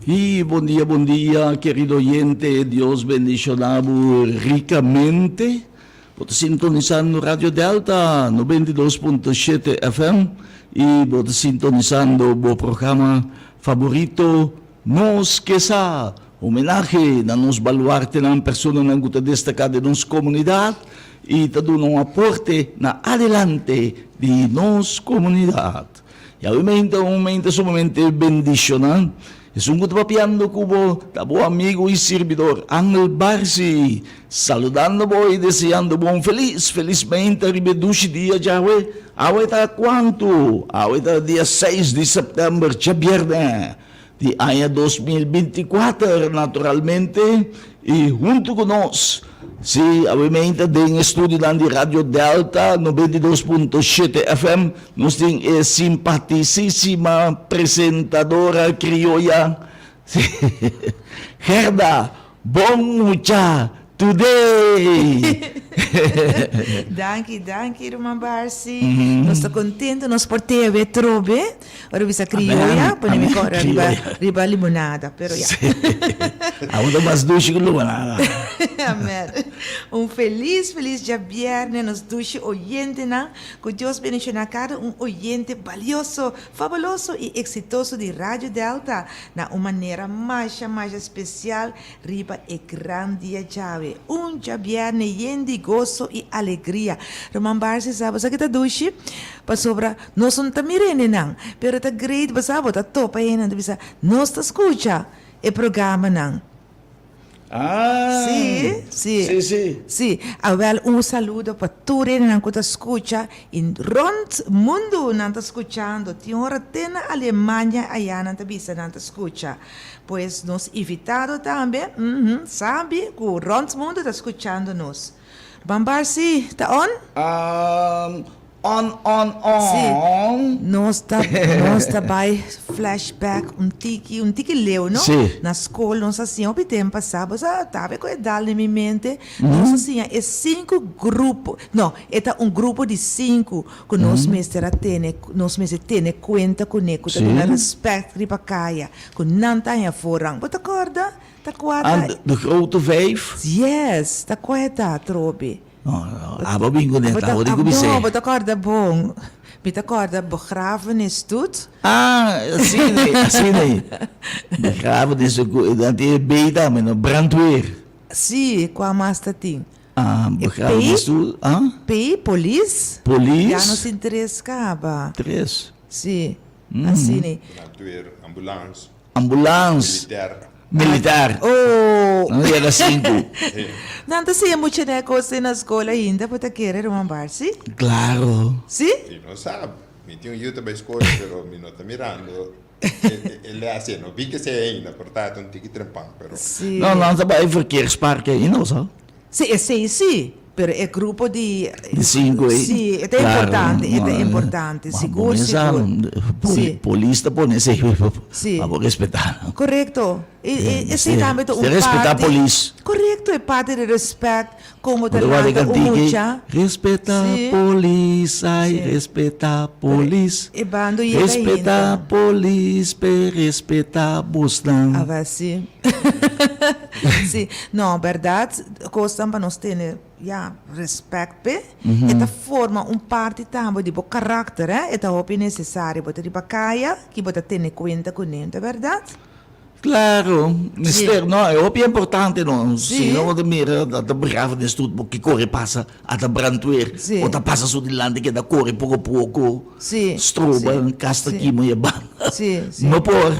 Y bon dia, bon dia, querido oyente, Dios bendiciona bo ricamente. Bo ta sintonisando Radio Delta 92.7 FM y bo ta sintonisando bo programa favorito Nos Ke Sa, homenahe na nos baluartenan, personanan cu ta destaca den nos comunidad y ta duna un aporte na adelante di nos comunidad. Y awe un mente sumamente bendiciona. Esun cu ta papiando cu bo ta bo amigo y sirbidor Angel Barsi, saludando bo y deseando bo un feliz, feliz mente riba e dushi dia djawe. Awe ta cuantu? Awe ta dia seis di september, djabierne, di aña 2024, naturalmente, y hunto cu nos, si, awe meinta den e studionan di Radio Delta 92.7 FM, nos tin e simpatisisima presentadora crioya, si, Gerda Bon Mucha Today! Danki, danki ruman Barsi. Nos ta contento nos por te awe trobe. Ora bisa crioya, pone mi cora riba, riba limonada, pero ya. Awe ta mas dushi cu limonada. Amen. Un feliz, feliz djabierne nos dushi oyentenan. Cu Dios bendiciona cada un oyente balioso, fabuloso y exitoso di Radio Delta na un manera masha, masha especial Riba e gran dia djawe, un djabierne yen di goso i alegria. Ruman Barsi sa bo sa ki ta dushi? Pasobra nos no ta mira hendenan, pero ta great bo sa bo ta topa hendenan ta bisa, nos ta skucha e programanan. Ah! Sí, sí. Sí, sí. Sí. Awel un saludo pa tur hendenan ku ta skucha i rònt mundu nan ta skuchando. Tin ora te na Alemania ayá nan ta bisa nan ta skucha. Pues nos invitado tambe, uhmm, sabi cu rond mundo ta scuchando nos. Ban bar si, ta on? Uhm, on, on, on. Si, nos ta, nos ta bay flashback un tiki, un tiki leu, no? Si. Na scol nos a siña hopi tempo pasa, bo sa tabe cu e dal den mi mente, nos a siña e cinco grupo, no, e ta un grupo di cinco cu nos mester a tene, nos mester tene cuenta cune, cu ta duna respect riba caya. Ku nan ta haña voorrang. Bo ta kòrda? Ta kua ta. Ah, de grote vijf? Yes, ta kua e ta atrobe. No, no, abo bin ku net, abo di ku bis'é. No, bo ta kòrda bon. Mi ta kòrda begrafenisstoet. Ah, asina ei, asina ei. Begrafenisstoet, dan tin e B tambe, no? Brandweer. Sí, kua mas ta tin? Ah, begrafenisstoet, ah? P, polis. Polis. Ya nos tin tres kaba. Tres. Sí. Asina. Brandweer, ambulans. Ambulans. Militair. Militar. Oh. Nan yega sinku. Nan ta siña mucha den e kos ei na skol ainda, bo ta kere ruman Bart, si? Klaro. Si? Mi no sa. Mi tin un yu ta bai skol, pero mi no ta mirando e les ei. No bin ke esei ainda, por ta ta un tiki trempan, pero. Si. No, nan ta bai verkeerspark ainda, bo sa? Si, esei si, pero e grupo di. Di sinku ei. Si, e ta importante, e ta importante, sigur, sigur. Si. Polis ta pone esei Si. pa bo respetá nan. Korekto. E esei tambe ta un parti. Respetá polis. Korekto, e parti di respèt, komo ta lanta un mucha. Respetá polis, ai, respetá polis. E bando yega ainda. Respetá polis, p'e respetá bosnan. Aba si. Sí, no, berdad, cosnan pa nos tene, ya, respect p'e, e ta forma un parti tambe di bo karakter, eh, e ta hopi necesario, bo ta riba caya, ki bo ta tene cuenta cune, ta berdad? Claro, mester, no, e hopi importante, no, si no bo ta mira, ta brava den stoet, bo ke core pasa, ata brandweer, bo ta pasa su dilanti, keda core poco poco. Sí. Stroba sí, kas ta sí. kima e banda. Sí, sí. No por.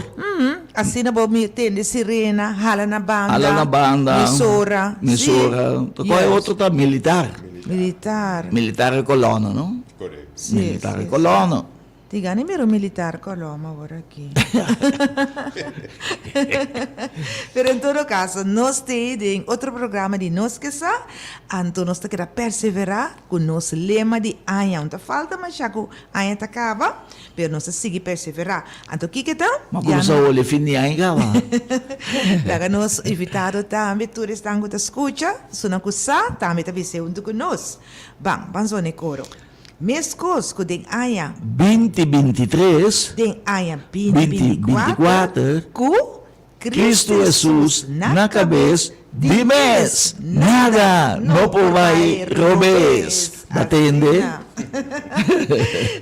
Asina bo mi tende sirena, hala na banda. Hala na banda. Mesora. Mesora. Sí. Ta kua e Yes. otro ta militar. Militar. Militar e kolòna, no? Korekto. Sí, Militar sí, e sí. kolòna. Diga ni mira un militar kolòma awor aki. Pero en todo caso, nos t'ei den otro programa di Nos Ke Sa, anto nos ta keda perseverá Ku nos lema di aña un ta falta masha ku aña ta kaba, pero nos ta sigui perseverá. Anto kiko ta? Ma kumsa holi fin di aña kaba. Laga nos invitado tambe, tur esnan ku ta skucha, esunnan ku sa, tambe ta bis'é huntu ku nos. Ban, ban zona e koro. Meskos ku den aña. Binti 23. Den aña 2024. 2024. Ku. Kristu Hesus na kabes, di mes nada no por bai robes. Ba tende?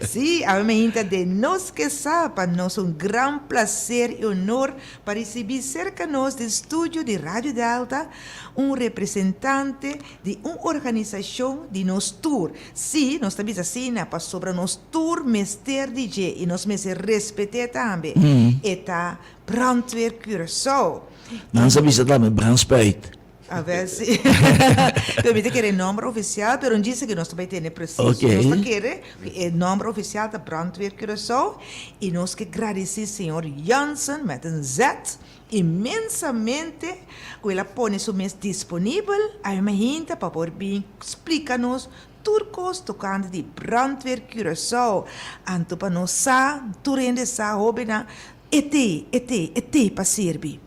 Sí, awe mainta den Nos Ke Sa pa nos un gran placer y honor pa ricibi cerca nos den studio di Radio Delta un representante di un organisacion di nos tur. Sí, nos ta bisa asina pasobra nos tur mester di dje y nos mester respet'é tambe. E ta Brandweer Curaçao. Nan sa bisa tambe brandspuit. Awel si. Pero mi ta kere e nomber oficial, pero un djis aki nos ta bai tene precies. Nos ta kere ku e nomber oficial ta Brandweer Curaçao y nos ke gradici señor Jansen met een Z inmensamente ku el a pone su mes disponibel a hinta pa por bin splika nos tur kos tokante di Brandweer Curaçao. Anto pa nos sa, tur hende sa hobennan, e t'ei, e t'ei, e t'ei pa sirbi.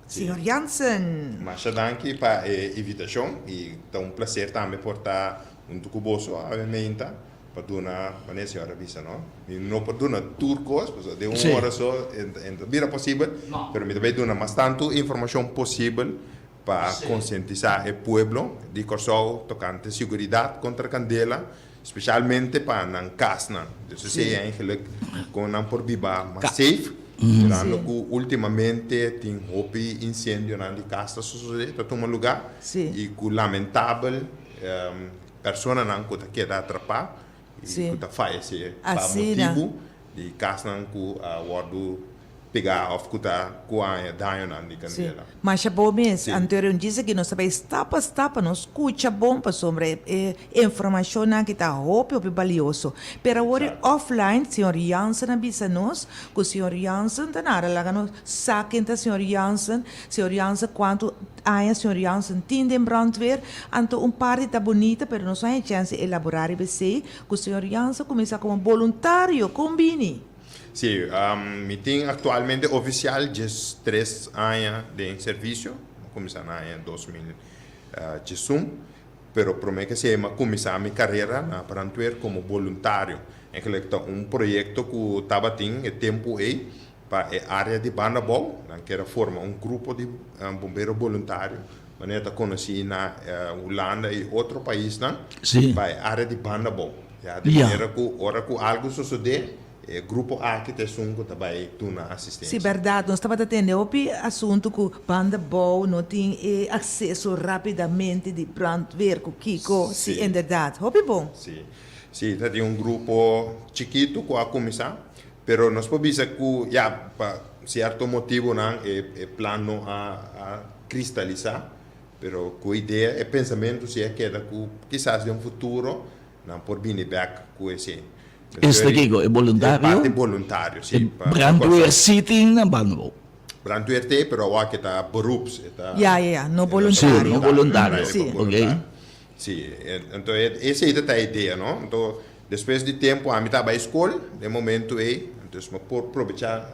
Señor Jansen. Masha danki pa e invitashon i ta un plaser tambe por ta huntu ku boso awe meinta pa duna, manera señor a bisa no, mi no por duna tur kos pasobra den un ora so e no ta bira posibel, pero mi ta bay duna mas tantu informashon posibel pa konsientisá e pueblo di Kòrsou tokante siguridat kontra kandela, spesialmente pa nan kasnan. Dus esei eigenlijk kon nan por biba mas safe, mirando ku ultimamente tin hopi insendionan di kas ta sosodé, ta tuma lugá i ku lamentabel personanan ku ta keda atrapá i ku ta fayesé pa motibu di kasnan ku a wòrdu pegá òf ku ta ku a haña dañonan di kandela. Sí. Masha bon mes. Anto e djis aki nos ta bai stap pa stap pa nos skucha bon pasobra e informashonnan aki ta hopi hopi balioso. Pero awor e offline señor Jansen a bisa nos ku señor Jansen ta nada laga nos sa ken ta señor Jansen, señor Jansen kuantu aña señor Jansen tin den brandweer. Anto un parti ta bunita pero nos no haña chèns di elaborá riba esei ku señor Jansen a kuminsá komo boluntario. Kon bini? Sí, mi tin aktualmente ofisial diestres aña den servisio, mi a kuminsá na aña 2011, pero promé ke esei mi a kuminsá mi karera na brandweer komo boluntario. Eigenlijk ta un proyekto ku tabatin e tempu ei pa e área di Banda Bou, nan kier a forma un grupo di bombero boluntario, manera ta konosí na Hulanda i otro paisnan, pa e área di Banda Bou. Ya, di manera ku ora ku algu sosodé, e grupo aki ta esun ku ta bai duna asistensia. Sí, bèrdat. Nos tabata tende hopi asuntu ku Banda Bou no tin e akseso rápidamente di brandweer ku kiko. Sí, inderdat. Hopi bon. Sí. Sí, ta tin un grupo chikitu ku a kuminsá, pero nos por bisa ku ya, pa sierto motibunan e plan no a kristalisá, pero ku idea, e pensamentu sí a keda ku kisas den futuro Nan por bini bek ku esei. Esta kiko? E boluntario? E parti boluntario, si. E brandweer si tin na Banda Bou. Brandweer t'ei, pero awor ke ta beroeps, e ta. Ya, ya, ya, no boluntario. Si, no boluntario. Si. Ok. Si, anto esei ta ta e idea, no? Anto despues di tempu ami ta bai skol den momento ei, entonces mi por probecha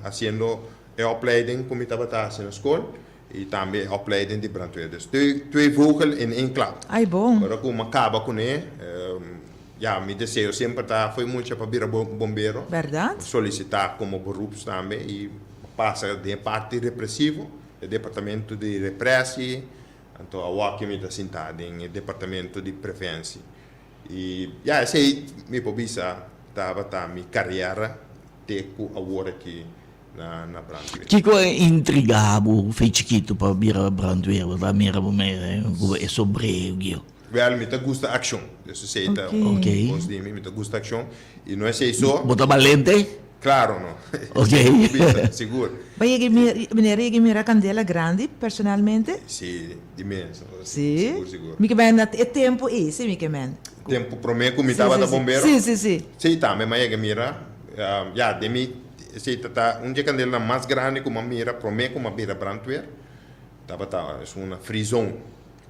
hasiendo e opleiding ku mi tabata hasi na skol. I tambe e opleiding di brandweer. Dus twee vogel in één klap. Ay bon. Ora ku mi a kaba kuné, ya, mi deseo semper ta fo'i mucha pa bira bombero. Bèrdat. Mi solisitá komo beroeps tambe i pasa den e parti represivo, e departamento di represi. Anto awoki mi ta sintá den e departamento di prevensi. I ya, esei mi por bisa tabata mi kariera te ku awor aki. Na na brandweer. Kiko a intriga bo fe chikitu pa bira brandweer? Bo ta mira bo mere ku e sombrero gio. Wèl, mi ta gusta akshon. Dus esei ta un kos di mi, mi ta gusta akshon. I no esei so. Bo ta balente? Klaro no. Ok. Sigur. Bo yega meneer a yega mira kandela grandi personalmente? Si, di mes. Si? Sigur, sigur. Mi ke men na e tempu ei, si mi ke men. Tempu promé ku mi tabata bombero? Si, si, si. Si, tambe mi a yega mira. Ya, den mi Esei ta ta un dje kandelnan mas grandi ku mi a mira promé ku mi a bira brandweer. Tabata esun na free zone.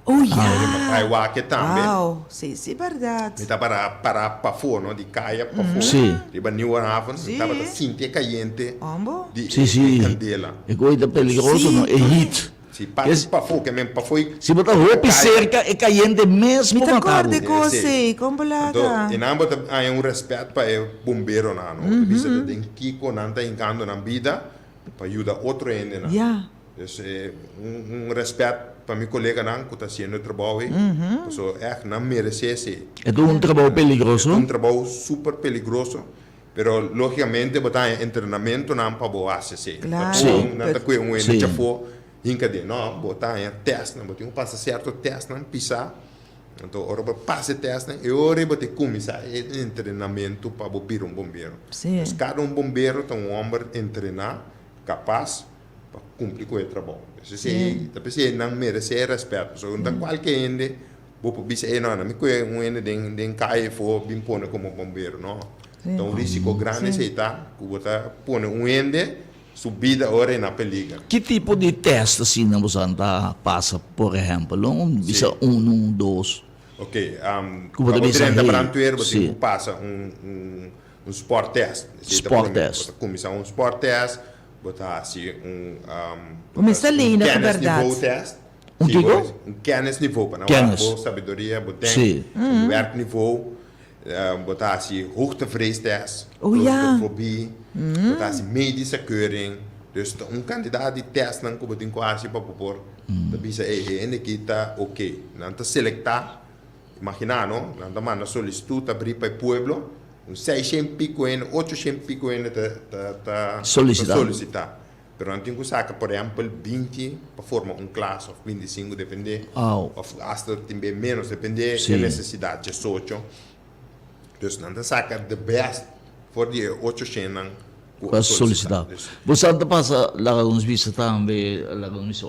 Oh ya! Mi a bai wak e tambe. Wow! Si, si bèrdat. Mi ta para pará pafó no, di kaya pafó. Si. Riba Nieuwe Haven. Si. Mi tabata sinti e kayente Hombo. di Si, e si. kandela. E koe ta peligroso no, e heat. Si, parti pafó, ke men pafó i. Si bo ta hopi serka e kayente mes Mi por ta mata bo. kòrda e kos ei, kon bo Anto, laga? e nan bo ta haña un rèspèt pa e bomberonan, no? Bo ta bisa ta den kiko nan ta hinkando nan bida. Pa yuda otro hendenan. Dus un respet pa mi coleganan cu ta haciendo e trabou ey, pasobra echt nan merece esey. E ta un trabou peligroso? E ta un trabou super peligroso, pero logicamente bo ta haña entrenamentonan pa bo haci esey. Nan ta cue un hende chafo hinca den, no, bo ta haña testnan, bo tin cu pasa cierto testnan pisa, anto ora bo pasa e testnan e ora ey bo ta cuminsa e entrenamento pa bo bira un bombero. Dus cada un bombero ta un homber entrena, capas. pa cumpli cu e trabou. Esey ta pesey nan merece e respet, pasobra no ta cualke hende bo por bisa ey no, mi coge un hende den den caye afo bin pone como bombero, no. Ta un risico grandi esey ta cu bo ta pone un hende su bida ora e na peliger. Ki tipo di test asina bo sa ta pasa por ehempel? Un bisa uno, dos. Ok, pa bo drenta brandweer bo tin cu pasa un un sporttest. Sporttest. Bo ta cuminsa un sporttest. Bo ta hasi un Bo mester lei na ku bèrdat. kennisniveau test. Un kiko? Un kennisniveau pa nan wak bo sabiduria, bo denk, un werkniveau. Bo ta hasi hoogtevreestest, claustrofobie, bo ta hasi medische keuring. Dus ta un kantidat di testnan ku bo tin ku hasi pa bo por ta bisa ey e hende aki ta oke. Nan ta selektá, imaginá no, nan ta manda solisitut abrí pa e pueblo. Un seishent pico hende, ochoshent pico hende ta ta ta Solicita. solicita. Pero nan tin cu saca por ehempel binti pa forma un klas of binticinco depende Au. of hasta tin be menos depende Sí. e necesidad, diesocho. Dus nan ta saca the best for di e ochoshennan cu Cu a a solicita. solicita. Dus Bo sa ta pasa laga nos bisa tambe, laga nos bisa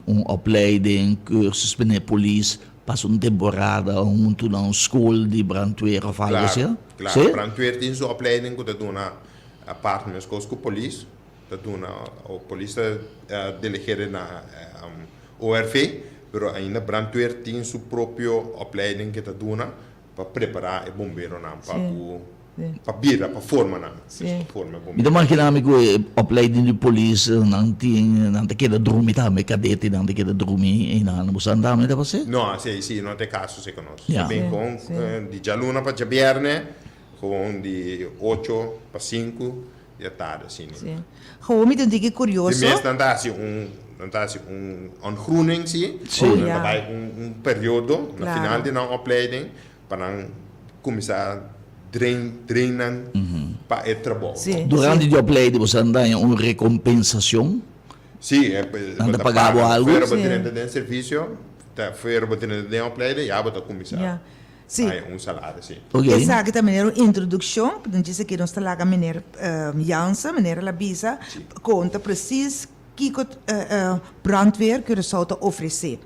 un opleiding, cursus binnen polis. Pasa un temporada huntu na un skol di brandweer of algo asina? Claro, claro. Brandweer tin su opleiding ku ta duna apart meskos ku polis ta duna, o polis ta delegere na ORV, pero ainda brandweer tin su propio opleiding ke ta duna pa prepará e bomberonan pa ku pa bira, pa forma nan. Sí. Pa forma e Mi ta bombero. makina mi ku e opleiding di polis nan tin, nan ta keda drumi tambe, kadetenan ta keda drumi einan. Bo sa tambe ta pas'é? No, si, si, no ta e kaso si ku nos. Ya. Ta bin Sí, kon sí. di djaluna pa djabièrnè, gewoon di ocho pa sinku di atardi asina. Sí. Gewoon mi ta un tiki Di kurioso. mes nan ta hasi un, nan ta hasi un ontgroening si. Sí. Oh, Nan ta ya. bai un, un periodo na Klaro. final di nan opleiding pa nan kuminsá drain drain nan pa e trabou. Sí, Durante sí. di opleiding bo sa daña un rekompensashon? Sí, e Nan bo ta ta paga bo paga. algu? Fuera bo Sí. drenta den servisio, ta fuera bo drenta den opleiding ya bo ta kuminsá Ya. Sí. haña un salario, sí. Ok. Esaki ta meneer un introdukshon, djis aki nos ta laga meneer Jansen, meneer el a bisa, konta presis Kiko Brandweer Curaçao ta ofresé?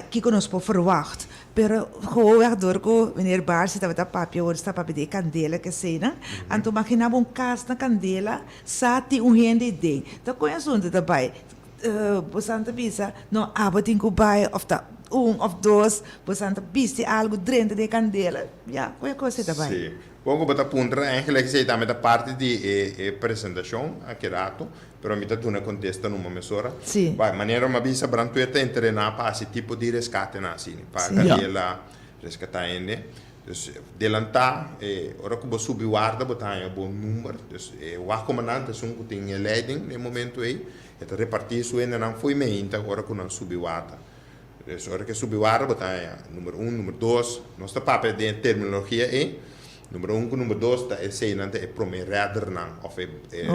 Kiko nos por ferwagt? Pero gewoonweg dor ku meneer Barsi tabata papia ora sta papia di e kandela ku eseinan, anto magina bo un kas na kandela sa tin un hende ei den. Ta kon e asuntu ta bai? Bosan ta bisa, no abo tin ku bai òf ta un òf dos, bosan ta bisti algu drenta den e kandela. Ya, kon e kos ei ta bai? Sí. Bon ku bo ta puntra, eigenlijk esei tambe ta parti di e presentashon aki rato. Pero mi ta duna kontesta numa mesora. Sí. Bai, manera mi a bisa, brandweer ta entrená pa hasi tipo di reskatenan asina, pa Sí. kandela, reskatá hende. Dus, delantá, e ora ku bo subi warda bo ta haña bo number. Dus, e wachkomandant esun ku tin e leiding na e momento ei, e ta repartí su hendenan fo'i meinta ora ku nan subi warda. Dus, ora ku e subi warda bo ta haña number un, number dos. Nos ta papia den e terminologia ei. Number un ku number dos ta eseinan ta e prome rèdernan òf e e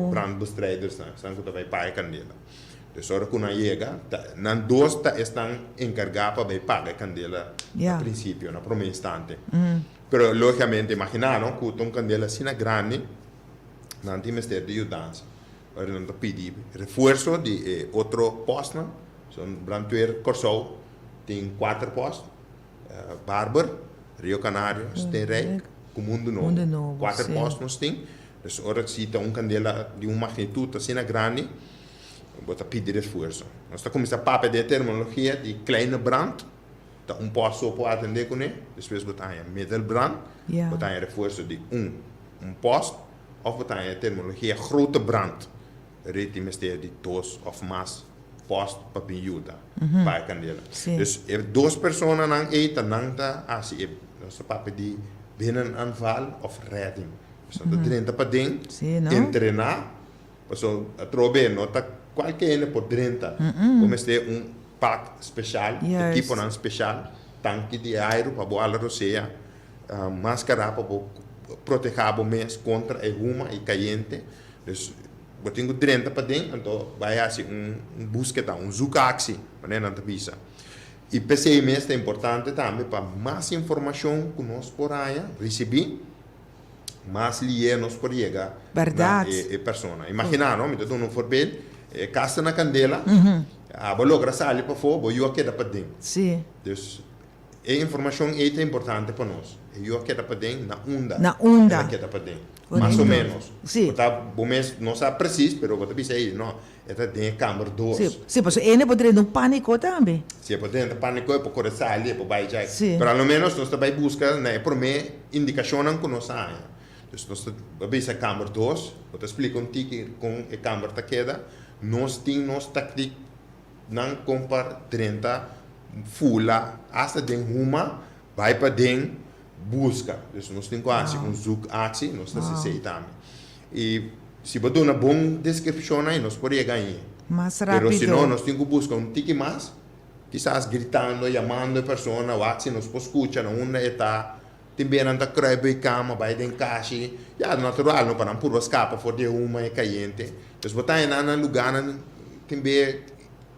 brandbestrijdersnan, esnan ku ta bai paga e kandela. Dus ora ku nan yega, ta nan dos ta esnan enkargá pa bai paga e kandela na prinsipio, na prome instante. Pero lógikamente imaginá no ku ta un kandela asina grandi, nan tin mester di yudansa. Ora nan ta pidi refuerso di e otro pòstnan, so Brandweer Kòrsou tin kuater pòst. Barber, Rio Canario, Steenrijk ku Mundu Nobo. Kuater pòst nos tin. Dus ora si ta un kandela di un magnitut asina grandi, bo ta pidi refuerso. Nos ta kuminsá papia den e terminologia di kleine brand, ta un pòst so por atendé kuné, despues bo ta haña middelbrand, bo ta haña refuerso di un un pòst, òf bo ta haña e terminologia grote brand. Rei tin mester di dos òf mas pòst pa bin yuda pa e kandela. Dus e dos personanan ei ta nan ta hasi e, nos ta papia di binnenaanval òf redding. Dus nan ta drenta paden, entrená. Paso atrobe no ta kualke hende por drenta. Bo mester un pak speshal, ekiponan speshal, tanki di airu pa bo hala rosea, maskara pa bo proteha bo mes kontra e huma i kayente. Dus bo tin ku drenta paden anto bai hasi un buskeda, un zoekactie, manera nan ta bisa. I p'esei mes ta importante tambe pa mas informashon ku nos por haña, risibí, mas lié nos por yega na e persona. Imaginá no, mi ta duna un voorbeeld, e kas ta na kandela, abo logra sali pafó, bo yu a keda paden. Dus e informashon ei ta importante pa nos. E yu a keda paden na unda el a keda paden, mas o ménos. Bo ta, bo mes no sa presis, pero bo ta bisa ei, no, E ta den e kamber dos. Sí, sí, pasobra ene por drenta un pániko tambe. Sí, e por drenta pániko, e por kore sali, e por bai djai. Sí. Pero a lo ménos nos ta bai buska na e promé indikashonnan ku nos a haña. Dus nos ta bisa kamber dos, bo ta splika un tiki kon e kamber ta keda. Nos tin nos taktiknan kon pa drenta, fula, asta den huma, bai paden, buska. Dus nos tin ku hasi un zoekactie, nos ta hasi esei tambe. I si bo duna bon deskripshon ai nos por yega ahi. Mas rápido. Pero si no nos tin ku buska un tiki mas, kisas gritando, yamando e persona, wak si nos por skucha na unda e ta. Tin bia nan ta kruip bei kama, bai den kashi. Ya, natural no, pa nan purba skapa for di e huma e kayente. Dus bo ta haña nan na lugánan tin bia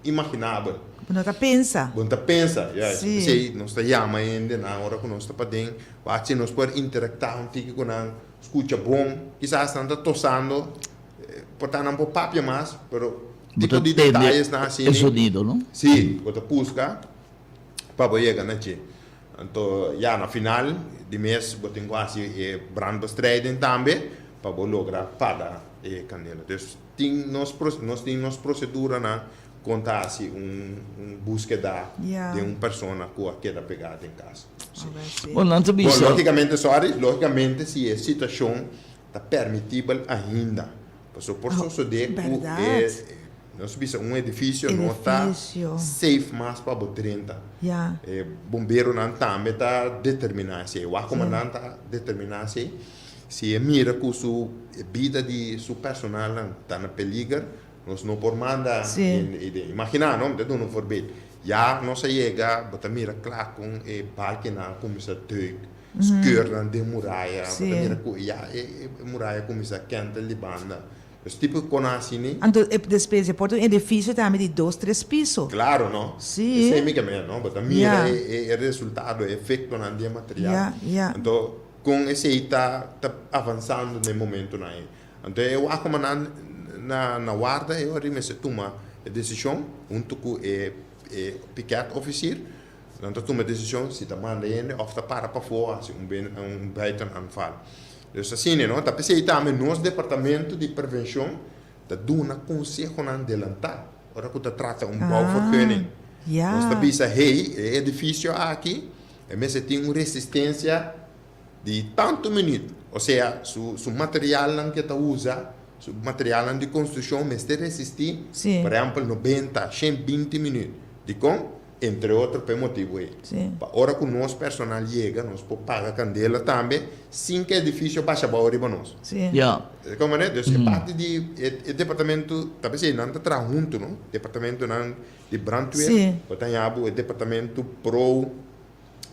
imaginabel. Bo no ta pensa. Bo no ta pensa, juist. Sí. P'esei nos ta yama hende nan ora ku nos ta paden, wak si nos por interaktá un tiki ku nan. Scucha bon, kisas nan ta tosando, por ta nan por papia mas, pero tipo di detayes nan asina. E sonido, no? Si, bo ta busca pa bo yega na dje. Anto, ya, na final di mes bo tin cu haci e brandbestrijding tambe pa bo logra paga e candela. Dus tin nos, nos tin nos proceduranan con ta haci un buskeda den un persona cu a keda pega den cas. Bon, nan ta bisa. Bon, lógicamente, sorry, lógicamente si e situacion ta permitibel ainda. Pasobra por sosode cu e, nos bisa un edificio no ta safe mas pa bo drenta. E bomberonan tambe ta determina esey. Wak como nan ta determina esey. Si e mira cu su bida di su personalnan ta na peliger, nos no por manda hende ey den. Imagina, no? Mi ta duna un voorbeeld. Ya nos a yega, bo ta mira kla kon e balkinan a kuminsá duik, skeurnan den muraya, bo ta mira ku ya e muraya a kuminsá kèntel di banda. Dus tipo di konan asina. Anto e despensa e por ta un edifisio tambe di dos, tres piso. Klaro, no? Sí. Esei mi ke mira, no? Bo ta mira e resultado, e efektonan di e material. Ya, ya. Anto kon esei ta ta avansando den e momentonan ei. Anto e wak kuma nan na na warda e ora mester tuma e desishon huntu ku e e piket ofisier. Nan ta tuma e desishon si ta manda hende òf ta para pafó hasi un ben un buitenaanval. Dus asina no ta p'esei tambe nos departamento di prevenshon ta duna konsehonan delantá ora ku ta trata un bouwvergunning. Nos ta bisa hey e edifisio aki e mester tin un resistensia di tantu minuut, osea su su materialnan ke ta usa, su materialnan di konstrukshon mester resistí, por ehèmpel 90, 120 minuut. Dikon? Entre otro pa e motibu ei. Pa ora ku nos personal yega nos por paga kandela tambe sin ku e edifisio basha abou riba nos. Di manera? Dus e parti di e departamento, ta p'esei nan ta traha huntu no, departamentonan di brandweer, bo ta haña bo e departamento pro.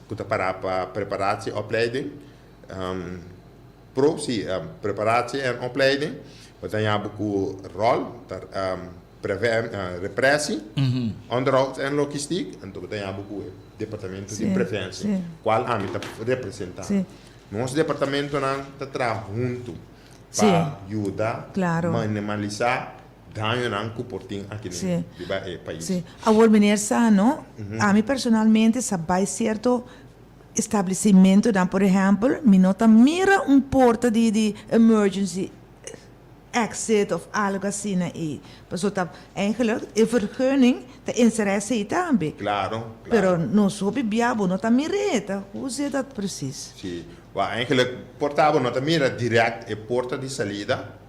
ku ta pará pa preparatie opleiding, pro, si, preparatie en opleiding, bo ta haña bo ku ròl, ta repressie, onderhoud en logistiek, anto bo ta haña bo ku e departamento di preventie, kual ami ta representá. Nos departamentonan ta traha huntu pa yuda minimalisá Dañonan ku por tin aki den riba e pais. Sí. Awor meneer Sano, ami personalmente sa bai sierto establecimentonan, por ehempel, mi no ta mira un porta di di emergency exit of algo asina ei. Pasobra ta eigenlijk e vergunning ta enserá esei tambe. Claro, claro. Pero nos hopi bia bo no ta mir'é, ta hoe zit dat precies? Sí. Well, eigenlijk porta bo no ta mira direct e porta di salida.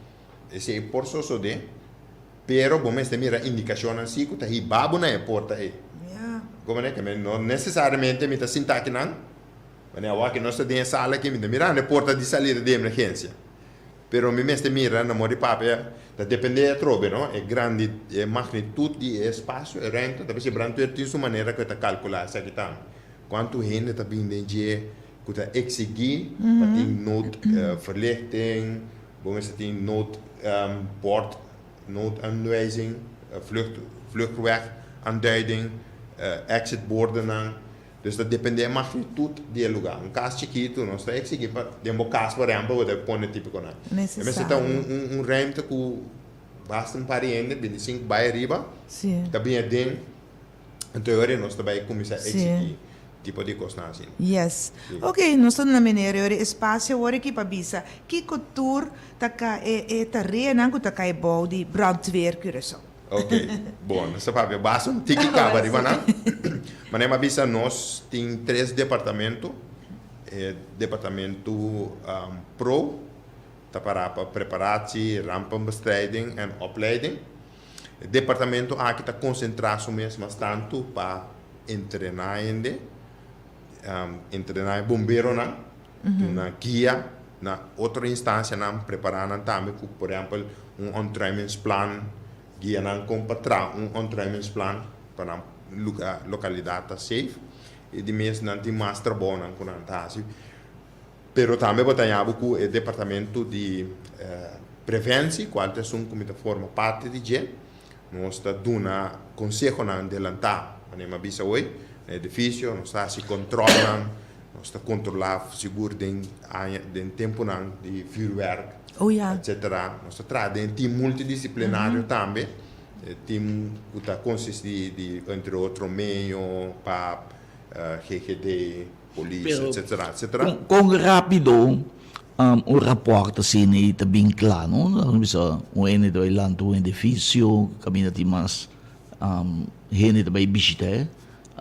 Esei por sosodé, pero bo mester mira indikashonnan si ku ta hiba bo na e porta ei. Komprendé? Ke men no nesesariamente mi ta sinta akinan, manera awor ku nos ta den e sala aki, mi ta mirando e porta di salida di emergensia. Pero mi mester mira na mor di papia, ta depende atrobe, no, e grandi, e magnitud di e espacio, e ruimte, ta bisa e brandweer tin su manera cu e ta calcula esaki tambe. Cuanto hende ta bin den dje cu ta exigi pa tin nood verlichting, bo mester tin nood bord, noodaanwijzing, vlucht, vluchtweg aanduiding, exit bordennan. Dus ta depende e magnitud di e lugar. Un cas chikitu nos ta exigi pa den bo cas por ehempel bo debe pone tipiconan. E mester ta un un ruimte cu basta un par di hende, binticinco bay ariba, ta bin aden. Anto e ora nos ta bay cuminsa exigi tipo di cosnan asina. Yes. Ok, nos ta duna meneer e ora espacio awor aki pa bisa kico tur ta ca e e tareanan cu ta cay bou di Brandweer Curaçao. Ok, bon, nos ta papia basta un tiki caba riba nan. Manera mi a bisa nos tin tres departamento. E departamento pro ta para pa preparatie, rampenbestrijding en opleiding. E departamento aki ta konsentrá su mes mas tantu pa entrená hende, entrená e bomberonan, duna guia na otro instansianan, prepará nan tambe ku por ehèmpel un ontruimingsplan, guia nan kon pa traha un ontruimingsplan pa nan lugá, lokalidat ta safe. I di mes nan tin mas trabounan ku nan ta hasi. Pero tambe bo ta haña bo ku e departamento di preventie, kual ta esun ku mi ta forma parti di dje. Nos ta duna konsehonan delantá, manera mi a bisa hoy, na edifisio, nos ta hasi kòntròlnan, nos ta kontrolá sigur den aña, den tempunan di vürwèrk, etsetera. Nos ta traha den tim multidisiplinario tambe, e tim ku ta konsistí di entre otro MEO, pap, GGD. Polis, Pero etcetera, etcetera. con con rapido un rapport asina ei ta bin cla, no? Nos bisa un hende ta bai lanta un edificio caminda tin mas hende ta bai bishita e,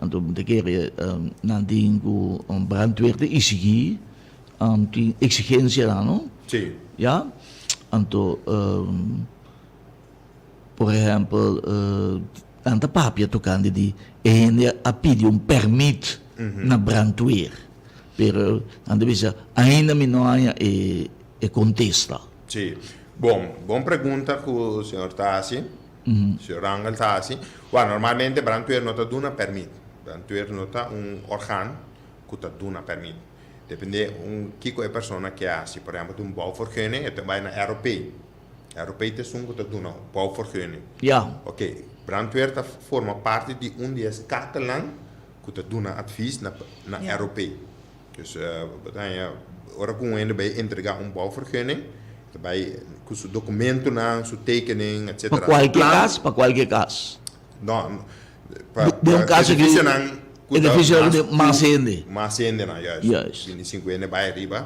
anto mi ta kere nan tin cu brandweer ta exigi tin exigencianan, no? Si. Ya, anto Por ehèmpel, nan ta papia tokante di e hende a pidi un pèrmit na brandweer, pero nan ta bisa ainda mi no haña e kontesta. Sí. Bon, bon pregunta ku señor ta hasi, señor Rangel ta hasi. Wak, normalmente brandweer no ta duna pèrmit. Brandweer no ta un orgaan ku ta duna pèrmit. Depende un kiko e persona ke hasi. Por ehèmpel, ta un bouwvergunning, e ta bai na ROP. ROP ta esun ku ta duna bouwvergunning. Ja. Ok, brandweer ta forma parti di un di e skakelnan ku ta duna advies na na ROP. Dus bo ta haña ora ku un hende bai entrega un bouwvergunning, e ta bai ku su dokumentonan, su tekening, Pa etsetera, su kualke plan. kas, pa kualke kas. No, pa Den un kaso ki edifisionan ku ta edifisionan mas ku tin mas ku hende. mas hendenan, juist. Juist. 25 hende bai ariba.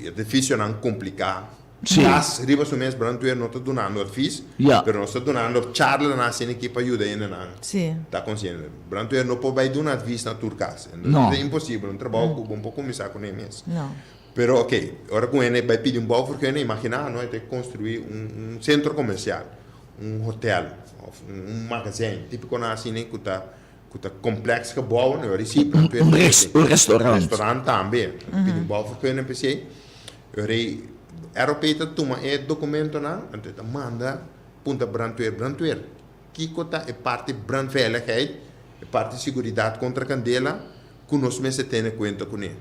Edifisionan kompliká. Sí. Kas riba su mes brandweer no ta dunando advies, Ja. pero nos ta dunando charlanan asina aki pa yuda hendenan Sí. ta konsiente. Brandweer no por bai duna advies na tur kas. No. Ta imposibel, un trabou ku bo no por kuminsá kuné mes. No. Pero oké, ora ku un hende bai pidi un bouwvergunning, imaginá no, e ta konstruí un un sentro komersial, un hotel òf un magazijn, típikonan asina ku ta ku ta kompleks gebouwen, no ora sí brandweer Un ta res mete. un restaurant. Restaurant tambe, pidi un bouwvergunning p'esei. Rei ROP ta tuma e dokumentonan, anto e ta manda punta brandweer, brandweer, kiko ta e parti brandveiligheid, e parti siguridat kontra kandela ku nos mester tene kuenta kuné.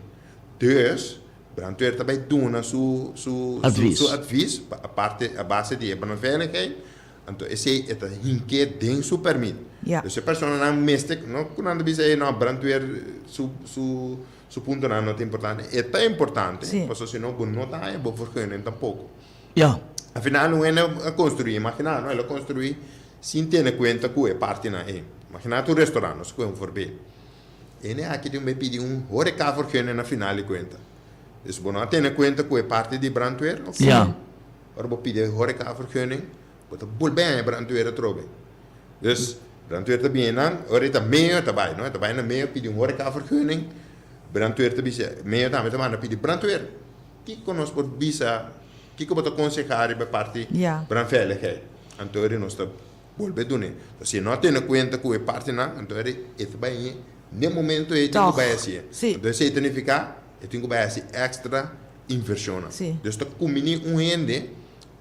Dus, brandweer ta bai duna su su Advies. su advies pa a parte a base di e brandveiligheid, anto esei e ta hink'é den su pèrmit. Ja. Dus e personanan mester, no ku nan ta bisa ei no, brandweer su su Su puntonan no ta importante. E ta importante, Sí. pasobra si no bo no ta haña bo vergunning tampoko. Ja. Al final un hende a construí, imaginá no, el a construí sin tene kuenta ku e partinan ei. Imaginá ta un restaurant, nos a kohe un voorbeeld. E hende aki tin un pidi un horeca vergunning na final di kuenta. Dus bo no a tene kuenta ku e parti di brandweer, ok. Ja. Ora bo pidi e horeca vergunning, Bo ta bolbe haña brandweer atrobe. Dus, brandweer ta bini nan, ora e ta medio e ta bai, no? E ta bai na medio pidi un horecavergunning. Brandweer ta bisa, medio tambe ta manda pidi brandweer. Kiko nos por bisa, kiko bo ta konsehá riba e parti Ja. brandveiligheid? Anto ora nos ta bolbe dun'é. So, si e no a tene kuenta ku e partinan, anto ora e ta bai n'e momento ei tin ku Tòg. bai hasié. Sí. Anto esei ta nifiká e tin ku bai hasi èkstra. invershonnan. Sí. Dus ta kumbiní un hende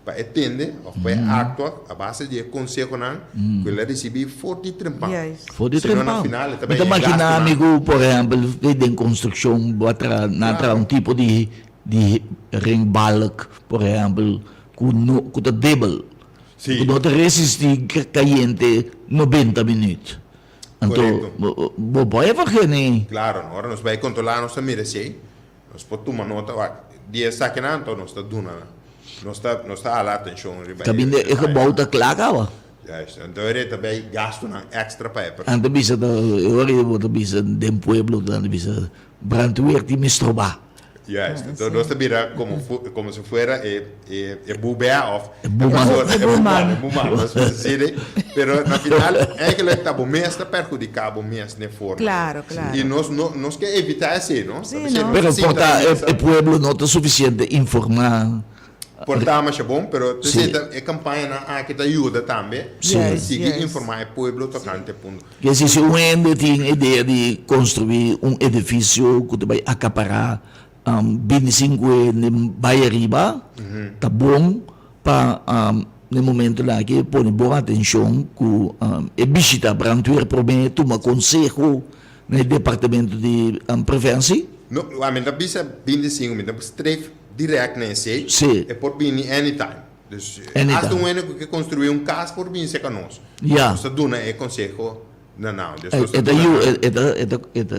pa e tende òf pa e aktua a base di e konsehonan ku el a risibí for di trempan. Juist. For di Si no na trempan. final e ta Mi bai ta e imaginá mi gastunan. ku, por ehèmpel, den konstrukshon bo a traha, nan a traha un tipo di di ringbalk, por ehèmpel, ku no ku ta debel, Sí. ku no ta resistí kayente nobenta minüt. Anto Korekto. bo bo por evakuá. Klaro, ora nos bai kontrolá nos ta mira esei. Nos por tuma nota wak di esakinan anto nos ta duna nos ta nos ta hala atencion riba e Caminda e gebouw ta kla caba. Juist, anto e ta bay gastonan extra pa e persona. Nan ta bisa ta e ora bo ta bisa den pueblo nan ta bisa brandweer tin mi stroba. Juist, anto nos ta bira como como si fuera e e e bubea of E buman. E buman, e buman, nos por si de, pero na final eigenlijk ta bo mes ta perhudica bo mes den forma. Claro, claro. Y nos no nos ke evita esey, no? Sí, no. Pero por ta e pueblo no ta suficiente informa. Por ta masha bon, pero te ta e campañanan aki ta yuda tambe. Sí. Sigui informa e pueblo tocante e punto. Ke si si un hende tin idea di construi un edificio cu ta bay acapara 25 hende bay ariba, ta bon pa na e momentonan aki pone bon atencion cu e bishita brandweer prome tuma conseho na e departamento di preventie. No, mi ta bisa 25, mi ta streef direct na esey, Sí. e por bini anytime. Dus Anytime. hasta un hende cu ke construi un cas por bini cerca nos. Ya. Nos ta duna e conseho na nan. Dus nos ta E ta duna yu, nan. e ta, e ta, e ta,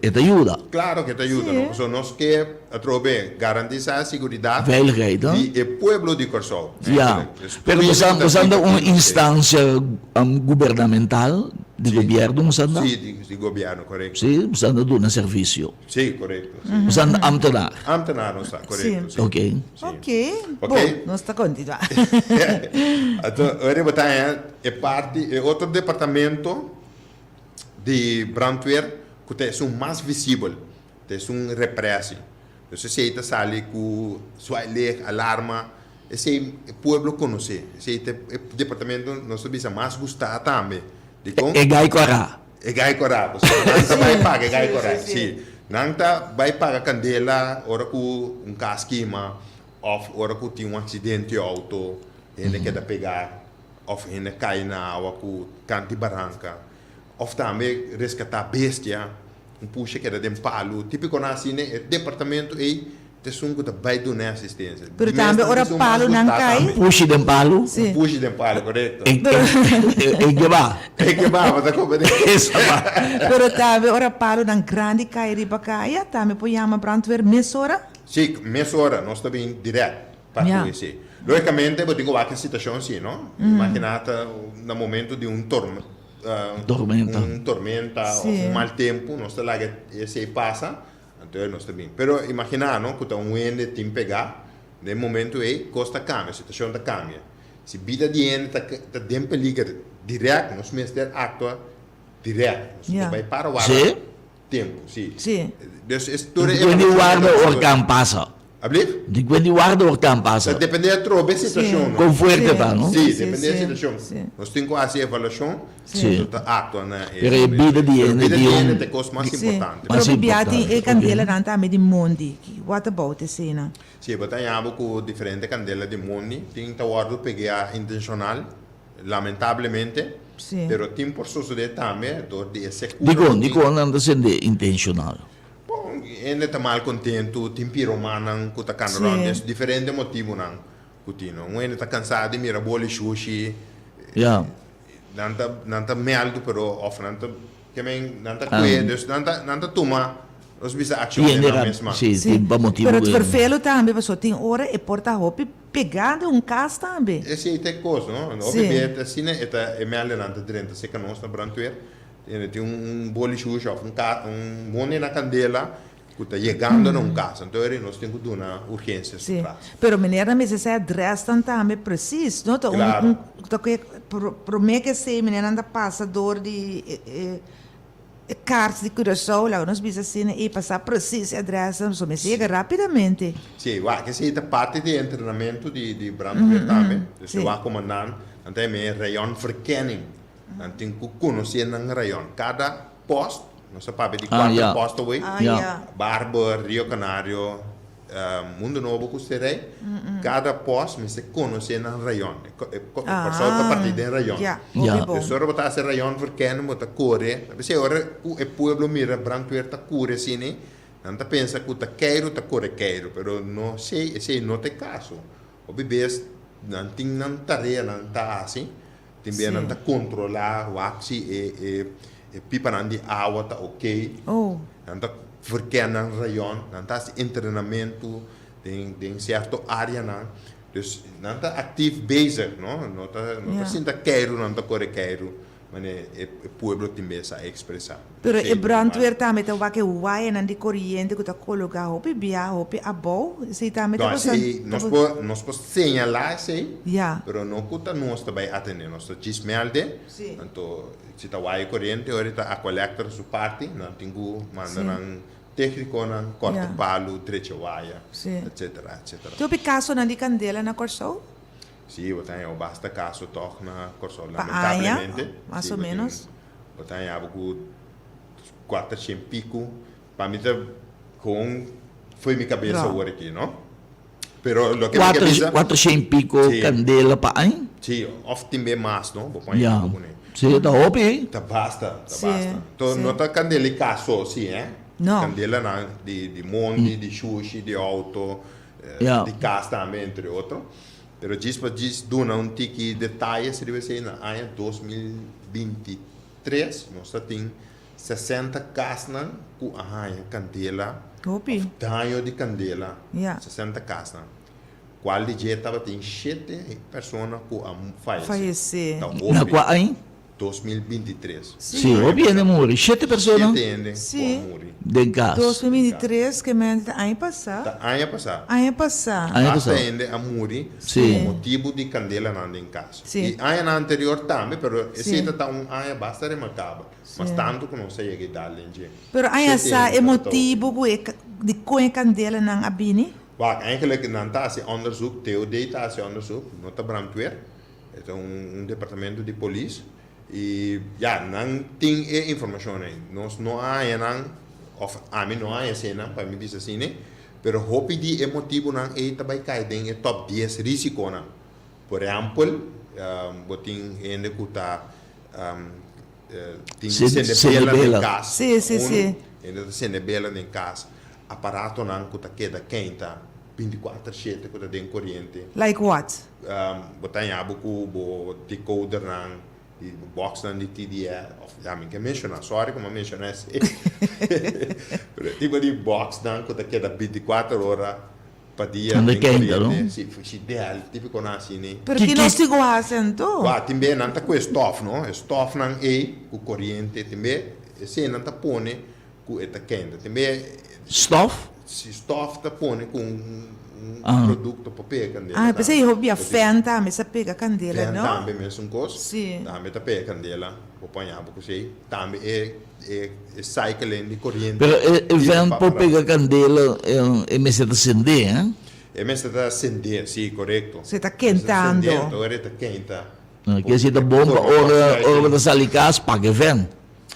e ta yuda. Claro ke ta yuda, no? Pasobra nos ke atrobe garantisa seguridad Veiligheid, no? di e pueblo di Kòrsou. Ya. Dus tur Pero hende boso ku ta boso anda biba un den esei. instancia gubernamental di Sí. gobierno boso anda? Sí, di, di gobierno, korekto. Sí, boso anda duna servisio. Sí, korekto, sí. Boso anda ambtenaar. Ambtenaar nos ta, korekto, sí. Ok. Sí. Ok, Ok. bon, nos ta kontinuá. Anto, ora bo ta haña e parti, e otro departamento di brandweer ku ta esun mas visibel, ta esun repressie. Dus esei ta sali ku zwaailicht, alarma, esei e pueblo konosé. Esei ta e departamento nos ta bisa mas gustá tambe. Dikon? E gai kòrá. E gai kòrá, pasobra nan ta bai paga e gai kòrá. Sí, nan ta bai paga kandela ora ku un kas kima òf ora ku tin un aksidente di outo, hende keda pegá òf hende kai na awa ku kant di baranka òf tambe reskatá bestia, un pusha keda den palu. Típikonan asina e departamento ei Ta esun ku ta bai duna e asistensia. Pero Di mes tambe ta ora esun mas palunan gustá kai. tambe. Pushi den palu. Sí. Un pushi den palu, korekto. E e ke ba. E ke ba, bo ta komprendé. Esa ba. Pero tambe ora palunan grandi kai riba kaya, tambe por yama brandweer mesora. Sí, mesora nos ta bin dirèkt pa Ja. ku esei. Lógikamente bo tin ku wak e situashon sí, no? Imaginá ta na momento di un torm Tormenta. un tormenta òf Sí. un mal tempu, nos ta laga esei pasa. Anto nos ta bin. Pero imaginá no ku ta un hende tin pegá, den e momentu ei kos ta kambia, situashon ta kambia. Si bida di hende ta ta den peliger dirèkt, nos mester aktua dirèkt. Nos no por bai para warda tempu. Sí. Dus es tur e Di kuen di warda orkan pasa? Ablief? Di kuen di warda orkan pasa? Ta dependé atrobe e situashon, no? Kon fuerte ta, no? Sí, dependé e situashon. Nos tin ku hasi evaluashon, Sí. nos ta aktua na e Pero e bida di hende Pero bida di di un hende ta e kos mas importante. Mas Pero bia tin importante, e ok. kandelanan tambe di mondi. What about eseinan? Sí, bo ta haña bo ku diferente kandela di mondi. Tin ta wòrdu pegá intenshonal, lamentablemente. Sí. Pero tin por sosodé tambe dor di e sekura. Dikon? Dikon nan ta sende intenshonal? Bon, hende ta mal kontentu, tin piromannan ku ta kanda rònt, es diferente motibunan ku tin, no. Un hende ta kansá di mira boli shushi, nan ta nan ta mèldu pero òf nan ta ke men nan ta kue, dus nan ta nan ta tuma nos bisa akshon den nan mes man. Sí, tin pa motibu Pero vervelu tambe pasobra tin ora e por ta hopi pegá den un kas tambe. Esei ta e kos, no. Hopi bia ta asina e ta e mèldunan ta drenta serka nos na brandweer. Tene tin un boli shushi of un ka un mondi na candela cu ta yegando na un casa. Entonces eri nos tin cu duna urgencia su Sí, tras. pero meneer nan mester sa e adresnan tambe precies, no? Ta un Claro. un ta ke pro prome ke esei meneer nan ta pasa door di e e e kaart di Curaçao, laga nos bisa asina, i pasa precies e adresnan, pasobra mester yega rapidamente. Sí, wak esei ta parti di e entrenamento di di brandweer tambe. Dus Sí. wak comandant nan ta yama e rayonverkenning. Nan tin ku konosé nan rayon. Kada post, nos ta papia di kuater post away, Barber, Rio Canario, Mundo Nobo ku Serei, kada pòst mester konosé nan rayon. Kòrsou ta partí den rayon. Dus ora bo ta hasi rayon verkenning bo ta kore, ta p'esei ora ku e pueblo mira brandweer ta kuri asina, nan ta pensa ku ta keiru ta kore keiru, pero no esei esei no ta e kaso. Hopi bes nan tin nan tareanan ta hasi, tin bes nan ta kontrolá wak si e e pipanan di awa ta okey, nan ta verken nan rayon, nan ta hasi entrenamentu den den sierto areanan, dus nan ta aktief bezig, no, no ta no ta sinta keiru nan ta kore keiru Mane e pueblo tin bes a expresa. Pero e brandweer tambe ta wak e wayanan di coriente cu ta cologa hopi bia, hopi abou, esey tambe ta No, esey nos por, nos por señala esey, Ya. pero no cu ta nos ta bay atende, nos ta djis melde, Sí. anto si ta waya coriente ora ta Aqualectra su parti, nan tin cu manda Sí. nan tecniconan corta Ya. palu, drecha waya, Sí. etcetera, etcetera. Tin hopi casonan di candela na Corsou? Sí, bo ta haña basta kaso tòg na Kòrsou, Pa aña, lamentablemente. mas Sí, o bo tin, ménos. bo ta haña bo ku kuatershen piku. Pa mi ta gewoon fo'i mi kabesa Rò. awor aki, no? Pero loke mi ke Kuater, bisa. kuatershen piku Sí. kandela pa aña? Sí, òf tin be mas, no? Bo por haña Ya. bo kuné. Sí, ta hopi. Ta basta, ta Sí, basta. To sí. no ta kandela i kas so, sí, eh? No. Kandelanan di di mondi, di shushi, di outo. Di kas tambe entre otro. Pero djis pa djis duna un tiki detayes riba esei na aña 2023 nos ta tin 60 kasnan ku a haña kandela òf daño di kandela, 60 kasnan. Kual di dje tabatin shete persona ku a fayesé. Ta hopi. Na kua aña? 2023. Sí, hopi hende muri. Shete persona? Shete hende ku a muri. Den kas. 2023 ke men ta aña pasá. Ta aña pasá. Aña pasá. Aña pasá. Basta hende a muri Sí. pa motibu di kandelanan den kas. Sí. I añanan anterior tambe, pero Sí. esei ta ta un aña basta remarkabel. Mas tantu ku nos a yega e dal den dje. Pero aña Shete sa hende e tabata hopi. motibu ku e dikon e kandelanan a bini? Wak, eigenlijk nan ta hasi onderzoek, TOD ta hasi onderzoek, no ta brandweer. E ta un departamento di polis y ya nan tin e informacion ey. Nos no a haya nan of ami no a haya esey nan pa mi bisa asina, pero hopi di e motibonan ey ta bay cay den e top dies risiconan. Por ehempel, bo tin hende cu ta tin sende bela den cas. Uno, hende ta sende bela den cas, aparatonan cu ta keda keinta binticuater shete cu ta den coriente. Like what? Bo ta haña bo ku bo decodernan di bo boxnan di TDS of ya mi ke menshoná sorry ku mi a menshoná esei pero e tipo di boxnan ku ta keda bintikuater ora pa dia Nan ta den kenta no? koriente si fishidel tipiko nan asina. Pero ki nos tin ku hasi anto? Wak tin be nan ta ku e stof no e stofnan ei ku koriente tin be esei nan ta pone ku e ta kenta tin be. Stof? Si stof ta pone ku un produkto pa pega kandela Ah, tambe. p'esei hopi a fen tambe sa pega kandela, Fen no? tambe mesun kos. Si. Tambe ta pega kandela, bo paña bo kusei. Tambe e e cycling di koriente. Pero e e fen por pega kandela e mester ta sendé, eh? E mester ta sendé, si, korekto. Se ta kentando. Mester ta sendé, anto ora e ta kenta. Ke si ta bon pa ora ora bo ta sali kas, paga e fen.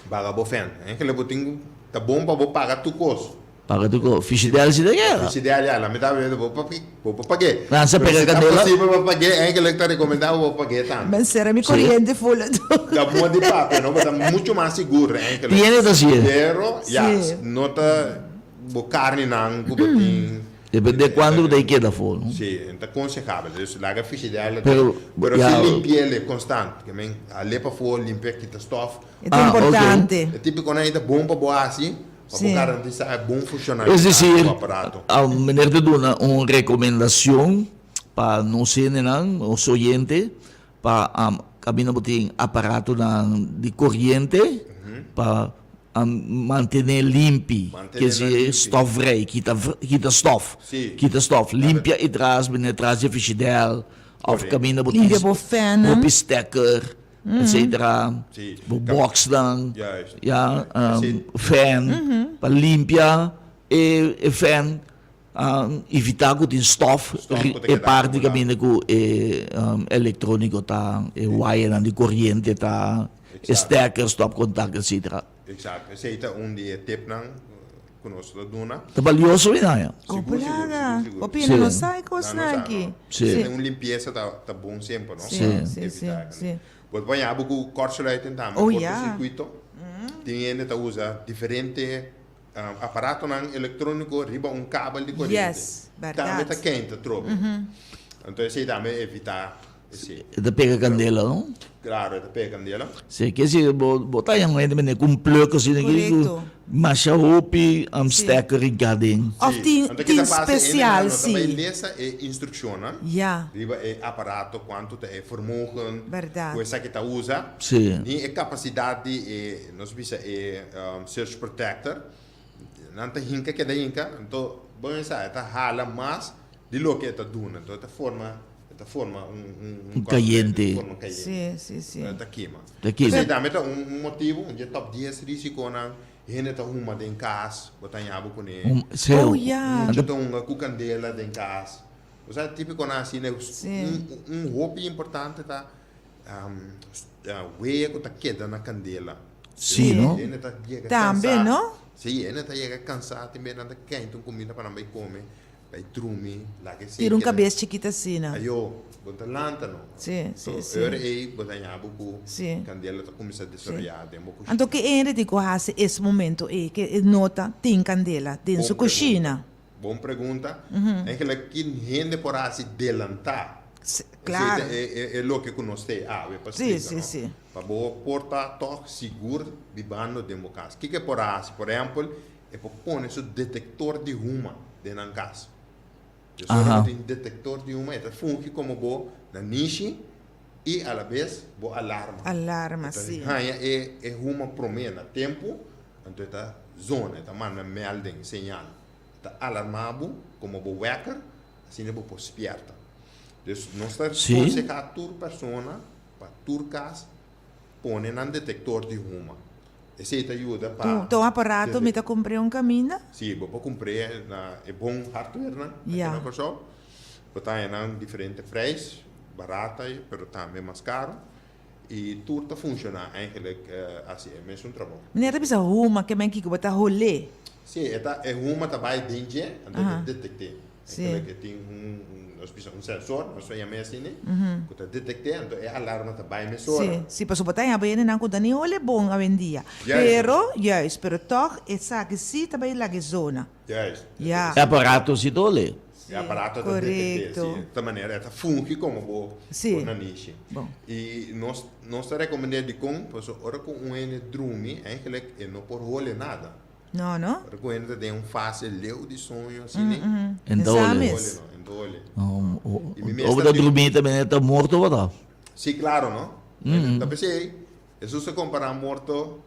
Paga bo fen. Enkele bo tin ku ta bon pa bo paga tur kos. Paga tur kos. Fishidel si ta keda. Fishidel ya, lamentablemente bo pa bo por pag'é. Nan sa pega kandela. Pero si ta posibel pa pag'é, enkele ta rekomendá bo pa pag'é tambe. Men sera mi koriente full anto. Ta bon di papia no, bo ta mucho mas sigur enkele. Tiene ta sier. Pero ya, no ta bo karninan ku bo tin. Depende cuanto bo ta keda afo, no? Si, e ta consehabel. Dus laga fishidel Pero, pero ya. si limpi'el constant. Ke men hal'é pafó, limpia, kita stof. E ta Ah, ok. importante. E típico nan ei ta bon pa bo hasi, pa bo Si. garantisa e bon funshonalidad Es di decir, bo aparato. a meneer ta duna un recomendacion pa nos hendenan, nos oyente, Pa kaminda bo tin aparatonan di koriente pa mantené limpi, ke si stofvrij, kita kita stof, kita stof, limpia e tras, bini tras di e fishidèl òf kaminda bo tin Limpia bo fènnan. hopi stekker, etsetera, bo bòksnan, ya, fèn, pa limpia e fèn. Evitá ku tin stòf e parti kaminda ku e elektróniko ta, e wayanan di koriente ta, e stekker, stòpkontak, etsetera. Eksakto. Esei ta un di e tipnan. ku nos ta duna. Ta balioso mi daña. Sigur, sigur, sigur, sigur. Hopi hende no sa e kosnan aki. Si. Un limpiesa ta ta bon semper, no? Si, si, si, si. Bo ta baña bo ku kortsluiting tambe, Oh, ya. kortosirkuito. Tin hende ta usa diferente aparatonan elektróniko riba un kabel di koriente. Yes, bèrdat. Tambe ta keinta trobe. Anto esei tambe evitá esei. E ta pega kandela, no? Klaro, e ta pega kandela. Si, ke si bo bo ta haña un hende mende ku un pluk asina ki ku Korekto. masha hopi stekker rigá den. Òf tin Anto ke tin ta pasa, e spesial, hendenan no ta bai si. lesa e instrukshonnan Ya. riba e aparato, kuantu ta e vermogen Bèrdat. ku esaki ta usa, Si. ni e kapasidat di e, nos bisa e surge protector. Nan ta hinka keda hinka, anto bo mester sa e ta hala mas di loke e ta duna. Anto e ta forma, e ta forma un, un, Un kayente. Forma un kayente. Sí, sí, sí. E ta kima. Ta kima. Esei tambe ta un, un motibu, un dje top dies risikonan, hende ta huma den kas, bo ta haña bo kuné. Un, sí. Oh, ya. Mucha ta hunga ku kandela den kas. Osea, tipikonan asina. Sí. Un, un hopi importante ta wea ku ta keda na kandela. Sí, no? Hende ta yega Tambe, kansá. no? Sí, hende ta yega kansá, tin bes nan ta kenta un kumida pa nan bai kome, bai drumi, laga esei Tira un keda. kabes chikit asina. Ayo, bo ta lanta no. Sí, sí, So, sí. e ora ei bo ta haña bo ku Sí. kandela ta kuminsá desaroyá den bo kushina. Anto ke hende tin ku hasi es momento ei ke e nota tin kandela den Bon su pregunta. kushina? Bon pregunta. Eigenlijk kin hende por hasi delantá? Claro. Esei ta e loke ku nos te awe pa Sí, splika, sí, no? sí. Pa bo por ta tòg sigur bibando den bo kas. Kiko e por hasi? Por ehèmpel, e por pone su detektor di huma den nan kas. Dus ora bo tin detektor di huma e ta fungi komo bo nanishi i alabes bo alarma. Alarma, E ta sí. haña e e huma promé na tempu, anto e ta zona, e ta manda melding, señal. E ta alarmá bo komo bo wèker, asina bo por spièrta. Dus nos ta Sí. konsehá tur persona pa tur kas pone nan detektor di huma. Esei ta yuda pa Tu, ta un aparato mi ta kumpr'é un kaminda? Sí, bo por kumpr'é na e bon hardwarenan aki Ya. na Kòrsou. Bo ta haña nan diferente prijs, barata pero tambe mas karo. I tur ta funshoná eigenlijk hasi e mesun trabou. Meneer ta bisa huma, ke men kiko bo ta holé? Sí, e ta, e huma ta bai den dje, anto e ta detekt'é. Sí. Eigenlijk e tin un, un, nos bisa un sensor, nos ta yam'é asina, ku ta detekt'é, anto e alarma ta bai mesora. Sí, sí, pasobra bo ta haña bo hendenan ku ta ni hole bon awendia. Juist. Pero, juist, pero tòg esaki sí ta bai laga e zona. Juist. Ya. E aparato sí ta hole. E aparato ta detekt'é, Korekto. sí. Ta manera e ta fungi komo bo, Sí. bo nanishi. Bon. I nos, nos ta rekomend'é dikon, pasobra ora ku un hende drumi, eigenlijk e no por hole nada. No, no? Ora ku hende ta den un fase leu di soño asina, Mm, mm. En ta hole. Sa hole mes. no, en ta hole. No, o, I mi mes o ta ta di- drumí también ta morto bo ta. Sí, claro, no? Ta p'esei, Hesus a kompará morto,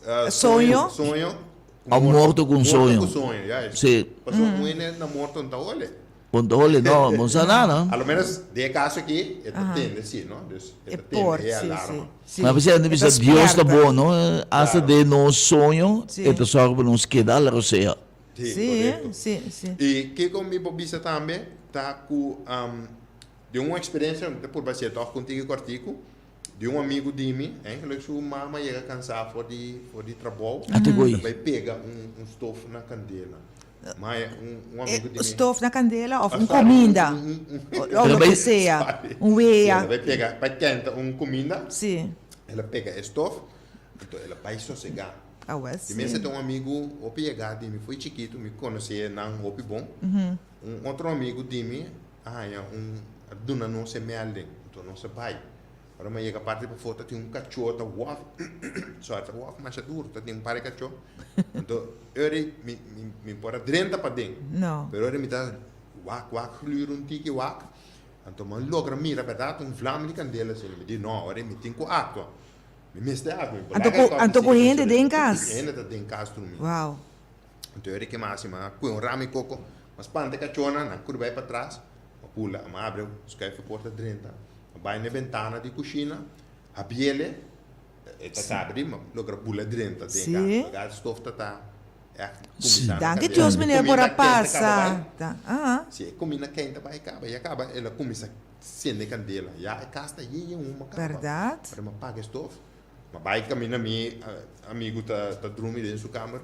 eh, Soño. soño, ku A morto ku un soño. Morto ku soño, juist. Sí. Pasobra un hende na morto no ta hole. Bon ta hole, no, bon sa nada. A lo menos den e kaso aki, e ta tende sí, no? Dus e E ta tende por, e sí, alarma. sí, sí. Ma p'esei hende E bisa ta Dios ta spierta. bon, no? Hasta Claro. den nos soño Sí. e ta sòru pa nos keda la rosea. Sí, Sí, korekto. sí, sí. I kiko mi por bisa tambe ta ku den un eksperensia, mi ta purba hasié tòg kontigo kòrtiku, di un amigu di mi, eigenlijk su mama yega kansá for di for di trabou, Ate gooi. ta bai pega un un stof na kandela. Ma e un un amigu di E mi. stof na kandela òf Ah, un sorry, kuminda? un un un O Pero loke bai- sea, Sorry. un Sí, wea. el a bai pega, bai kenta un kuminda, Sí. el a pega e stof, anto el a bai sosegá. Awel Di mi sí. ta un amigu hopi yegá di mi, foi chikitu, mi konosé nan hopi bon. Un otro amigu di mi a haña un, a duna nos e melding, anto nos a bai. Ora mi a yega parti pafó ta tin un kachó ta wòf, sorry, ta wòf masha duru, ta tin un par di kachó. Anto ora mi mi mi por a drenta paden, No. pero ora mi ta wak wak gluur un tiki wak, anto mi a logra mira bèrdat un vlam di kandela asina. Mi di no, ora mi tin ku aktua, mi mester aktua, mi por Anto laga e ku kòf anto di ku sigui hende suceder. den kas? Hende ta den kas drumí. Wow. Anto ora ke mi a hasi, mi a kue un rami koko, mi a spanta e kachónan, nan kuri bai patras, mi a bula, mi a abri skuif e porta drenta. A bai na e bentana di kushina, habiele, e ta tabri, ma logra bula drenta den kas. Loga e stof ta ta ègt kuminsá na Danki kandela. Dios meneer por a Kuminda kente kaba bai. pasa. Ta, aha. Si e kuminda kente bai kaba, ya kaba el a kuminsá sende kandela. Ya e kas ta yen yen huma kaba. Bèrdat? Ora mi a paga e stof, mi a bai kaminda mi amigu ta ta drumi den su kamer.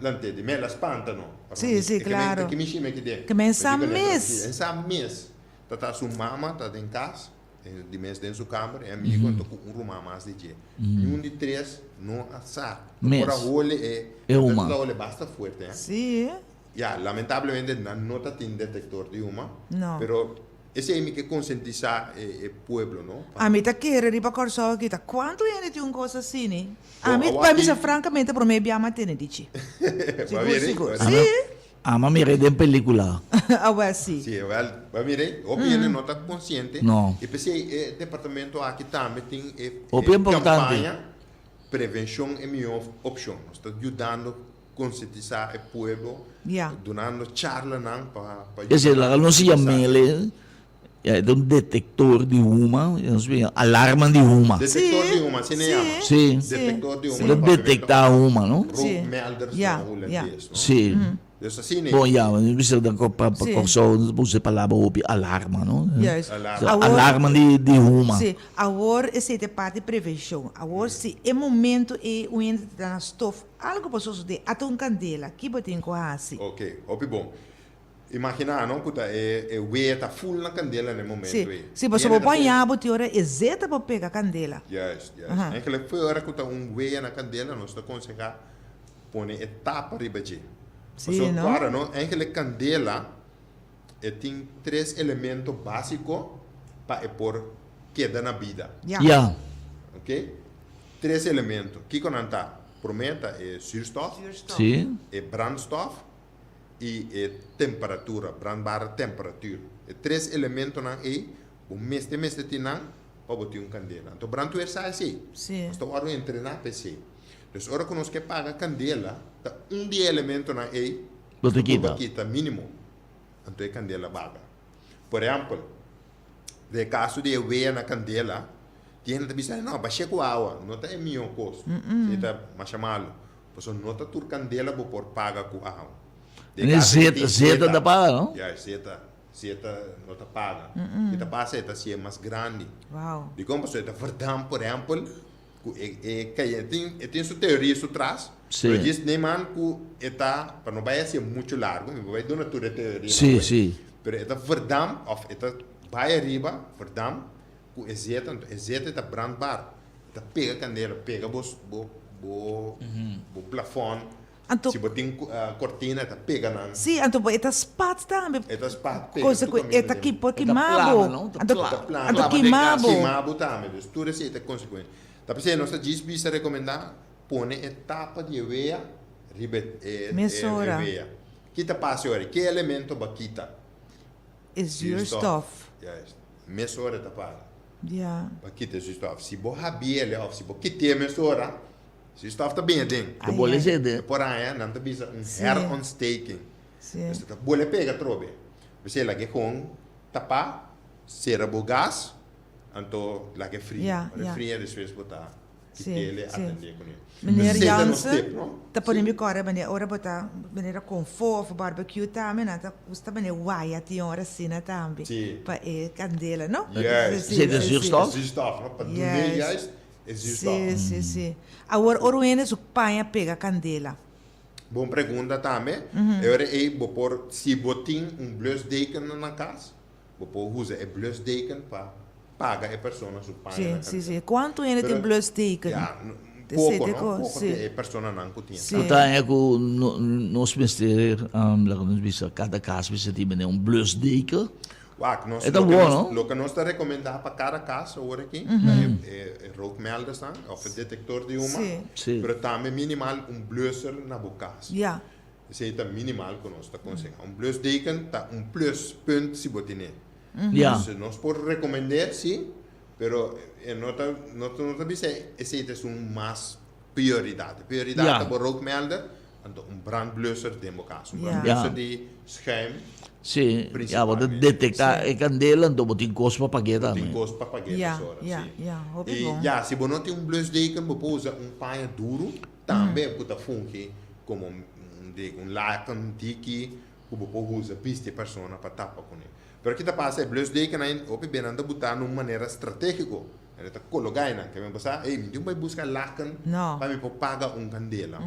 Lant'é di mel a spanta no. Sí, sí, claro. Ki mi shime ki den. Ke men sa mes. E sa mes. Ta ta su mama ta den kas, di mes den su kamber, e amigo anto ku un ruman mas di dje. Niun di tres no a sa. Mes. Por a hole e. E huma. Ta hole basta fuerte, eh. Sí. Ya, lamentablemente nan no ta tin detector di huma. No. Pero esei mi ke konsientisá e pueblo, no? Ami ta kere riba Kòrsou aki ta kuantu hende tin un kos asini? Ami, pa mi sa frankamente promé bia mi a tene di chi. Sigur, sigur. Sí. Ami a mir'é den pelikula. Awel sí. Sí, awel, bo a mir'é? Hopi hende no ta konsiente. No. I p'esei e departamento aki tambe tin e Hopi importante. kampaña Prevenshon e mihó opshon. Nos ta yudando konsientisá e pueblo, dunando charlanan pa pa yuda. Esei laga nos yam'el, e ta un detektor di huma, nos bisa alarma di huma. Detektor di huma, asina e yama. Sí. Detektor di huma. Ta detektá huma, no? Rookmelders na hulandes, no? Sí. Dus asina e. Bon, ya, nos bisa pa Kòrsou nos ta usa e palabra hopi alarma, no? Juist. Alarma di huma. Sí. Awor esei ta e parti prevenshon. Awor si e momento ei un hende ta na stof Algo por sosodé, ata un kandela, ki bo tin ku hasi? Ok, hopi bon. Imaginá no ku ta e e wea ta ful na kandela na e momentu Sí, ei. sí, pasobra bo por haña bo tin ora e zeta por pega kandela. Juist, juist. Eigenlijk fo'i ora ku ta un wea na kandela nos ta konsehá pone e tapa riba dje. Sí, Pasobra no? kòrda no, eigenlijk kandela e tin tres elemento básiko pa e por keda na bida. Ya. Ya. Ok? Tres elemento. Kiko nan ta? Promé ta e zuurstof, Sí. e brandstof i e temperatura, brandbare temperatuur. E tres elementonan ei bo mester mester tin nan pa bo tin un kandela. Anto brandweer sa esei. Sí. Nos ta wòrdu entrená pa esei. Dus ora ku nos ke paga kandela, ta un di e elementonan ei Bo ta ku bo kita. kita mínimo. Anto e kandela baga. Por ehèmpel, den e kaso di e wea na kandela, Tin hende ta bisa, no, bash'é ku awa, no ta e mihó kos. Esei ta masha malu. Pasobra no ta tur kandela bo por paga ku awa. Den E kaso ku zeta, tin zeta ta paga, no? Ya, e zeta, zeta no ta paga. Ke ta pasa, e ta hasié mas grandi. Wow. Dikon? Pasobra e ta verdamp, por ehèmpel, ku e e kai, e tin e tin su teoria su tras, Sí. pero djis neman ku e ta, pa no bai hasié muchu largu, mi por bai duna tur e teorianan Sí, awor. sí. Pero e ta verdamp òf e ta bai ariba, verdamp, Ku e zeta, anto e zeta e ta brandbaar, e ta pega kandela, pega bo bo bo bo plafòn, Anto, si bo tin kortina e ta pega nan. Sí, anto bo e ta spat tambe. E ta spat, pega Cosa tur ku e kaminda ta den. ki por E ta kima plama, bo. no? Ta Anto, plama. Ta plama. anto Plama den kima kas. bo. Kima bo tambe, dus tur esei ta konsekuensia. Ta p'esei nos ta djis bisa rekomendá pone e tapa di e wea riba e e e Mesora. wea. Ki ta pasa ora? Ke elemento bo a kita? E zuurstof. Juist. Mesora ta paga. Ja. Pa kita e zuurstof. Si bo habiele of si bo kit'é mesora, zuurstof ta bini aden. Ta bole zete. E por aña nan ta bisa un Sí. herontsteking. Sí. Dus ta bole pega atrobe. P'esei lag'é kon tapá, sera bo gas, anto lag'é fria. Ja, Ora e ja. fria despues bo ta Sí, kit'é, sí. atendé kuné. Meneer Esei ta nos Jansen tip, no? ta pone Sí. mi kòrda manera ora bo ta manera konfò òf barbecue tambe nan ta gusta manera waya tin ora asina tambe Sí. pa e kandela no? Juist. Sí, Esei ta sí, sí. zuurstof? Zuurstof, no? Pa dun'é Juist. juist e zuurstof. Sí, sí, sí. Awor ora un hende su paña pega kandela. Bon pregunta tambe. E ora ei bo por, si bo tin un blusdeken na kas, Bo por usa e blusdeken pa paga e persona su paña na Sí, sí, kandela. sí. Kuantu hende tin Pero, blusdeken? ya, Te poko, sete no? kos, Poko sí. tin e personanan ku tin. Sí. Ku ta haña ku nos mester, laga nos bisa, kada kas mester tin mene un blusdeken. Wak, nos, E ta loke bon, nos, no? loke nos ta rekomendá pa kada kas awor aki, ta e, e, e rookmeldersnan òf e detektor di huma, Sí. Sí. pero tambe minimal un blusser na bo kas. Ya. Esei ta minimal ku nos ta konsehá. Un blusdeken ta un pluspunt si bo tine. Ja. Dus nos por rekomend'é si, pero e no ta no ta no ta bisa esei ta esun mas prioridat. E prioridat Ja. ta bo rookmelder, anto un brandblusser den bo kas. Un Ja. brandblusser Ja. di schuim Sí, ya bo ta principalmente. detektá e kandela, anto bo tin kos pa pag'é Bo tin tambe. kos pa pag'é Ja, mesora, ja, si. ja. Hopi I bon. ja, si bo no tin un blusdeken bo por usa un paña duru Tambe ku ta fungi komo un di un laken diki ku bo por usa bisti e persona pa tapa kuné. Pero ki ta pasa e blusdekennan hopi be nan ta butá na un manera stratégiko. Nan ta kologá einan. Ke men por sa, ey mi tin bai buska laken No. pa mi por paga un kandela.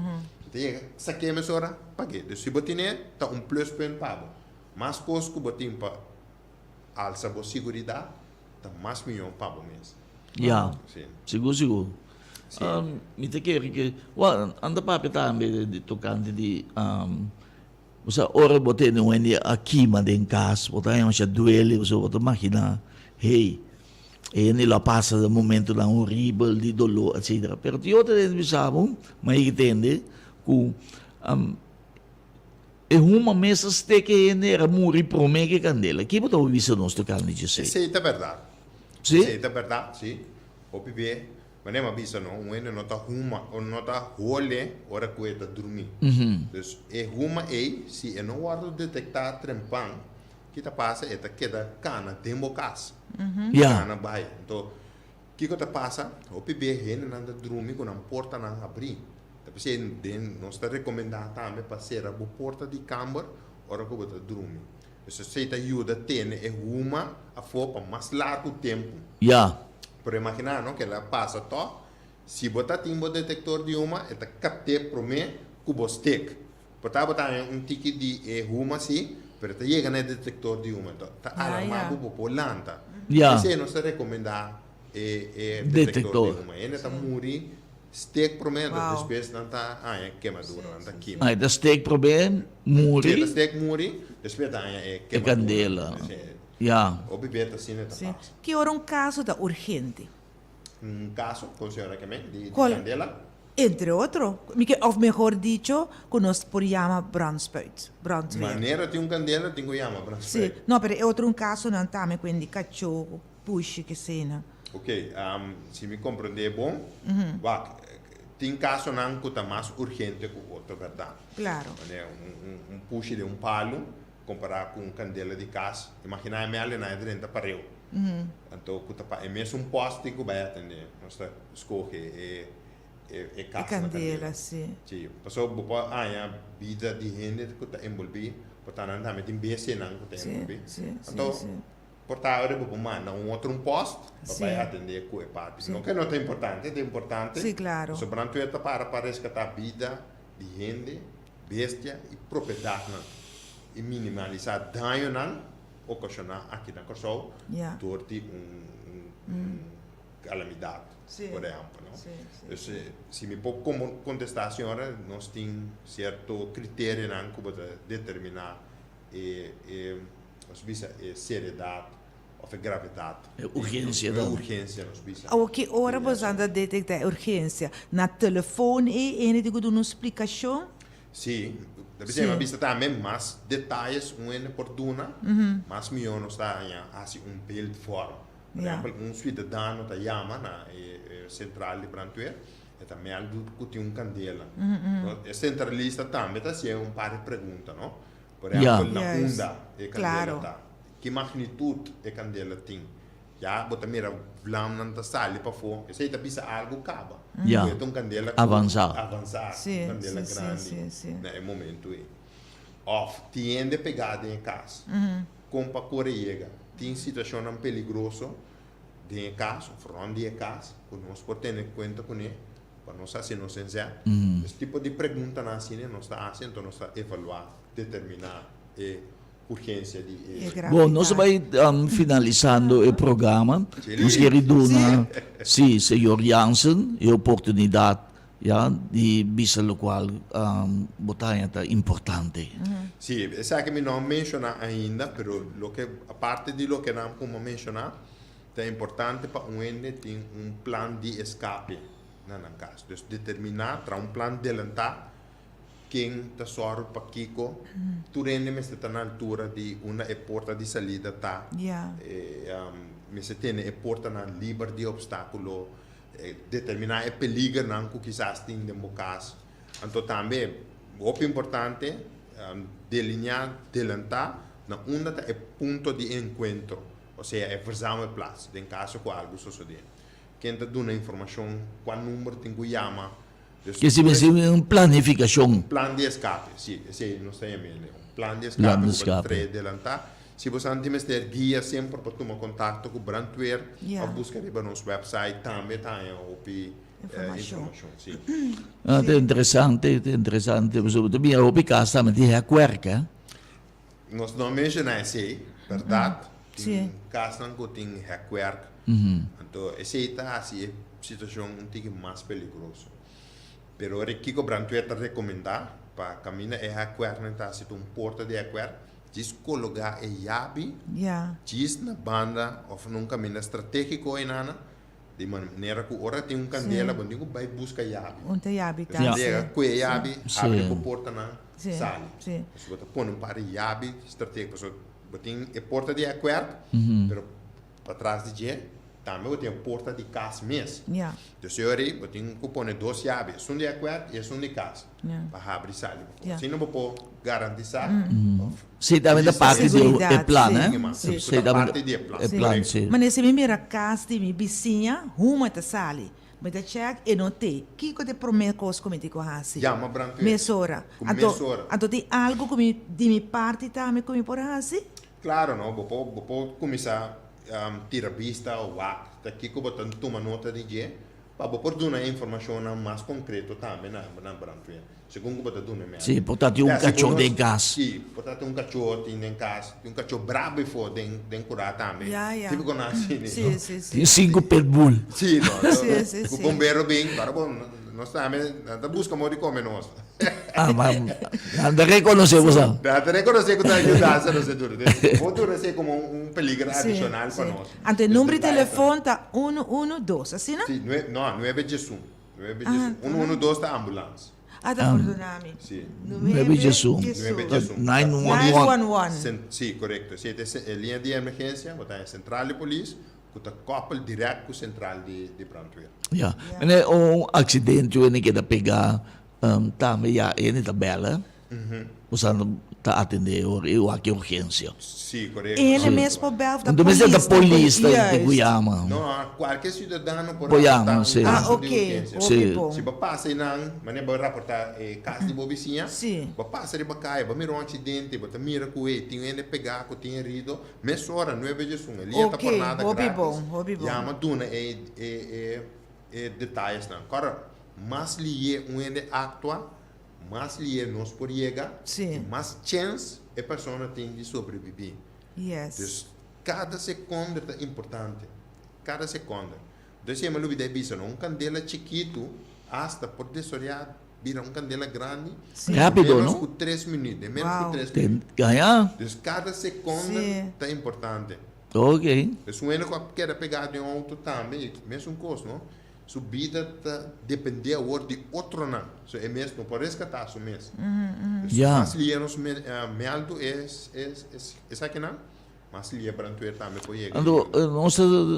E ta yega sak'é mesora pag'é. Dus si bo tin'é ta un pluspunt pa bo. Mas kos ku bo tin pa alsa bo siguridat ta mas mihó pa bo mes. Ya, Sí. sigur sigur. Sí. Mi ta kere ke, wèl, anda papia tambe di tokante di bo sa ora bo tene un hende a kima den kas, bo ta haña masha duele pasobra bo ta maginá, hey, e hende lo a pasa den momentonan horibel di doló, etcetera. Pero tin otro hende bisa bo, mi a yega tende ku E huma mes a steke hende era muri prome ke kandela. Ki bo ta por bisa nos tokante djesei? Esei ta bèrdat. Si? Esei ta bèrdat, si. Hopi be, manera mi a bisa no, un hende no ta huma o no ta hole ora ku e ta drumí. Dus e huma ei, si e no wòrdu detektá trempan, ki ta pasa? E ta keda kana den bo kas. Ya. Kana bai. Anto, Kiko ta pasa? Hopi be hendenan ta drumi ku nan portanan habrí. Ta p'esei den nos ta rekomendá tambe pa sera bo porta di kamber ora ku bo ta drumi. Pues esei ta yuda tene e huma afó pa mas largu tempu. Ya. Pero imaginá no kila pasa tòg, si bo ta tin bo detektor di huma e ta kapt'é promé ku bo stek. Por ta bo ta haña un tiki di e huma si, pero ta yega na e detector di huma. Enton ta alarma bo bo por lanta. Ya. P'esei nos ta recomenda e e detector di huma. Hende ta muri steek prome, enton Wow. despues nan ta haña kemadura, nan ta kima. Ah, e ta steek prome, muri. Si, e ta steek muri, despues ta haña e E kemadura. candela. P'esei Ya. hopi bes ta asina ta Si. pasa. Ki ora un caso ta urgente? Un caso, con señora Kemen, di Cual? candela. Entre otro, mi ke, of mehor dicho, ku nos por yama brandspuit, brandweer. Manera tin un kandela tin ku yama brandspuit. Sí, no, pero e otro un kasonan tambe ku hende kachó, ku pushi, kesenan. Ok, si mi komprendé bon, wak, tin kasonan ku ta mas urgente ku otro, bèrdat? Klaro. Manera un pushi den un palu kompará ku un kandela di kas, imaginá e mèlde nan e drenta pareu. Anto ku ta pa e mesun pòst tin ku bai atendé, nos ta skohe e. e E kas na kandela, kandela. sí. Sí, pasobra bo por haña bida di hende ku ta enbolbí, por ta nan tambe tin bestianan ku ta Sí, enbolbí. sí, sí, Anto, sí. por ta ora bo por manda un otro un post pa Sí. bai atendé ku e parti. Sí. No ke no ta importante, ta importante. Sí, klaro. Pasobra nan tur ta para pa reskatá bida di hende, bestia i propiedatnan i minimalisá dañonan okashoná aki na Kòrsou Ya. dor di un un kalamidat, por ehèmpel, no? Dus si mi por kontestá señora, nos tin sierto kriterionan ku bo ta determiná e, e, nos bisa, e seriedat òf e gravedat. E urgensia E tambe. urgensia, nos bisa. Awor ki ora boso ta detektá e urgensia? Na telefon ei hende tin ku duna un splikashon? Sí, ta bisa mi a bisa tambe mas detayes un hende por duna, mas mihó nos ta haña hasi un beeldvorm. Por ehempel, un suidadano ta yama na e sentral di brandweer, e ta mèldu ku tin un kandela. E sentralista tambe ta hasié un par di pregunta, no? Por ehempel, na unda e kandela ta? Ki magnitut e kandela tin? Ya bo ta mira vlamnan ta sali pafó, esei ta bisa algu kaba. Ya. Ku e ta un kandela ku Avansá. avansá, un kandela grandi na e momentu ei. Òf tin hende pegá den e kas. Kon pa kore yega. Tin situashonnan peligroso den e kas òf rònt di e kas ku nos por tene kuenta kuné pa nos hasi nos inzet. Es tipo di preguntanan asina nos ta hasi, anto nos ta evaluá, determiná e urgensia di e. Bon, nos ta bai finalisando e programa. Nos kere duna, sí, señor Jansen e oportunidat Ya, di bisa locual bo ta haña ta importante. Sí, esaki mi no a menciona ainda, pero loke, aparte di loke nan como a menciona, ta importante pa un hende tin un plan di escape na nan cas. Dus determina, traha un plan delanta ken ta sòru pa kiko, tur hende mester ta na altura di unda e porta di salida ta, mester tene e portanan liber di obstaculo, Determiná e peligernan ku kisas tin den bo kas. Anto tambe, hopi importante, delineá, delantá na unda ta e punto di enkuentro, osea e verzamelplaats, den kaso ku algu sosodé. Ken ta duna informashon, kua number tin ku yama. Dus Ke si mester un planifikashon. Un plan di eskape, si, esei nos ta yam'e, un plan di eskape ku bo ta trae delantá. Si bo sa tin mester guia semper por tuma kontakto ku Brandweer òf buska riba nos wèpsait tambe ta haña hopi. Informashon. Informashon, si. Ah, ta interesante, ta interesante. Pasobra ta mira hopi kas tambe tin hekwerk, eh. Nos no a menshoná esei, bèrdat. Si. Tin kasnan ku tin hekwerk. Anto esei ta hasi e situashon un tiki mas peligroso. Pero ora kiko brandweer ta rekomendá pa kaminda e hekwerknan ta hasi ta un porta di hekwerk, djis kologá e yabi djis na banda òf na un kaminda stratégiko einana, Di manera ku ora tin un kandela bo tin ku bai buska yabi. Un ta yabi ta. Bo yega kue yabi, habri bo portanan, sali. Pasobra bo ta pone un par di yabi stratégiko. Pasobra bo tin e porta di hekwerk, pero patras di dje tambe bo tin e porta di kas mes. Dus e ora ei bo tin ku pone dos yabi, esun di hekwerk i esun di kas, pa habri sali. Asina bo por garantisá òf. Sí, tambe ta parti di e plan, eh? Sí. Sí, tambe ta e plan, sí. Mane si mi mira kas di mi bisiña, huma ta sali. Mi ta chèk, e no t'e. Kiko ta e promé kos ku mi tin ku hasi? Yama brandweer. Mesora. Ku mesora. Anto tin algu ku mi, di mi parti tambe ku mi por hasi? Klaro, no. Bo por, bo por kuminsá tira bista o wak ta kiko bo ta tuma nota di dje, pa bo por duna e informashonnan mas konkreto tambe na na brandweer. Segun ku bo ta duna mèlda. Sí, por ta tin un kachó den kas. Sí, por ta tin un kachó tin den kas, tin un kachó brabo efo den den kurá tambe. Ya, ya. Típiko nan asina, no? Sí, sí, sí. Tin sinku pitbull. Sí, no. Sí, sí, Ku sí. bombero bin, ora bo nos tambe nan ta buska modo di kome nos. Ah, ma nan ta rekonosé bo sa. Nan ta rekonosé ku ta yudansa nos e duna. Entonces, bo duna esei komo un peligro Sí, adishonal pa sí. nos. Anto e Dus number di detaye ta. telefon ta unu unu dos, asina? Sí, nue, no, nuebe djesun. Nuebe djesun. Unu unu dos ta ambulans. Ah, ta perdona mi. Sí. Nuebe djesun. Nuebe djesun. 911. 911. Sí, korekto. Sí, ta e liña di emergensia, bo ta e sentral di polis ku ta koppel dirèkt ku sentral di brandweer. Ya. Mene un aksidente ku hende keda pegá tambe ya hende ta bèla. Boso ta atendé ora e wak e urgensia. Sí, korekto. E hende mes por bel of ta Anto mester ta polis polis ta tin ku yama. No, kualke siudadano por Por raportá yama, un sí. Ah, kaso di ok. urgensia. Hopi Sí. bon. Si bo pasa einan, manera bo raportá e kas di bo bisiña, Sí. bo pasa riba kaya, bo mira un aksidente, bo ta mira ku ey tin hende pegá ku tin herido, mesora nuebe djesun, e liña ta Ok, por nada hopi gratis, bon, hopi bon. yama duna e e e e detayesnan. Kòrda, mas lié un hende aktua, Mas lié nos por yega Sí. i mas chèns e persona tin di sobrebibí. Yes. Dus kada sekònde ta importante. Kada sekònde. Entonces e lubidá e bisa no, un kandela chikitu asta por desoriá bira un kandela grandi Sí. den Rápido, ménos no? ku tres minüt, den ménos ku Wow. tres Ten, minüt. gañá. Dus kada sekònde Sí. ta importante. Ok. Dus un hende ku a keda pegá den un outo tambe, e mesun kos, no? Su bida ta dependé awor di otronan, so e mes no por reskatá su mes. Dus Ya. mas lié nos mèldu es esakinan, mas lié brandweer tambe por yega. Anto nos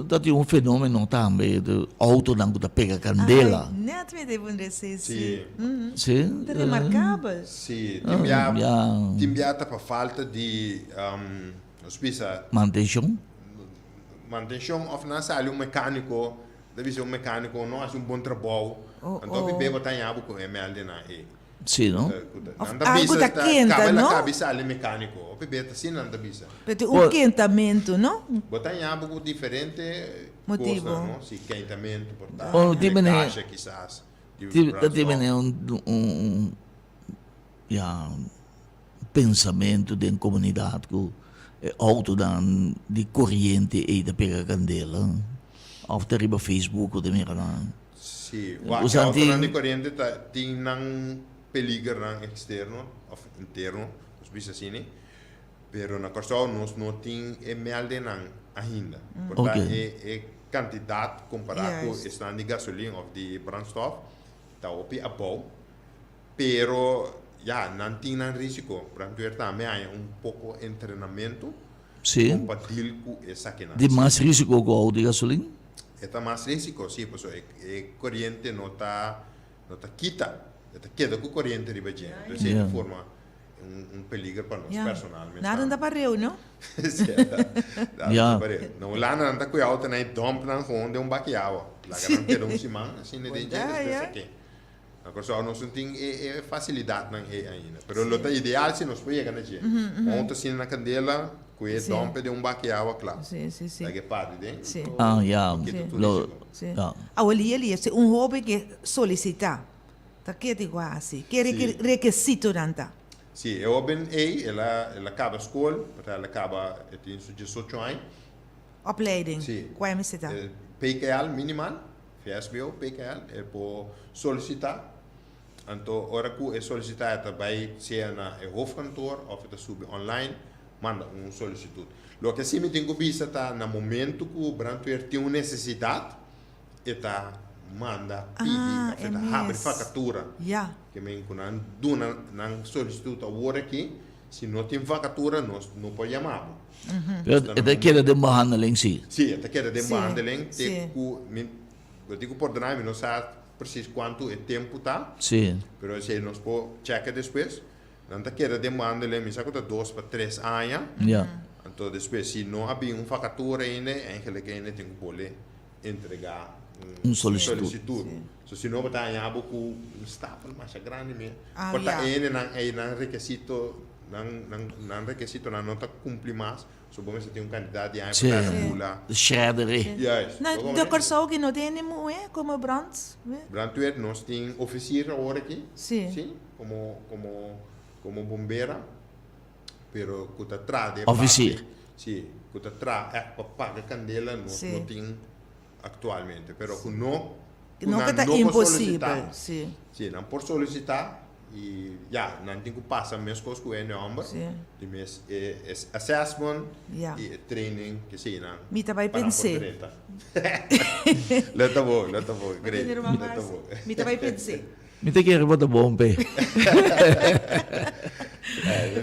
ta tin un fenómeno tambe di outonan ku ta pega kandela. Ai, nèt mi ta puntra esei, sí. Sí. Sí. Ta remarkabel. Sí, tin bia, Ya. tin bia ta pa falta di, nos bisa. Mantenshon. Mantenshon òf nan sali un mekániko. Ta bisa un mecanico no haci un bon trabou, anto Oh, hopi oh. beba ta haña bo cu e melde nan ey. Sí, no? Of Nan ta algo bisa ta ta kenta, caba la no? cabi sali mecanico. Hopi beba ta asina nan ta bisa. Pero tin un Bo- kentamento, no? Bo ta haña bo cu diferente Motibo. cosnan, no? Si kentamento por ta, Oh, tin mene- lecaje kisas, di Tin, ta tin brandstof. mene un, un, ya, pensamentu den komunidat ku e outonan di koriente ei ta pega kandela òf ta riba Facebook ku ta mira nan. Sí, wak e outonan di koriente ta tin nan peligernan eksterno òf interno, nos bisa asina, pero na Kòrsou nos no tin e mèldenan ainda. Por ta e e kantidat kompará ku esnan di gasolin òf di brandstof ta hopi abou. Pero ya, nan tin nan risico. Brandweer tambe haña un poco entrenamento Sí. con pa deal cu esakinan. Di mas risico cu auto di gasolin? E ta mas risico, sí, pasobra e, e coriente no ta, no ta kita. E ta keda cu coriente riba dje. Entonces e ta forma un, un peligro pa nos Ya. personalmente. Nada ta pareu, no? Sí, nada Ya. ta pareu. Na Hulanda nan ta cuya auto nan e dump nan gewoon den un baki awa. Laga nan keda un siman asina den dje, Bondad, despues ya. a ke. Na Kòrsou nos no tin e e fasilidatnan ei ainda, pero lo ta ideal si nos por yega na dje. Un outo asina na kandela. Ku e dòmpe den un baki awa kla. Laga e parti den. Ah, ya. Kita tur risiko. Ya. Awor lia lia, si un hoben ke solisitá, ta ke di ku hasi? Ke rekesitonan ta? Si, e hoben ei, el a el a kaba skol, el a kaba, e tin su diesocho aña. Opleiding, Si. kua e mester ta? PKL minimal, VSBO, PKL, e por solisitá. Anto ora ku e solisitá e ta bai sea na e hoofdkantoor òf e ta subi online, manda un solisitut. Loke si mi tin ku bisa ta na momentu ku brandweer tin un nesesidat, e ta manda pidi Ah, òf e e ta habri mes. vakatura. Ya. Ke men ku nan duna nan solisitut awor aki, si no tin vakatura nos no por yama bo. Pero e ta keda den behandeling si. Si, e ta keda den Si, behandeling te si. ku mi, bo tin ku pordona mi no sa precies kuantu e tempu ta. Si. Pero esei nos por chèkè despues. Nan ta keda den behandeling, mi sa ku ta dos pa tres aña. Ya. Anto despues si no a bin un vakatura ainda, eigenlijk ainda tin ku bolbe entregá Un solisitut. solisitut. So si no bo ta haña bo ku un stapel masha grandi mes. Ah, Por ta ya. ene nan ei nan rekesito, nan nan nan rekesitonan no ta kumpli mas. So bo mester tin un kantidat di aña Sí. pa ta regula. Shredder e. Juist. Na Bo de komprende? Kòrsou ki no tin muhé komo brandweer? Brandweer nos tin ofisier awor aki. Sí. Sí, komo komo komo bombera. Pero ku ta traha den Ofisier. parti, sí, ku ta traha ègt pa paga kandela nos Sí. no tin aktualmente. Pero ku no, ku No ke nan ta no por imposibel, solisitá. sí. Sí, nan por solisitá i ya, nan tin ku pasa meskos ku hende hòmber. Sí. Di mes e assessment Ya. i e training ke esei nan Mi ta bai pa nan por pens'é. drenta. Lo ta bon, lo ta bon, great, Ruman lo ta Marcy, bon. Mi ta bai pens'é. Mi ta kere bo ta bon p'e.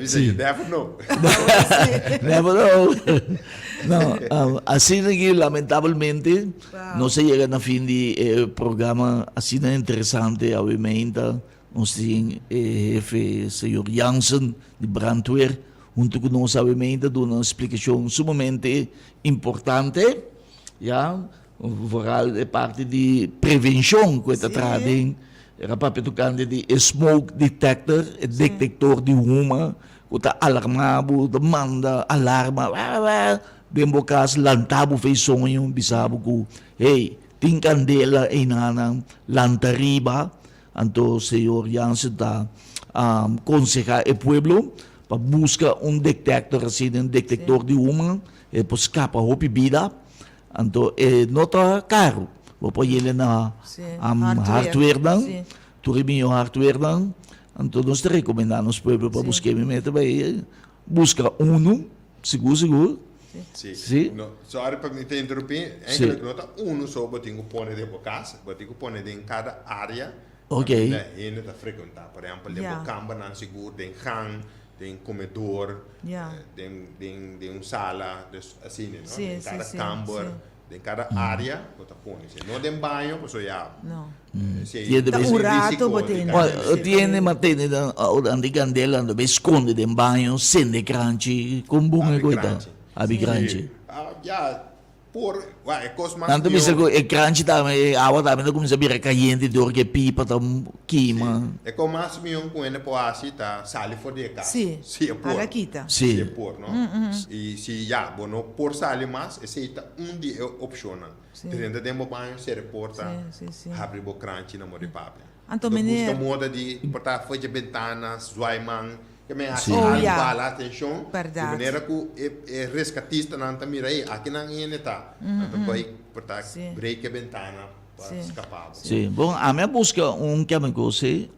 Sí. You never know. Never know. No, asina ki lamentabelmente nos a yega na fin di e programa asina interesante awe meinta. Nos tin e hefe señor Jansen di brandweer hunto ku nos awe meinta duna un splikashon sumamente importante, ya. Vooral e parti di prevencion cu e ta traha den. Era papia tocante di e smoke detector, e detector di huma cu ta alarma bo, ta manda alarma den bo cas, lanta bo fei soño, bisa bo cu hey, tin candela einanan, lanta riba. Anto señor Jansen ta conseha e pueblo pa busca un detector asina, un detector di huma, e por scapa hopi bida. Anto e no ta karu. Bo por yele na hardwarenan, tur e miho hardwarenan. Anto nos ta rekomendá nos pueblo pa buska e mi meta bai buska unu, sigur sigur. Sí. No, sorry pa mi ta interrumpí. Eigenlijk no ta unu so bo tin ku pone den bo kas, bo tin ku pone den kada área kaminda hende ta frekuentá. Por ehèmpel den bo kambernan sigur, den gang. Den comedor, den den den un sala, dus asina, no? Den cada kamber, den cada area bo ta pone. Si no den baño, pasobra ya esei Ta un rato bo tene. Tiene ma tene dan ora di candela ando bay sconde den baño, sende kranchi, con bon e koita? Abi kranchi. Ya, Por, wak, e kos mas Nan ta bisa pió. ku e kranchi tambe, e awa tambe ta kuminsá bira kayente dor ku e pipa ta kima. Sí. E kos mas mió ku hende por hasi ta sali for di e kas. Sí. Si e por. Hala kita. Sí. Si e por, no? I si ya, bo no por sali mas, esei ta un di e opshonnan. Sí. Drenta den bo baño, sera e porta, Sí, sí, sí. habri bo kranchi na mor di papia. Anto Bo ta meneer. buska moda di por ta for dje bentana, zwaai man, ke men hasi Sí. Oh, algu ya. pa hala atenshon. Di Berdad. manera ku e e reskatistanan ta mira, ey, aki nan hende ta. Nan ta bai por ta Sí. break e bentana pa Sí. skapa bo. Sí, bon, ami a buska un kemiko si,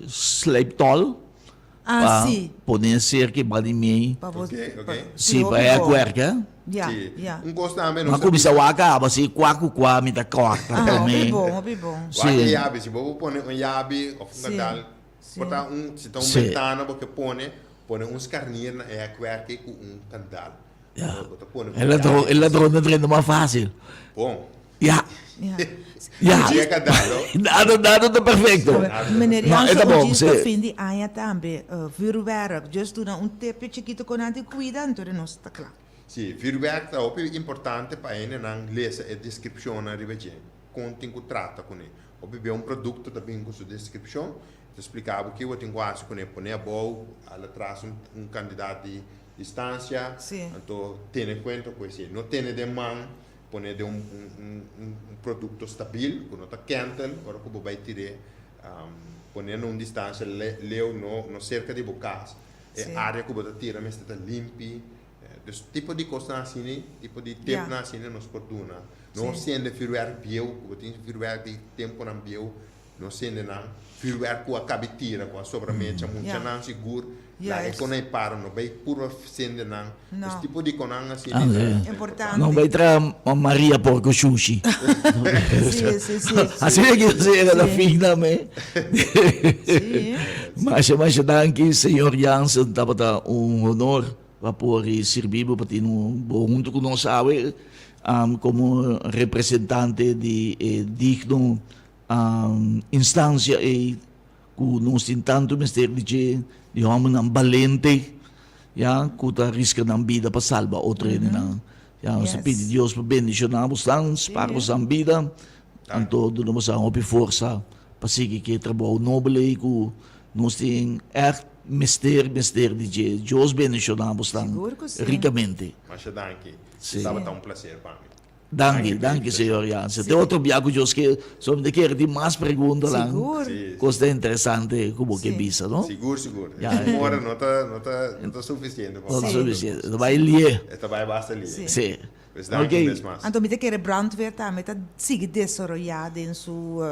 slijptol. Ah, Pa sí. pone cerca ba di mi. Pa bo, Ok, ok. pa, Sí, sí, pa hopi e bon. kuerka. Ja, Sí. ja. Un kos tambe nos Ma ta kuminsá bisa. wak aba si kua ku kua mi ta kòrta Ah, promé. hopi bon, hopi bon. Wak Sí. e yabi, si bo por pone un yabi òf un Sí, kandal, sí. por ta un, si ta un Sí. bentana bo ke pone, pone un skarnier na e hèkwerk ei ku un kandal. Ja. Bo ta pone E ladron, e ladron ta drenta mas fásil. Bon. Ja. Ja. Ja. Dje kandal, no? Dado, dado ta perfecto. Meneer No, e ta Jansen, bon, un djis pa sí. fin di aña tambe, vuurwerk. Just duna un tipje chikito kon nan tin cuida, anto de nos ta kla. Sí, vuurwerk ta hopi importante pa hendenan lesa e descripcionnan riba dje, kon tin ku trata kuné. Hopi bia un produkto ta bin ku su descripcion, ta splika bo ki bo tin ku hasi kuné, pone abou, hala tras un kandidat di. distansia, anto tene kuenta ku esei. No tene den man, pone den un un un produkto stabil ku no ta kèntel ora ku bo bai tir'é, pone na un distansia leu, no no serka di bo kas. E área ku bo ta tira mester ta limpi. Dus tipo di kosnan asina, tipo di tipnan asina nos por duna. No sende vürwèrk bieu, ku bo tin vürwèrk di tempunan bieu, no sende nan. Vürwèrk ku a kabi tira, ku a sobra mecha, muchanan sigur laga e kon ei para, no bai purba sende nan. Dus tipo di konan asina ta importante. No bai traha Maria porko shushi. Asina ki nos a yega na fin tambe. Masha masha danki señor Jansen, tabata un honor Pa por sirbi bo pa tin bo huntu ku nos awe komo representante di e digno instansia ei ku nos tin tantu mester di dje, di hòmbernan balente ya ku ta riska nan bida pa salba otro hendenan. Ya nos ta pidi Dios pa bendishoná bosnan, spar bosnan bida, anto duna bosnan hopi forsa pa sigui ku e trabou nobel ei ku nos tin ègt mester mester di dje. Dios bendishoná bosnan Sigur ku sí. rikamente. Masha danki. Sí. Tabata un placer pa mi. Danki, danki señor Jansen. Te otro bia ku Dios ke, so mi ta kere tin mas preguntanan. Sigur. Sí, Kos ta interesante ku bo ke Sí. bisa, no? Sigur, sigur. Ya, Un ora no ta, no ta, no ta suficiente pa No ta papia. suficiente. Ta bai lié. E ta bai basta lié. Sí. Sí. Pues danki Oké. un bes mas. Anto mi ta kere brandweer tambe ta sigui desaroyá den su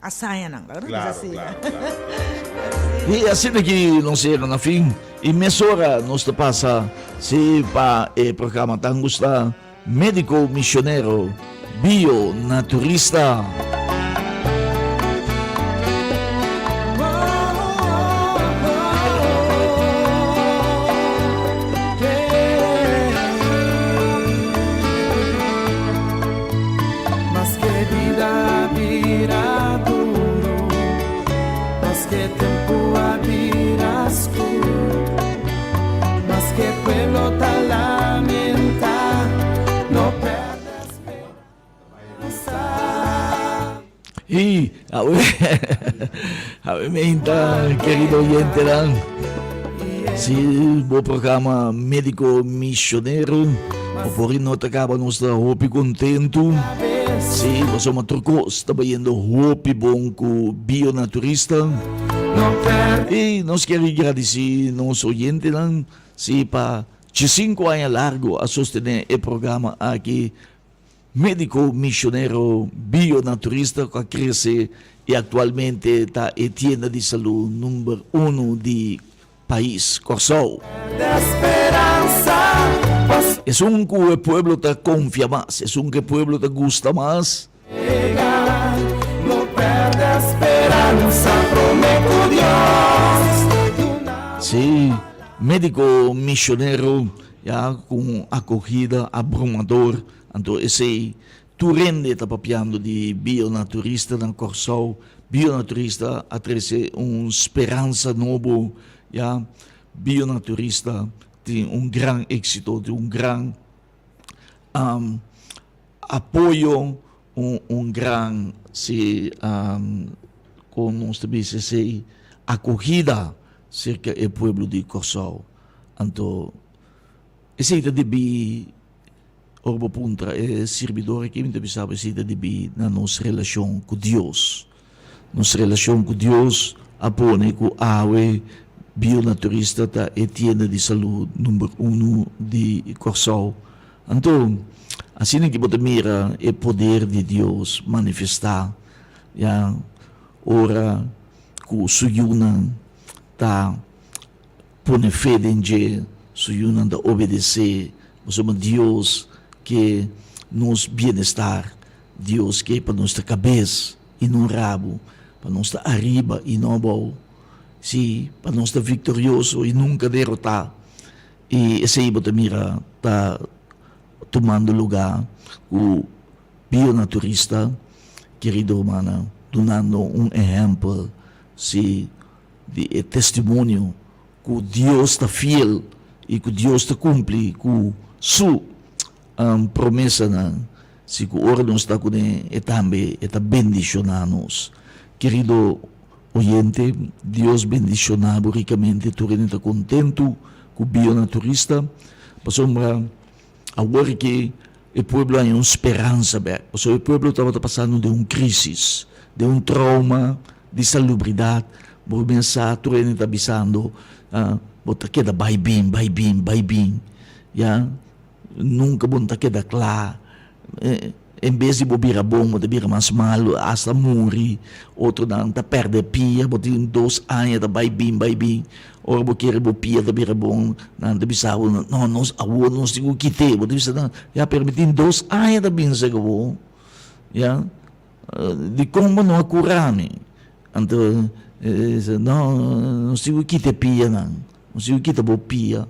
hazañanan, laga nos bisa Claro, asina. claro, claro, claro, sigur. I asina ki nos yega na fin i mesora nos ta pasa si pa e programa tan gusta Medico Misionero Bio Naturista. Maske bida a bira duro, maske tempu a bira skur, maske pueblo ta lamentá, no pèrdè speransa. I awe awe meinta kerido oyentenan si bo programa Medico Misionero bo por nota kaba nos ta hopi kontentu si pasobra tur kos ta bayendo hopi bon ku Bionaturista i nos kier gradisi nos oyentenan si pa diesinku aña largo a sostene e programa aki. Médiko misionero bionaturista ku a krese i aktualmente ta e tienda di salú number uno di pais Kòrsou. Esun ku e pueblo ta konfia mas, esun ku e pueblo ta gusta mas. Sí, médiko misionero ya ku un akogida abrumador. Anto esei tur hende ta papiando di bionaturista na Kòrsou. Bionaturista a trese un speransa nobo, ya. Bionaturista tin un gran éksito, tin un gran apoyo, un gran, si, kon nos ta bisa esei, akogida serka e pueblo di Kòrsou. Anto esei ta debí. Ora bo puntra e sirbidor aki, mi ta bisa bo esei ta debí na nos relashon ku Dios. Nos relashon ku Dios a pone ku awe Bionaturista ta e tienda di salú number uno di Kòrsou. Anto, asina ki bo ta mira e poder di Dios manifestá ya ora ku su yunan ta Pone fe den dje, su yunan ta obedesé, pasobra Dios ke nos bienestar, Dios ke pa nos ta kabes i no rabu, pa nos ta ariba i no abou, sí, pa nos ta viktorioso i nunka derotá. I esei bo ta mira ta tumando lugá ku bionaturista, kerido rumannan, dunando un ehèmpel, sí. Di e testimonio ku Dios ta fiel i ku Dios ta kumpli ku Su promesanan, si ku ora nos ta kuné E tambe e ta bendishoná nos. Kerido oyente, Dios bendishoná bo rikamente, tur hende ta kontentu. ku Bionaturista pasobra awor ke e pueblo haña un speransa bek pasobra e pueblo tabata pasando den un krisis, den un trauma di salubridat. Bo mes sa tur hende ta bisando bo ta keda bai bin, bai bin, bai bin ya. Nunka bo no ta keda kla. En bes di bo bira bon, bo ta bira mas malu, asta muri. Otronan ta pèrdè pia, bo tin dos aña ta bai bin, bai bin. Ora bo kere bo pia ta bira bon, nan ta bisa bo, no, nos awor nos tin ku kit'é. Bo ta bisa nan, ya, pero mi tin dos aña ta bin serka bo, ya. Dikon bo no a kura mi? Anto e bisa, no, nos tin ku kita e pianan, nos tin ku kita bo pia.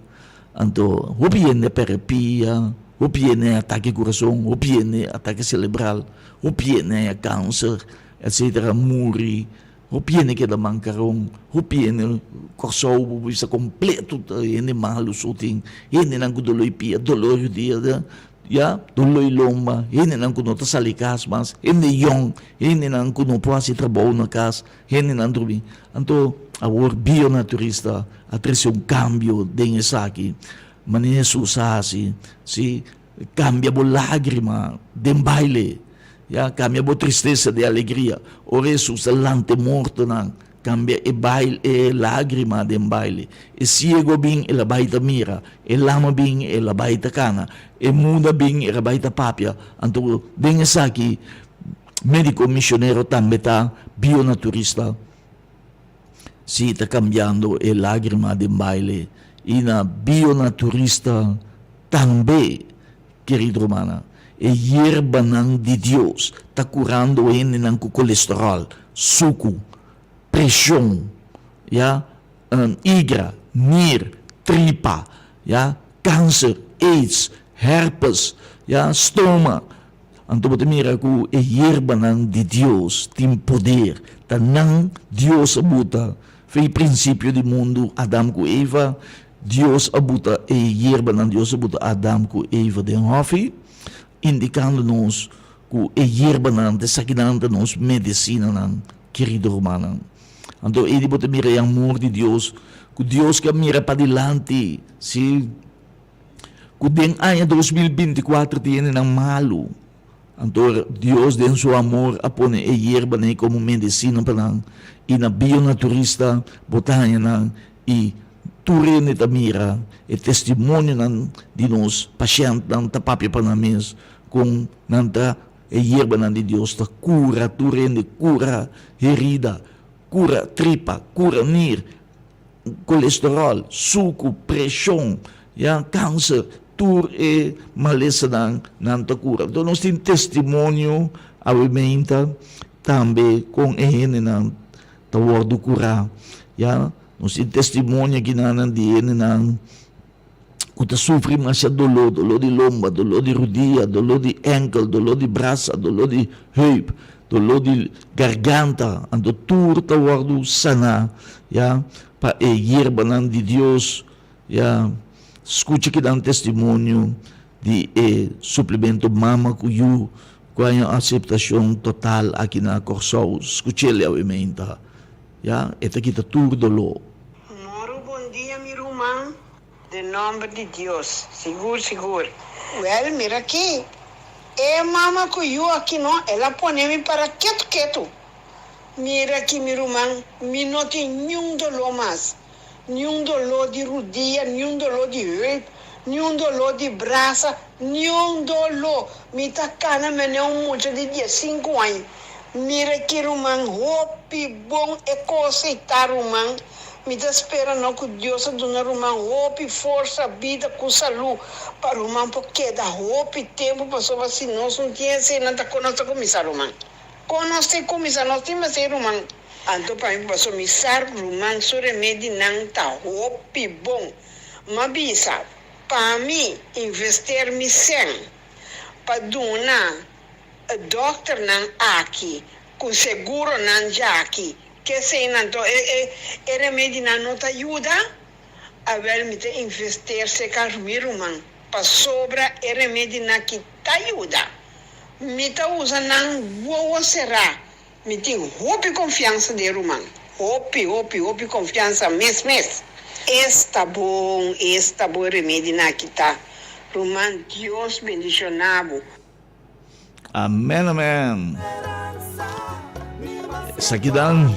Anto hopi hende a pèrdè pia, hopi hende a atake kurason, hopi hende a atake selebral, hopi hende a haña kanser, etsetera, muri, hopi hende keda mankaron, hopi hende Kòrsou bo bisa kompleto ta hende malu so tin, hendenan ku doló di pia, doló di rudia. Ya, doló i lomba, hendenan ku no ta sali kas mas, hende yòn, hendenan ku no por hasi trabou na kas, hendenan drumí. Anto awor bionaturista a trese un kambio den esaki. Manera Hesus a hasi, si, kambia bo lágrima den baile, ya, kambia bo tristesa den alegria. Ora Hesus a lanta e mortonan, Cambia e baile, e lagrima den baile. E ciego a bin, el a bai ta mira. E lama bin, el a bai ta cana. E muda bin, el a bai ta papia. Anto den esaki medico misionero tambe ta bionaturista. Si ta cambiando e lagrima den baile. Y na bionaturista tambe. Kerido rumannan, e yerbanan di Dios ta kurando hendenan ku kolesteròl, suku, preshon, ya, igra, nir, tripa, ya, kanser, aids, herpes, ya, stoma. Anto bo ta mira ku e yerbanan di Dios tin poder. Ta nan Dios a buta Fei prinsipio di mundu, Adam ku Eva, Dios a buta e yerbanan, Dios a buta Adam ku Eva den hòfi, indikando nos ku e yerbanan ta esakinan ta nos medesinanan, kerido rumannan. Anto ei di bo ta mira e amor di Dios, ku Dios ke a mira padilanti, si, ku den aña 2024 tin hendenan malu. Anto Dios den su amor a pone e yerbanan ei komo medesina pa nan, i na bionaturista bo ta haña nan, i tur hende ta mira e testimonionan di nos pashèntnan ta papia pa nan mes kon nan ta e yerbanan di Dios ta kura tur hende, kura herida, kura tripa, kura nir. Kolesteròl, suku, preshon, ya, kanser, tur e malesanan nan ta kura. Enton nos tin testimonio awe meinta tambe kon e hendenan ta wòrdu kurá, ya. Nos tin testimonio akinanan di hendenan ku ta sufri masha doló, doló di lomba, doló di rudia, doló di ènkel, doló di brasa, doló di heup, doló di garganta, anto tur ta wòrdu saná, ya, pa e yerbanan di Dios, ya. Skucha kinan testimonio di e suplemento Mama ku Yu ku haña aseptashon total aki na Kòrsou. Skuch'el awe meinta, ya, e ta kita tur doló. Moro bon dia mi ruman. Den nomber di Dios, sigur sigur. Wel mira aki, e mama cu yu aki no, el a pone mi para ketu ketu. Mira aki mi ruman, mi no tin niun dolor mas, niun dolor di rudia, niun dolor di heup, niun dolor di brasa, niun dolor. Mi ta cana mene un mucha di diesinku aña. Mira aki ruman, hopi bon e cos ei ta ruman. Mi ta spera no ku Dios a duna ruman hopi forsa, bida ku salú pa ruman por keda hopi tempu pasobra si nos no tin esei nan ta kon nos ta kuminsá ruman? Kon nos tin kuminsá? Nos tin mester ruman. Anto pa mi pasobra mi sa ruman su remedinan ta hopi bon. M'a bisa pa mi invester mi sèn pa duna e dòkternan aki ku seguronan djaki Keseinan to e e e remedinan no ta yuda? Awel mi ta investeer serka mi ruman pasobra e remedinan ki ta yuda. Mi ta usa nan wowo será. Mi tin hopi konfiansa den ruman. Hopi, hopi, hopi konfiansa mes mes. Esta bon, esta bon remedinan aki ta. Ruman Dios bendiciona bo. Amen amen. Esaki dan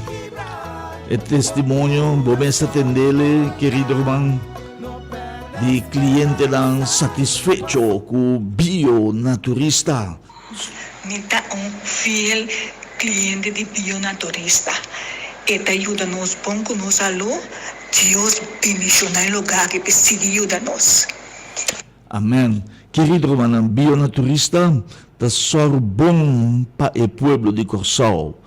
e testimonio bo mester tendele querido ruman di clientenan satisfecho cu Bio Naturista. Mi ta un fiel cliente di Bio Naturista. E ta yuda nos bon cu nos salud. Dios bendiciona e lugar aki pa e sigui yuda nos. Amen. Kerido rumannan, Bionaturista ta sòru bon pa e pueblo di Kòrsou,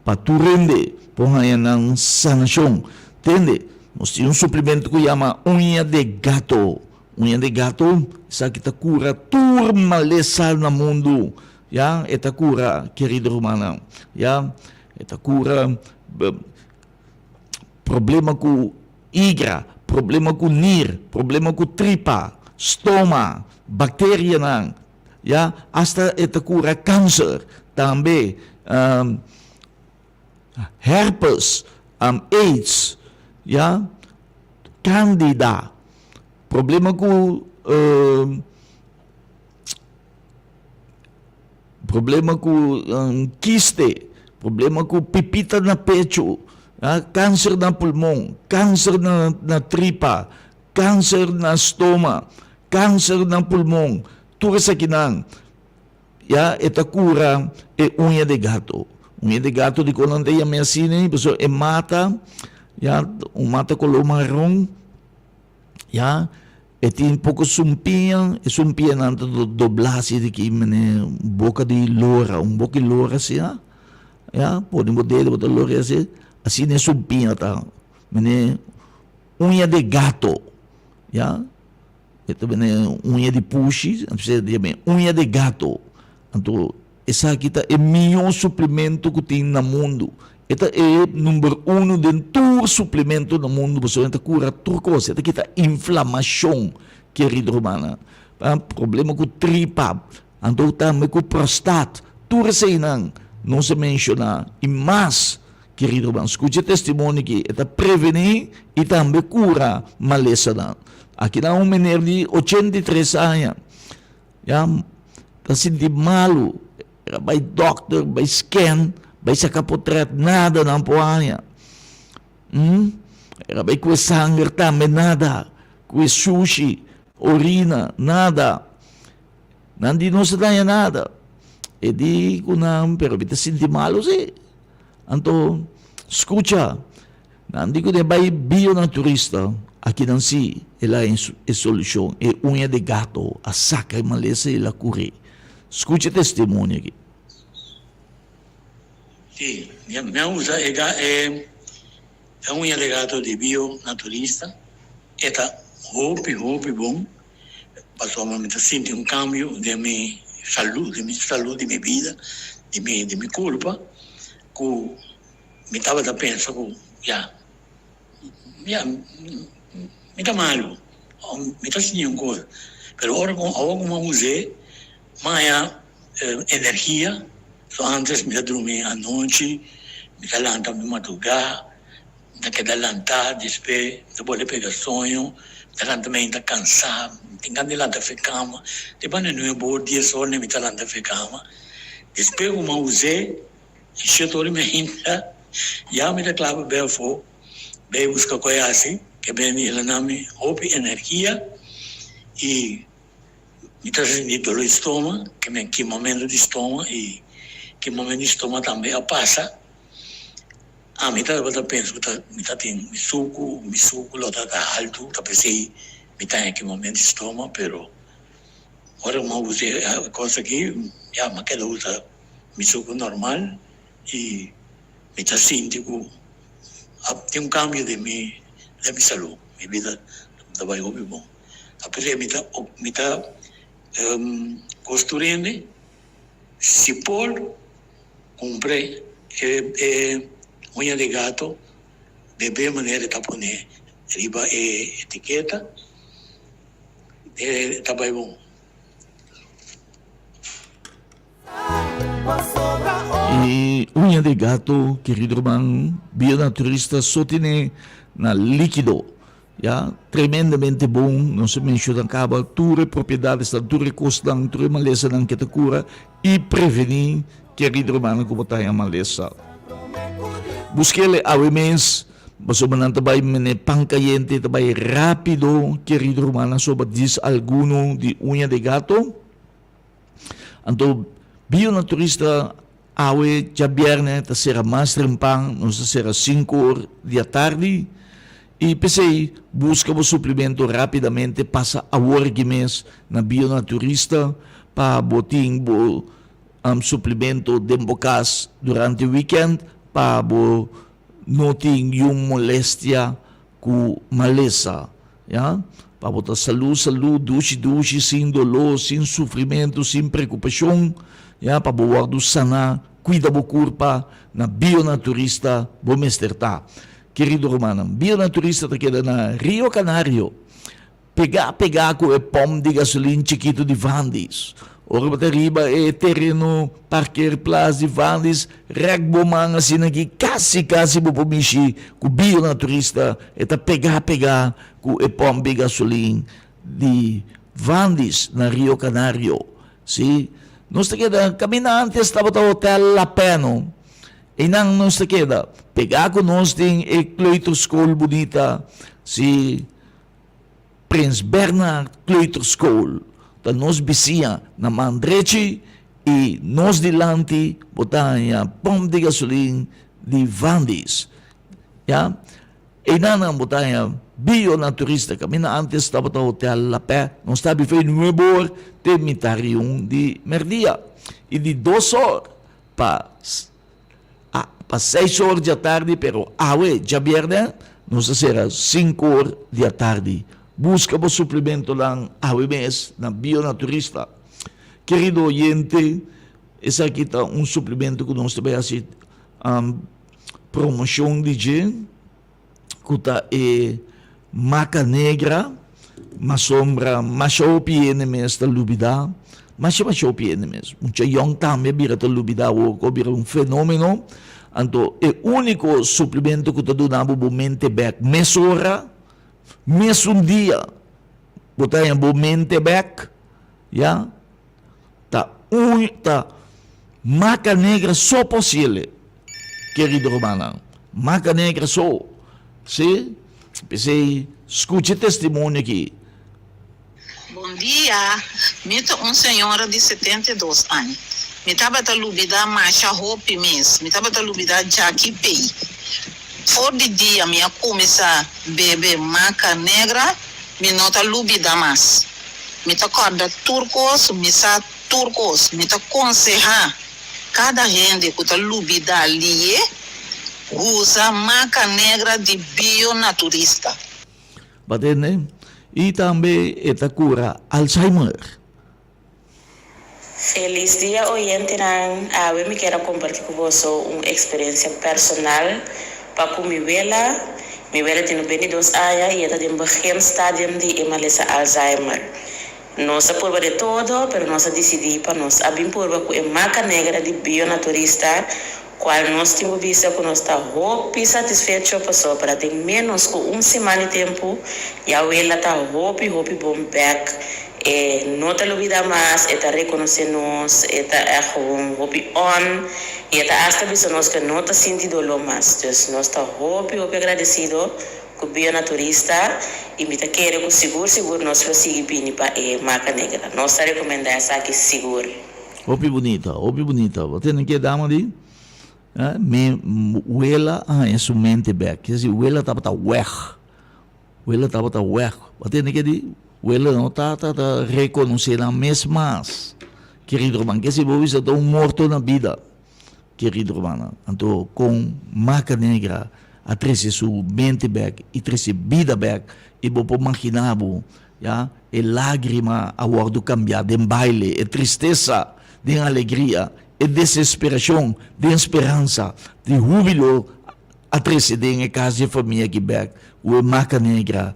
pa tur hende por haña nan sanashon. Tende, nos tin un suplemento ku yama Uña de Gato. Uña de Gato, esaki ta kura tur malesa na mundu. Ya, e ta kura, kerido rumannan. Ya, e ta kura Problema ku igra, problema ku nir, problema ku tripa, stoma, bakterianan, ya, asta e ta kura kanser tambe, herpes, aids, ya, kandida, problema ku Problema ku kiste, problema ku pipita na pechu, kanser na pulmon, kanser na tripa, kanser na stoma, kanser na pulmon, tur esakinan ya e ta kura e uña di gato. Uña di gato dikon nan ta yama asina pasobra e mata ya un mata koló maron. Ya, e tin poko sumpiña, e sumpiñanan ta doblá así di ki mene boka di lora, un boka di lora asina, ya, pone bo dedo bo ta lora así, asina e sumpiña ta, mene uña de gato, ya, e ta mene uña di pushi, uña de gato, anto Esaki ta e mihó suplemento ku tin na mundu. E ta e number uno den tur suplemento na mundu pasobra e ta kura tur kos. E ta kita inflamashon, kerido rumannan. Problema ku tripa, anto tambe ku prostat, tur eseinan nos a menshoná i mas, kerido ruman. Skucha e testimonio aki, e ta prevení i tambe kura malesanan. Akinan un meneer di 83 aña. Ya ta sinti malu, el a bai dokter, bai scan, bai saka potret, nada nan por haña. Hm, el a bai kue sanger tambe, nada, kue sushi, orina, nada. Nan di no sa daña nada. E di ku nan, pero mi ta sinti malu si. Anto, skucha, Nan di ku den bai bionaturista, akinan si el a e solushon, e uña di gato a saka e malesa i el a kur'é. Skucha e testimonio aki. Sí, mi a usa e e uña di gato di bionaturista, e ta hopi hopi bon pasobra mi ta sinti un kambio den mi salú, den mi salú, di mi bida, di mi di mi kurpa ku Mi tabata pensa ku ya, ya, mi ta malu, mi ta sinti un kos. Pero ora ku awor ku mi a us'é, mi a haña energia. So antes mi ta drumi anochi, mi ta lanta mi madrugá, mi ta keda lantá, despues mi ta bolbe pega soño, mi ta lanta mainta kansá, mi tin gana di lanta for kama. Te banda nuebe or, dies or mi ta lanta for kama. Despues ku mi a us'é. Shete ora mi ainda ya mi ta kla pa bai afó, bai buska koi hasi, ke beni el a na mi hopi energia i mi ta sinti doló di stoma, ke mi a kimamentu di stoma i kimamentu di stoma tambe a pasa. Ami tabata pensa ku ta mi ta tin mi suku, mi suku lo ta ta haltu, ta p'esei mi ta haña kimamentu di stoma, pero ora ku mi a usa e kos aki ya mi a keda usa. Mi suku normal y mi ta sinti cu a tin un cambio den mi den mi salud, mi bida ta bay hopi bon. Apesar mi ta mi ta costurende si por cumpra e e uña de gato bebe manera e ta pone riba e etiqueta e ta bay bon. E uña di gato, kerido ruman, bionaturista so tene na likido. Ya, tremendamente bon, nos a menciona caba tur e propiedadesnan, tur e cosnan, tur e malesanan ke ta cura y preveni, kerido hermano, cu bo ta haña malesa. Busquele awe mes, pasobra nan ta bay mene pan cayente, ta bay rapido, kerido hermano, soba dis alguno di uña de gato. Anto Bionaturista awe djabièrnè ta sera mas trempan, nos ta sera sinku or di atardi i p'esei buska bo suplemento rápidamente, pasa awor aki mes na Bionaturista pa bo tin bo suplemento den bo kas durante wikènt pa bo no tin yun molestia ku malesa, ya, pa bo ta salú salú, dushi dushi, sin doló, sin sufrimentu, sin preokupashon, ya, pa bo wòrdu saná, kuida bo kurpa, na Bionaturista bo mester ta. Kerido rumannan, Bionaturista ta keda na Rio Canario. Pegá pegá ku e pòmp di gasolin chikitu di Vandis. Ora bo ta riba e tereno parkeerplaats di Vandis, rèk bo man asina aki, kasi kasi bo por mishi ku Bionaturista, e ta pegá pegá ku e pòmp di gasolin di Vandis na Rio Canario. Sí, nos ta keda kaminda antes tabata Hotel La Peno. Einan nos ta keda pegá ku nos den e kleuterschool bunita, sí. Prins Bernhard Kleuterschool ta nos bisiña na man drechi y nos dilanti bo ta haña pump di gasolin di Vandy's. Ya, eynanan bo ta haña Bio Naturista caminda antes tabata Hotel La Paix. Nos ta bifey nuebe or te mitar y un di merdia y di dos or pa. A pa seis or di atardi pero awe djabièrnè nos ta sera sinku or di atardi. Buska bo suplementonan awe mes na Bionaturista. Kerido oyente, esaki ta un suplemento ku nos ta bai hasi promoshon di dje. Ku ta e maca negra, masombra masha hopi hende mes ta lubida, masha masha hopi hende mes. Mucha yong tambe a bira ta lubida awor ku a bira un fenomeno. Anto e uniko suplemento ku ta duna bo bo mente bek mesora, mesun dia bo ta haña bo mente bek, ya, ta un ta maca negra so por hasiel. Kerido rumannan, maca negra so, si, p'esei scucha e testimonio aki. Bon dia, mi ta un señora di 72 aña. Mi tabata lubida masha hopi mes. Mi tabata lubida djaki pei. For di dia mi a cuminsa bebe maca negra, mi no ta lubida mas. Mi ta corda tur cos, mi sa tur cos. Mi ta conseha Kada hende ku ta lubidá lié, usa maca negra di bionaturista. Bo tende? I tambe e ta kura Alzheimer. Felis dia oyentenan, awe mi kier a komparti ku boso un eksperensia personal pa ku mi wela. Mi wela tin 22 aña i e ta den begin stadium di e malesa Alzheimer. Nos a purba de todo, pero nos a disidí pa nos a bin purba ku e maca negra di Bionaturista, kual nos tin ku bisa ku nos ta hopi satisfecho pasobra den ménos ku un siman di tempu ya wela ta hopi hopi bon bèk. E no ta lubidá mas, e ta rekonosé nos, e ta ègt gewoon hopi on i e ta asta bisa nos ku e no ta sinti doló mas. Dus nos ta hopi hopi agradesido Ku Bionaturista i mi ta kere ku sigur sigur nos lo sigui bini pa e Maca Negra. Nos ta rekomendá esaki sigur. Hopi bunita, hopi bunita. Bo tende ke dama di? Mi wela a haña su mente bek. Kier si wela tabata wèg. Wela tabata wèg. Bo tende ke di? Wela no ta ta rekonosé nan mes mas. Kerido ruman, kier si bo bisa ta un morto na bida. Kerido rumannan, anto kon Maca Negra a trese su mente bek i trese bida bek i bo por magina bo, ya, e lagrima a wordo cambia den baile, e tristesa den alegria, e desesperacion den speransa, di hubilo a trese den e cas di e famia aki bek cu e Maca Negra.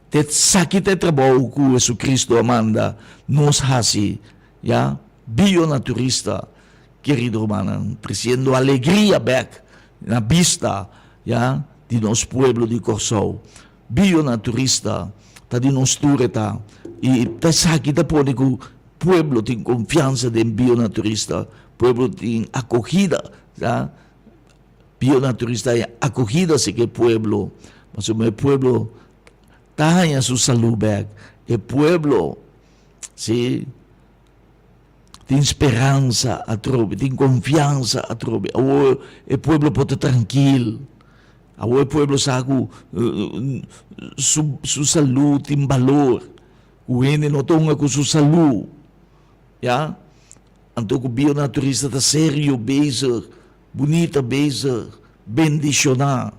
T'esaki ta e trabou cu Jesucristo a manda nos haci, ya, bionaturista. Kerido rumannan, tresiendo alegria bek na bista, ya, di nos pueblo di Kòrsou. Bionaturista ta di nos tur e ta i ta esaki ta pone ku pueblo tin konfiansa den bionaturista, pueblo tin akogida, ya. Bionaturista haña akogida si ku e pueblo, pasobra e pueblo ta haña su salú bèk, e pueblo si tin speransa atrobe, tin konfiansa atrobe. Awor e pueblo por ta trankil, awor e pueblo sa ku su su salú tin balor, ku hende no ta hunga ku su salú, ya. Anto ku bionaturista ta serio bezig, bunita bezig, bendishoná.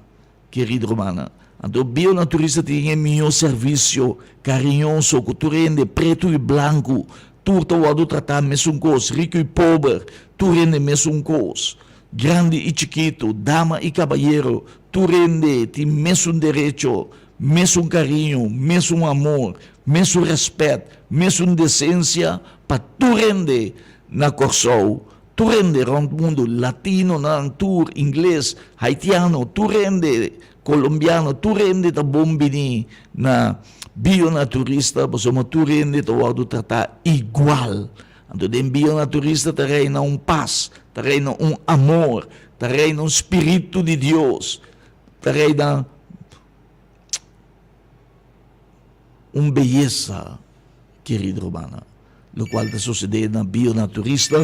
Kerido rumannan, anto bionaturista tin e mihó servisio kariñoso ku tur hende, pretu i blanku, tur ta wòrdu tratá mesun kos, riku i pober, tur hende mesun kos, grandi i chikitu, dama i kabayero, tur hende tin mesun derecho, mesun kariño, mesun amor, mesun rèspèt, mesun desensia pa tur hende na Kòrsou. Tur hende rond mundu, latinonan tur, ingles, haitiano, tur hende, colombiano, tur hende ta bon bini na Bionaturista pasobra tur hende ta wordo trata igual. Anto den Bionaturista ta reina un pas, ta reina un amor, ta reina un spiritu di Dios, ta reina un beyesa, kerido rumannan. Locual ta sucede na Bionaturista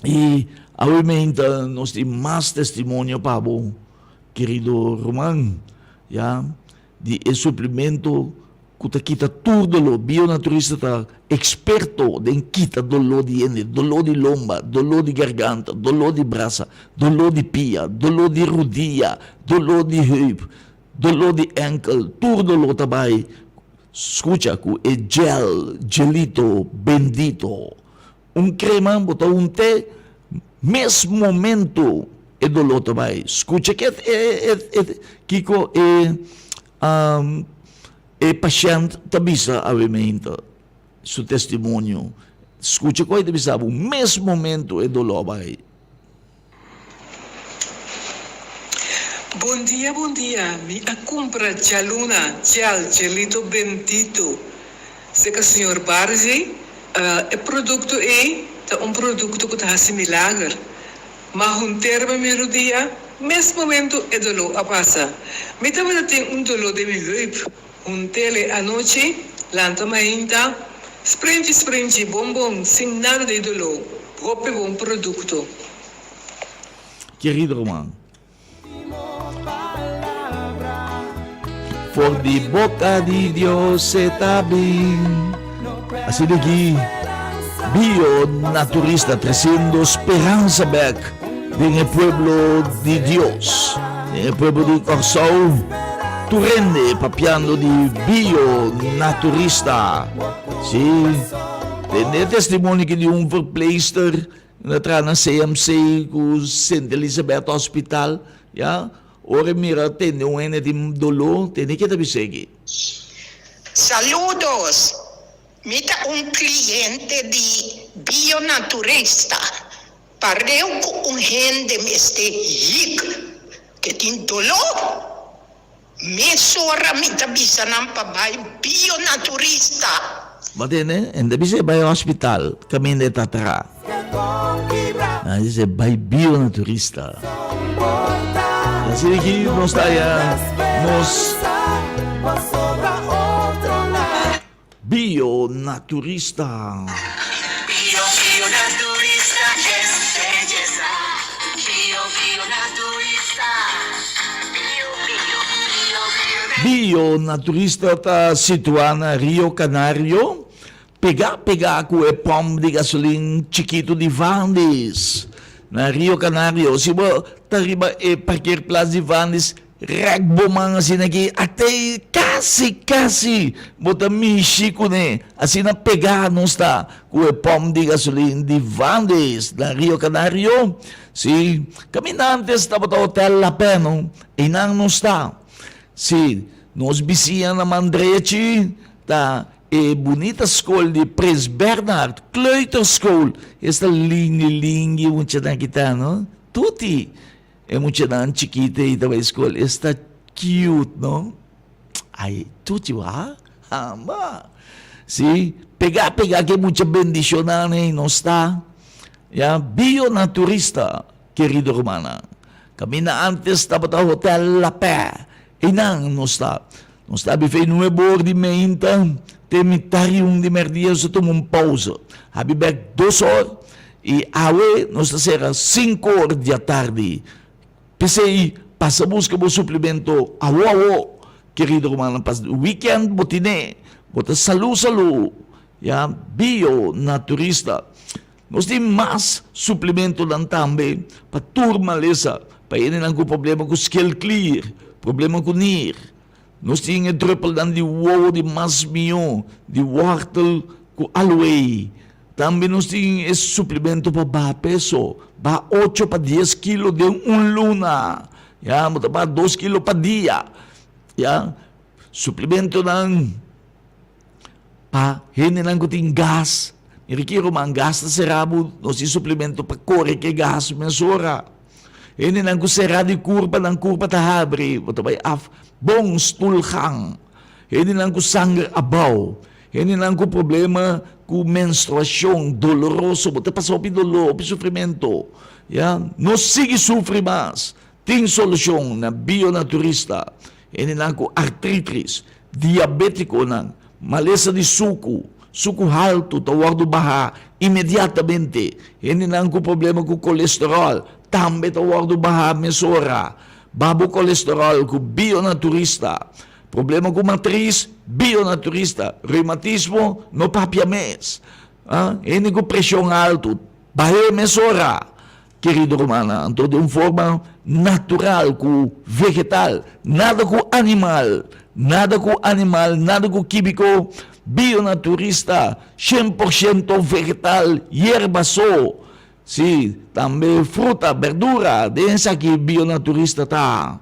y awe meinta nos tin mas testimonio pa bo kerido ruman ya di e suplemento cu ta kita tur dolor. Bionaturista ta experto den kita dolor di hende, dolor di lomba, dolor di garganta, dolor di brasa, dolor di pia, dolor di rudia, dolor di heup, dolor di enkel, tur dolor ta bay Scucha cu e gel, gelito, bendito. Un crema bo ta unte, mes momento e dolor ta bay. Scucha ke e e kico e e pashent ta bisa awe meinta, su testimonio. Scucha cu e ta bisa bo, mes momento e dolor bay. Bon dia bon dia mi a cumpra djaluna djal djelito bendito seca señor Barzi e producto ey ta un producto cu ta haci milager ma hunterme mi rudia mes momento e dolor a pasa mi tabata tin un dolor den mi heup huntele anochi lanta mainta sprinchi sprinchi bon bon sin nada di dolor hopi bon producto. Kerido ruman, for di boka di Dios e ta bin. Asina ki Bio Naturista tresiendo speransa bek den e pueblo di Dios, den e pueblo di Kòrsou. Tur hende papiando di Bio Naturista. Si, tende e testimonio ki di un verpleegster Na traha na CMC ku Sint Elisabeth Hospital, ya, ora e mira tende un hende tin doló, tende ke ta bis'é aki. Saludos! Mi ta un cliente di Bionaturista. Pareu cu un hende mester hik ke tin doló, Mesora mi ta bisa nan pa bai bionaturista. Bo tende? En ta bisa e bai hospital kaminda e ta traha. Nan a bisa e bai bionaturista. Asina ki nos ta haya nos Bionaturista. Bio bionaturista es belleza Bio bionaturista Bio bio bio bio. Bionaturista ta situá na Rio Canario, pegá pegá ku e pòmp di gasolin chikitu di Vandis. Na Rio Canario, si bo ta riba e parkeerplaats di Vandis, Rèk bo man asina ki ate kasi kasi bo ta mishi kuné. Asina pegá nos ta ku e pòmp di gasolin di Vandes na Rio Canario. Sí, kaminda ántes tabata Hotel La Peno, einan nos ta. Sí, nos bisiña na man drechi ta e bunita skol di Prins Bernhard Kleuterschool. Esta lingui lingui muchanan ki ta, no? Tuti. E muchanan chikito ei ta bai skol, esta cute no. Ai, tuchi wa? Hamba. Si, pega pega ke mucha bendishoná nei nos ta. Ya, bionaturista, kerido rumannan. Kaminda antes tabata Hotel La Pè, einan nos ta. Nos ta bifei nuebe or di meinta te mitari un di merdia nos ta tuma un pausa. Habi bek dos or i awe nos ta sera sinku or di atardi. P'esei pasa buska bo suplemento awo awo, kerido rumannan, pas weekend bo tine, bo ta salu salu, ya, bio naturista. Nos tin mas suplementonan tambe pa tur malesa, pa hendenan ku problema ku skelklier, problema ku nir. Nos tin e druppelnan di wowo di mas mihó, di wortel ku aloe. Tambe nos tin e suplemento pa baha peso, baha ocho pa dies kilo den un luna. Ya, bo ta baha dos kilo pa dia. Ya, suplementonan pa hendenan ku tin gas. Mira ki ruman, gas ta sera bo, nos tin suplemento pa kore ke gas mesora. Hendenan ku sera di kurpa, nan kurpa ta habri, bo ta bai af bon stoelgang. Hendenan ku sanger abou, hendenan ku problema ku menstruashon doloroso, bo ta pasa hopi doló, hopi sufrimentu, ya. No sigui sufri mas, tin solushon na Bionaturista. Hendenan ku artritis, diabetikonan, malesa di suku, suku haltu ta wòrdu bahá inmediatamente. Hendenan ku problema ku kolesteròl tambe ta wòrdu bahá mesora. Baha bo kolesteròl ku Bionaturista. Problema ku matris, Bionaturista. Reumatismo, no papia mes. Hende ku preshon haltu, bah'é mesora. Kerido rumannan, anto den un forma natural ku vegetal, nada ku animal, nada ku animal, nada ku kímiko, bionaturista, shen por shento vegetal, yerba so, si, tambe fruta, berdura, den esaki bionaturista ta.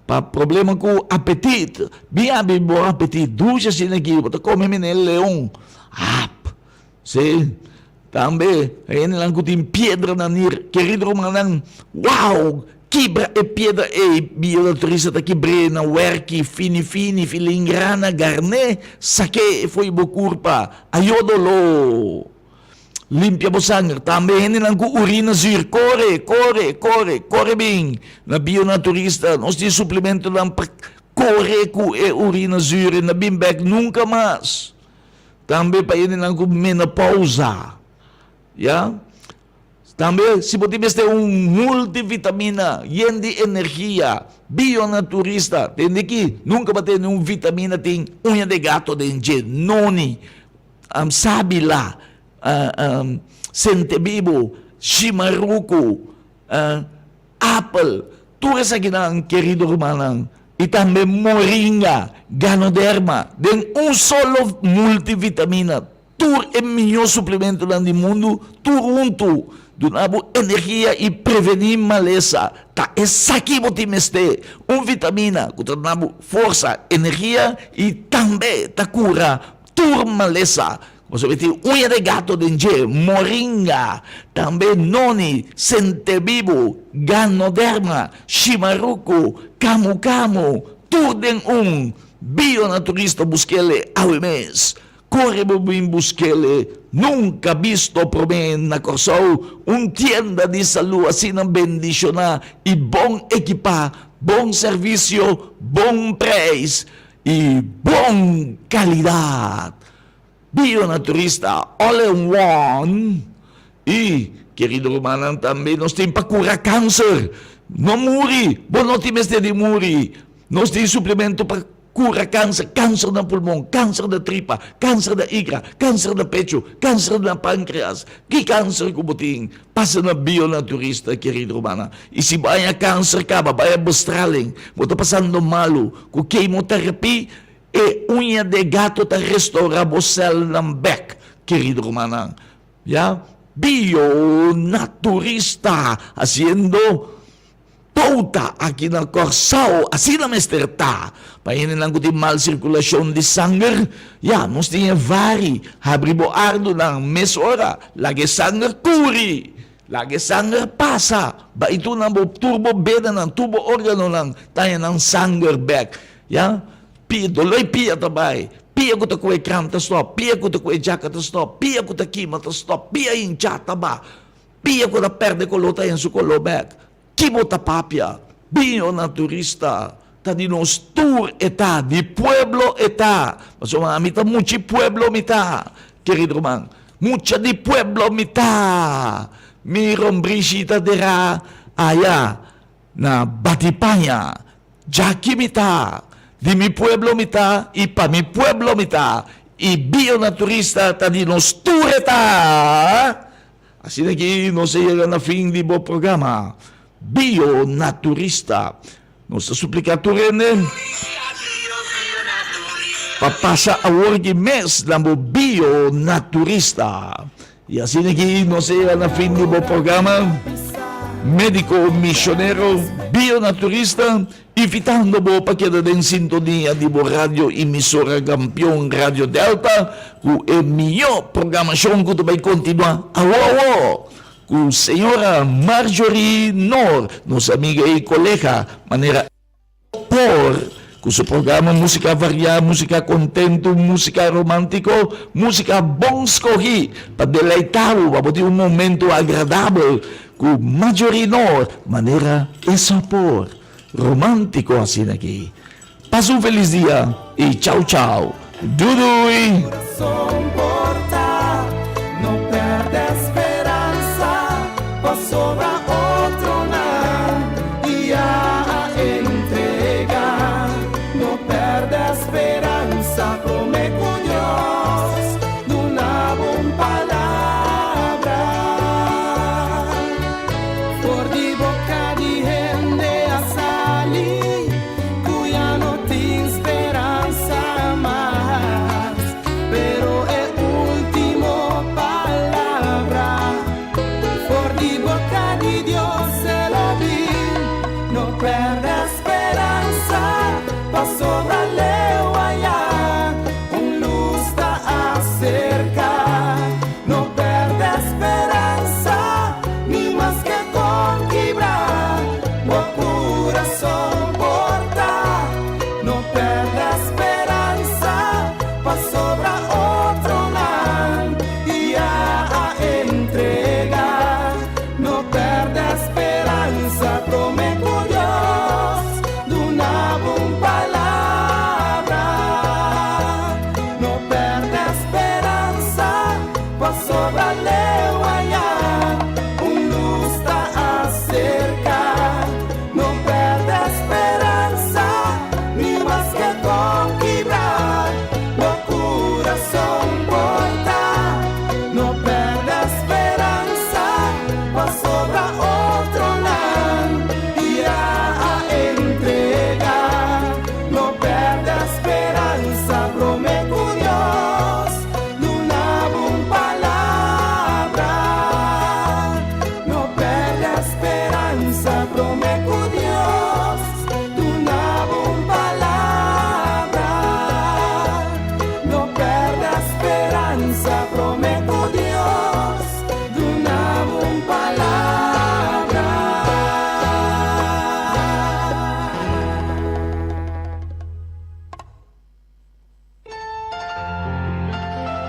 Pa problema ku apetit, bin abi bo apetit dushi asina aki, bo ta kome mene leon, hap, si. Tambe hendenan ku tin piedra na nir. Kerido rumannan, wow! Kibra e piedra ei, bionaturista ta kibr'é na wèrki fini fini, filingrana, garné, sak'é fo'i bo kurpa. Ayó doló! Limpia bo sanger. Tambe hendenan ku urina zuur, kore, kore, kore, kore bin na bionaturista. Nos tin suplementonan pa kore ku e urina zuur i na bin bèk nunka mas. Tambe pa hendenan ku menopausa, ya. Tambe si bo tin mester un multivitamina yen di energia, bionaturista, tende ki nunka bo a tende un vitamina tin uña de gato den dje, noni, sábila, sentebibu, shimaruku, Apel, tur esakinan, kerido rumannan, i tambe moringa, ganoderma, den un solo multivitamina, tur e mihó suplementonan di mundu, tur huntu, duna bo energia i prevení malesa. Ta esaki bo tin mester, un vitamina ku ta duna bo forsa, energia i tambe ta kura tur malesa. Pasobra e tin uña de gato den dje, moringa, tambe noni, sentebibu, ganoderma, shimaruku, kamu kamu, tur den un. Bionaturista buskele awe mes. Kore bo bin buskele, nunka bisto promé na Kòrsou un tienda di salú asina bendishoná i bon ekipá, bon servisio, bon preis i bon kalidat. Bionaturista all in one y kerido rumannan tambe nos tin pa cura cancer no muri bo no tin mester di muri nos tin suplemento pa cura cancer cancer na pulmon cancer na tripa cancer na igra cancer na pecho cancer na pancreas ki cancer cu bo tin pasa na bionaturista kerido rumannan y si bo haya cancer caba bo haya bestraling bo ta pasando malo cu chemotherapy E uña de gato ta restaura bo celnan bek, kerido rumannan. Ya, bionaturista haciendo pouta aki na Corsou, asina mester ta. Pa hendenan cu tin mal circulacion di sanger, ya, nos tin e vari, habri bo ardunan mesora, laga e sanger curi, laga e sanger pasa, bai tur nan bo, tur bo benanan, tur bo organonan ta haña nan sanger bek. Ya. Pia doló e pia ta bai, pia ku ta kohe kram ta stòp, pia ku ta kohe djaka ta stòp, pia ku ta kima ta stòp, pia hinchá ta ba, pia ku ta pèrdè koló ta haña su koló bèk. Ki bo ta papia? Biño naturista ta di nos tur e ta, di pueblo e ta. Pasobra ami ta mucha i pueblo mi ta, kerido ruman. Mucha di pueblo mi ta. Mi rombrishi ta derá aya na Batipaña. Djaki mi ta, di mi pueblo mi ta i pa mi pueblo mi ta. I biño naturista ta di nos tur e ta. Asina ki nos a yega na fin di bo programa Bio Naturista. Nos ta supliká tur hende pa pasa awor ki mes na bo Bio Naturista. I asina ki nos a yega na fin di bo programa Médiko Misionero Bio Naturista, invitando bo pa keda den sintonia di bo radio emisora kampion Radio Delta ku e mihó programashon ku ta bai kontinuá awo awo ku señora Marjorie Noor, nos amiga i kolega, manera por ku su programa Músika Variá, Músika Kontentu, Músika Romántiko, Músika Bon Skohí pa deleitá bo pa bo tin un momentu agradabel ku Marjorie Noor, manera e sa por. Romántico asina aki. Pasa un feliz dia y chau chau. Dudui!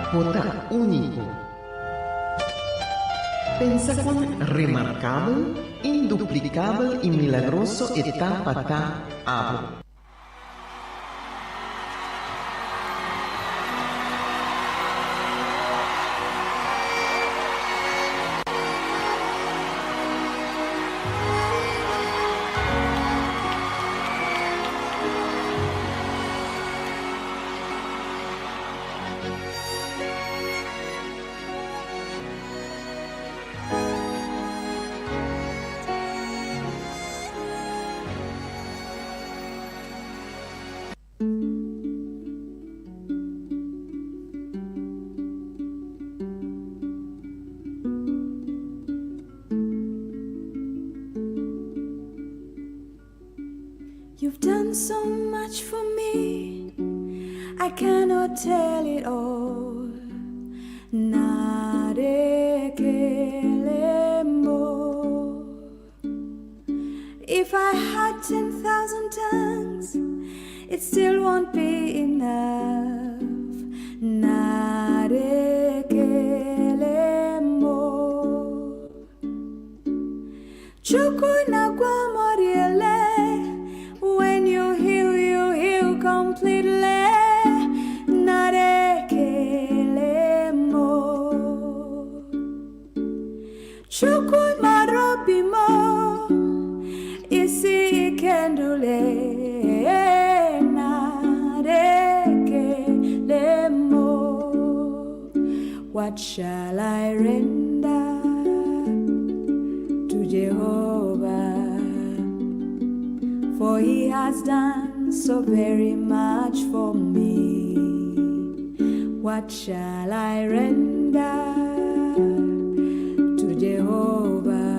Bo ta úniko. Pensa kon remarkabel, induplikabel i milagroso e ta pa ta abo. You've done so much for me, I cannot tell it all. If I had 10,000 tongues, It still won't be enough. Nara ekele m o. Chukwu na-agwọ ọrịa ele. When you heal, you heal completely. Nara ekele m o. Chukwu mara obi m o. Isi ike ndụ le. Nara ekele m o. What shall I render to Jehovah? For he has done so very much for me. What shall I render to Jehovah?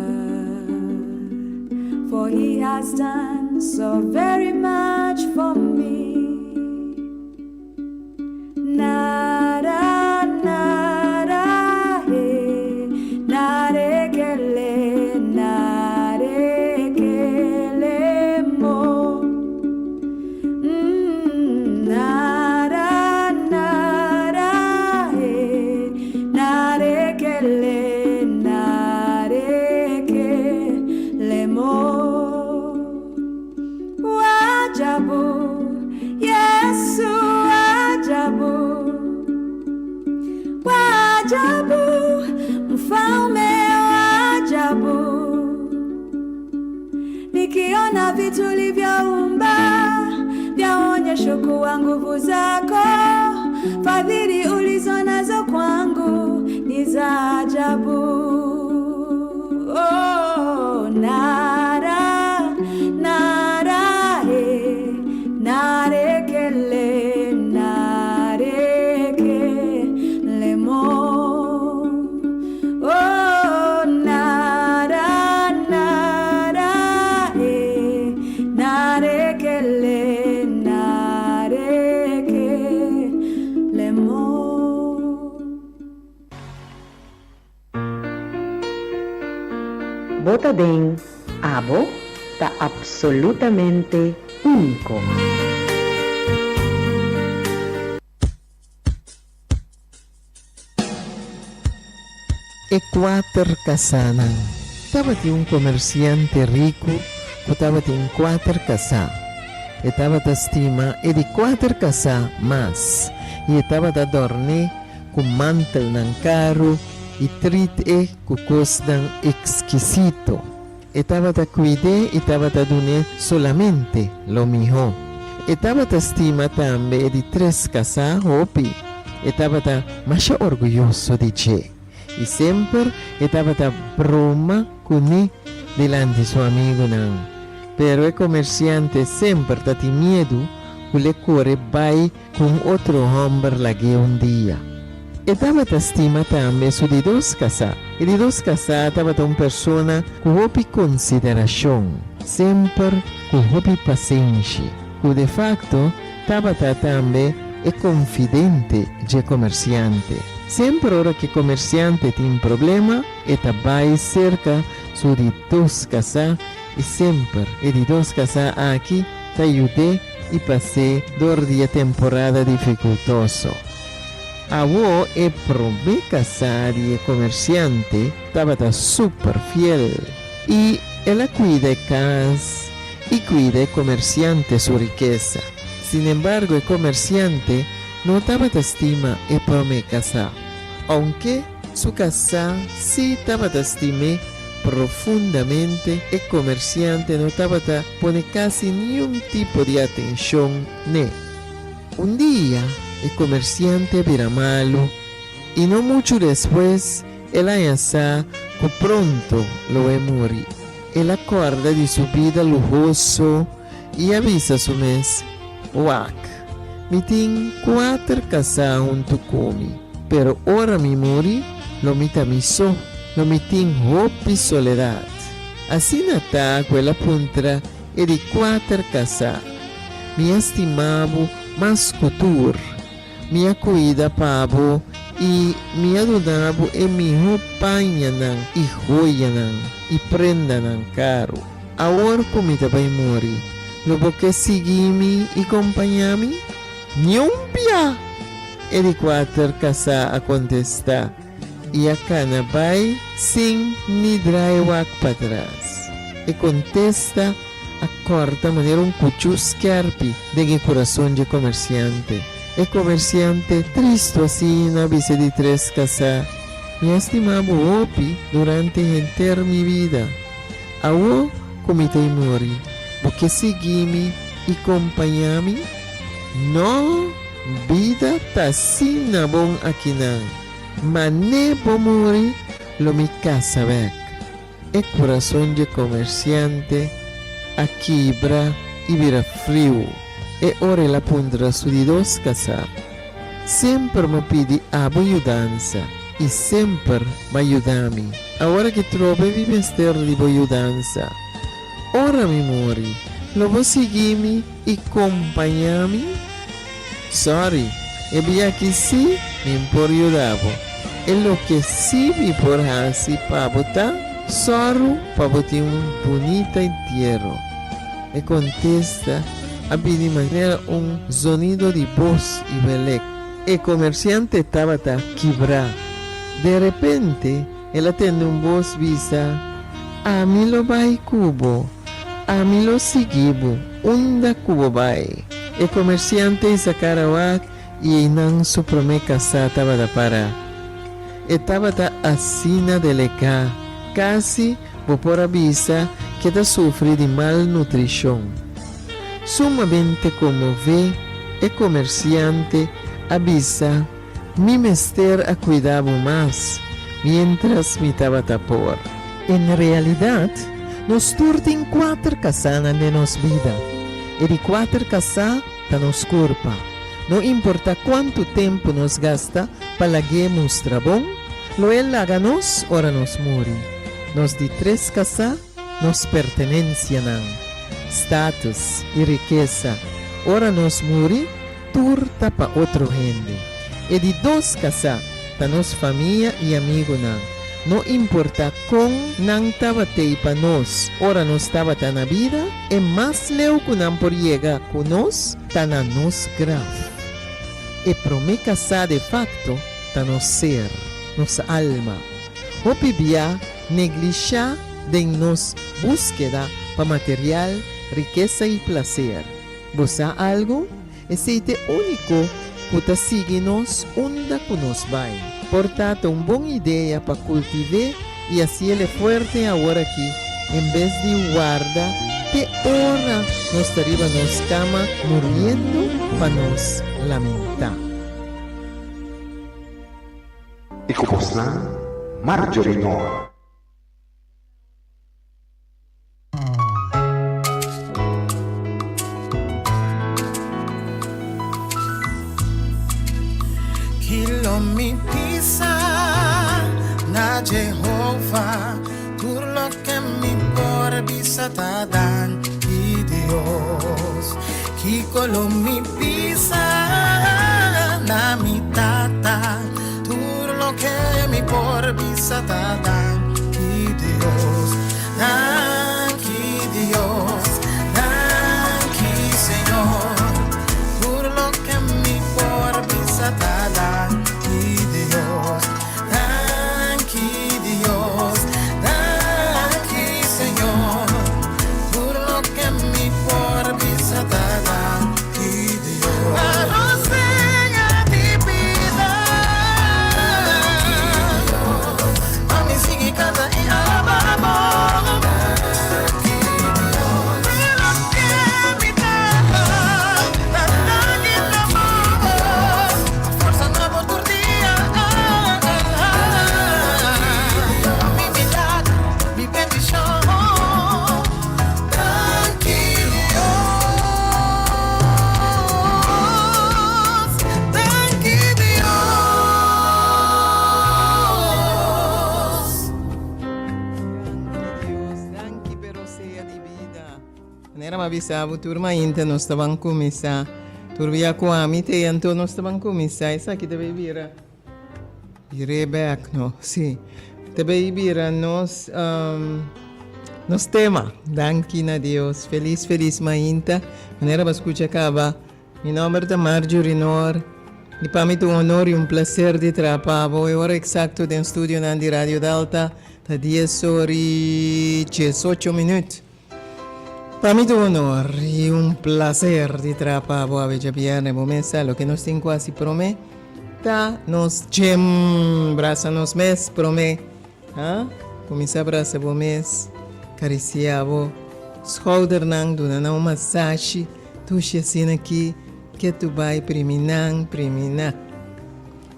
For he has done so very much for me. Nara, nara, he, nara ekele, nara ekele m o. Nara, nara, he, nara ekele, nara ekele m o. Ajabu, Yesu ajabu, ajabu, mfalme wa ajabu. Nikiona vitu ulivyoumba vyaonyesha kuwa nguvu zako, fadhili ulizo nazo kwangu ni za ajabu. Oh, nara, nara, he, nara ekele, nara ekele m o. Oh, nara, nara, he, nara ekele, nara ekele m o. Bo ta den Abo ta absolutamente úniko. E kuater kasánan. Tabatin un komersiante riku ku tabatin kuater kasá. E tabata stima e di kuater kasá mas, i e tabata dòrn'é ku mantelnan karu i trit'é ku kosnan ekskisito. E tabata kuid'é i tabata dun'é solamente lo mihó. E tabata stima tambe e di tres kasá hopi. E tabata masha orguyoso di dje, i semper e tabata broma kuné dilanti su amigunan. Pero e komersiante semper ta tin miedu ku l'e kore bai ku un otro hòmber lag'é un dia. E tabata stima tambe su di dos kasá. E di dos kasá tabata un persona ku hopi konsiderashon, semper ku hopi pasenshi, ku de fakto tabata tambe e konfidente dje komersiante. Semper ora ku e komersiante tin problema, e ta bai serka su di dos kasá i semper e di dos kasá aki ta yud'é i pas'é dor di e temporada difikultoso. Awo e promé kasá di e komersiante tabata super fiel i el a kuida e kas i kuida e komersiante su rikesa. Sinembargo e komersiante no tabata stima e promé kasá, ounke su kasá sí tabata stim'é profundamente. E komersiante no tabata pone kasi niun tipo di atenshon n'e. Un dia e komersiante a bira malu i no muchu despues el a haña sa ku pronto lo e muri. El a kòrda di su bida luhoso i a bisa su mes, Wak, mi tin kuater kasá huntu ku mi, pero ora mi muri lo mi ta mi so, lo mi tin hopi soledat. Asina ta ku el a puntra e di kuater kasá, Mi a stima bo mas ku tur. Mi a kuida pa bo i mi a duna bo e mihó pañanan i hoyanan i prendanan karu. Awor ku mi ta bai muri, Lo bo ke sigui mi i kompañá mi? Niun bia! E di kuater kasá a kontestá i a kana bai sin ni drai wak patras. E kontesta a kòrta manera un kuchú skèrpi den e kurason dje komersiante. E komersiante, tristu asina, a bisa e di tres kasá, Mi a stima bo hopi durante henter mi bida. Awo ku mi ta i muri, bo ke sigui mi i kompañá mi? No! Bida ta asina bon akinan. Mané bo muri, lo mi kasa bèk. E kurason dje komersiante a kibra i bira friu e ora el a puntra su di dos kasá, Semper m'a pidi abo yudansa i semper b'a yuda mi. Awor aki trobe mi mester di bo yudansa. Ora mi muri, lo bo sigui mi i kompañá mi? Sorry, e bia aki sí mi n por yuda bo. E loke sí mi por hasi pa bo ta sòru pa bo tin un bunita entiero. E kontesta a bini manera un zonido di bos i belek. E komersiante tabata kibrá. De repente el a tende un bos bisa, Ami lo bai ku bo. Ami lo sigui bo unda ku bo bai. E komersiante hisa kara wak i einan su promé kasá tabata pará. E tabata asina deleká, kasi bo por a bisa ku e ta sufri di malnutrishon. Sumamente konmové, e komersiante a bisa, Mi mester a cuida bo mas mientras mi tabata por. En realidad, nos tur tin cuater casanan den nos bida. E di cuater casá ta nos curpa. No importa cuantu tempu nos gasta pa lag'é mustra bon, lo e laga nos ora nos muri. Nos di tres casá nos pertenencianan, status i rikesa. Ora nos muri, Tur ta pa otro hende. E di dos kasá ta nos famia i amigunan. No importá kon nan tabat'ei pa nos ora nos tabata na bida, e mas leu ku nan por yega ku nos ta na nos graf. E promé kasá de fakto ta nos ser, nos alma. Hopi bia neglishá den nos búskeda pa material, rikesa i plaser. Bo sa algu? Esei t'e úniko ku ta sigui nos unda ku nos bai. Por ta ta un bon idea pa kultiv'é i hasiel e fuerte aworakí en bes di warda te ora nos ta riba nos kama muriendo pa nos lamentá. I ku bosnan, Marjorie Noor. Ki lo mi bisa na Jehova? Tur loke mi por bisa ta danki Dios. Kiko lo mi bisa na mi Tata? Tur loke mi por bisa ta danki Dios. Danki Dios, danki Señor. Tur loke mi por bisa ta danki Dios. Danki Dios, danki Señor. Tur loke mi por bisa ta danki Dios. Pa rosea di bida. Pa mi sigui canta y alaba bo. Danki p'e rosea di bida. Manera m'a bisa bo tur mainta nos ta ban kuminsá. Tur bia ku ami t'ei anto nos ta ban kuminsá. Esaki ta bay bira bir'é bèk no. Sí. Ta bay bira nos. Nos tema, Danki na Dios. Felis felis mainta. Manera bo a skucha kaba, mi nomber ta Marjorie Noor i pa mi ta un honor i un placer di traha pa bo. E ora eksakto den studionan di Radio Delta ta dies or i diesocho minuut. Pa mi ta un honor i un placer di traha pa bo awe djabierne. Bo mes sa loke nos tin ku hasi prome ta nos gym. Brasa nos mes prome. Ha? Kuminsá brasa bo mes, karisiá bo skoudernan, duna nan un masashi, dushi asina ki ke tu bai primi nan, primi nan.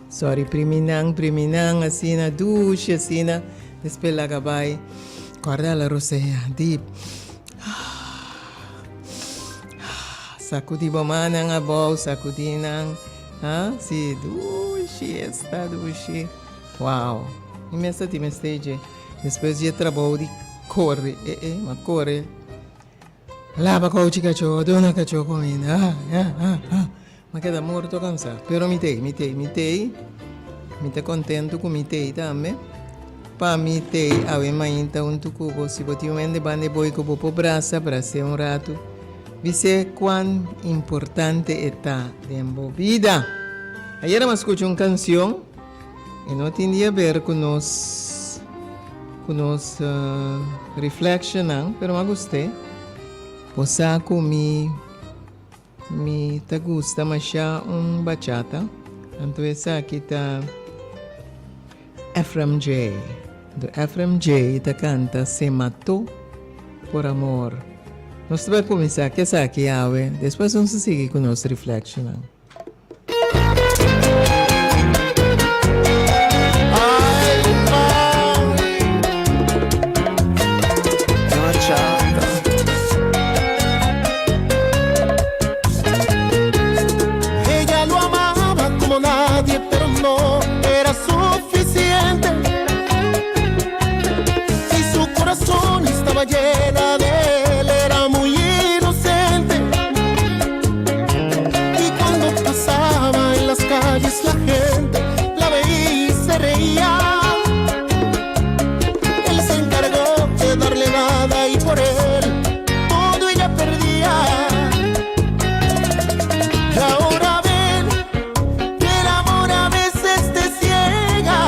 Sorry, primi nan, primi nan, asina, dushi asina, despues laga bai. Kòrda la rosea, dip. Sakudí bo mannan abou, sakudí nan. Ha? Si, dushi, esta dushi. Wow! Mi mes a tin mester dje. Despues dje trabou di kore, e e, m'a kore laba kouchi kachó, duna kachó kuminda, ah, ah, ah, ah. M'a keda morto kansá. Pero mi t'ei, mi t'ei, mi t'ei. Mi ta kontentu ku mi t'ei tambe. Pa mi t'ei awe mainta huntu ku bo. Si bo tin un hende banda e boi ku bo por brasa, bras'é un ratu. Bis'é kuan importante e ta den bo bida. Ayera m'a skucha un kansion. E no tin di haber ku nos ku nos reflectionnan, pero m'a gust'é. Bo sa ku mi mi ta gusta masha un bachata, anto esaki ta Ephraim J. Anto Ephraim J ta kanta Se Mató por Amor. Nos ta bai kuminsá ku esaki awe, despues nos ta sigui ku nos reflectionnan. Ella lo amaba como nadie, pero no era suficiente. Y su corazón estaba llena de él, era muy inocente. Y cuando pasaba en las calles la gente la veía y se reía. Él se encargó de darle nada y por él todo ella perdía. Y ahora ven que el amor a veces te ciega.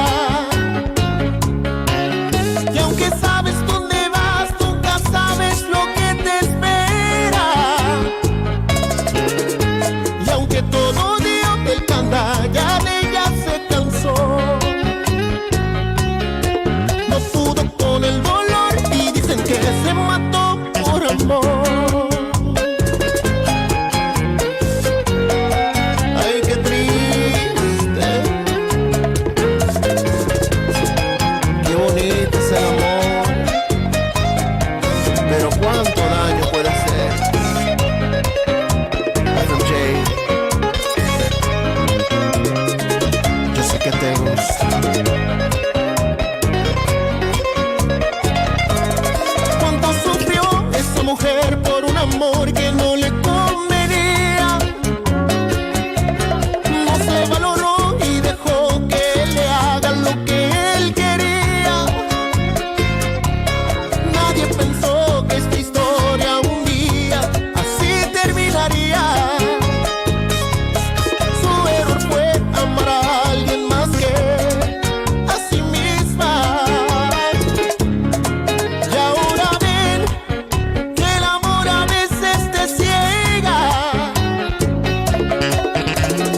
Y aunque sabes dónde vas, nunca sabes lo que te espera. Y aunque todo dio el ya de ella se cansó. No pudo con el dolor y dicen que se mató por amor. Ay, qué triste. Qué bonito es el amor. Pero cuánto daño puede hacer. FMJ. Yo sé que te gusta. Cuánto sufrió esa mujer por un amor que no le convenía. No se valoró y dejó que le haga lo que él quería. Nadie pensó que esta historia un día así terminaría. Su error fue amar a alguien más que a sí misma. Y ahora ven que el amor a veces te ciega.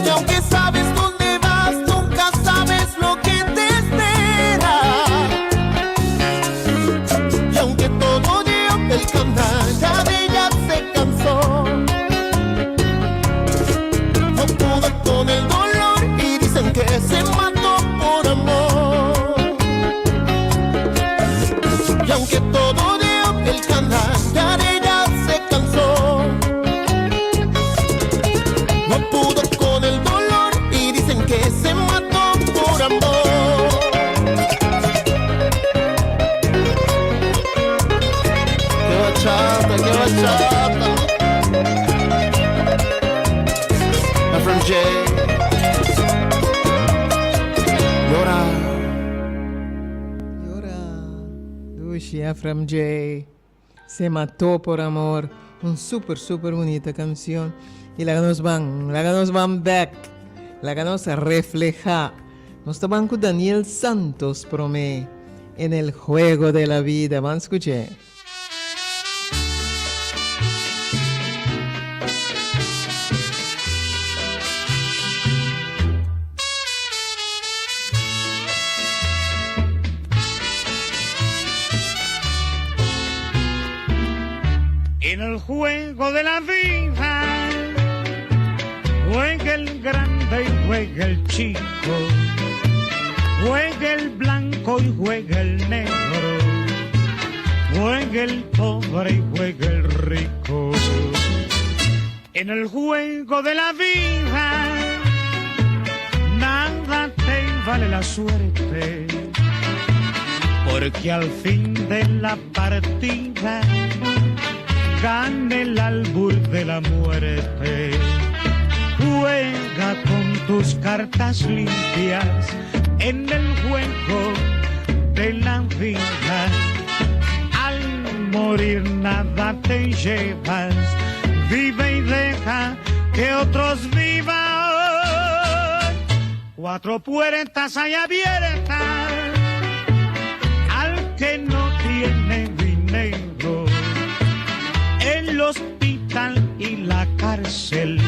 Y aunque sabes dónde vas, nunca sabes lo que te espera. Y aunque todo dio el canalla de ella se cansó. No pudo con el dolor y dicen que se mató por amor. Y aunque todo dio el canalla de ella se cansó. No pudo con el dolor y dicen que se mató por amor. Qué bachata, qué bachata. FMJ. Llora. Llora. Dushi Ephraim J. Se mató por amor. Un super super bunita cancion. Y laga nos ban, laga nos ban bek. Laga nos refleha. Nos ta ban cu Daniel Santos prome En el juego de la vida. Ban scuche. En el juego de la vida, juega el grande y juega el chico, juega el blanco y juega el negro, juega el pobre y juega el rico. En el juego de la vida, nada te vale la suerte, porque al fin de la partida gana el albur de la muerte. Juega con tus cartas limpias en el juego de la vida. Al morir nada te llevas, vive y deja que otros vivan. Cuatro puertas hay abiertas al que no tiene dinero. El hospital y la cárcel,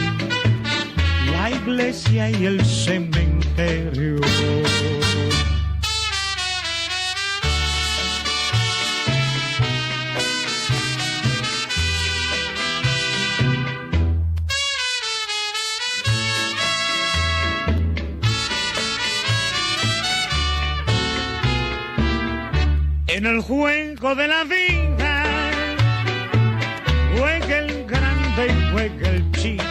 la iglesia y el cementerio. En el juego de la vida, juega el grande y juega el chico,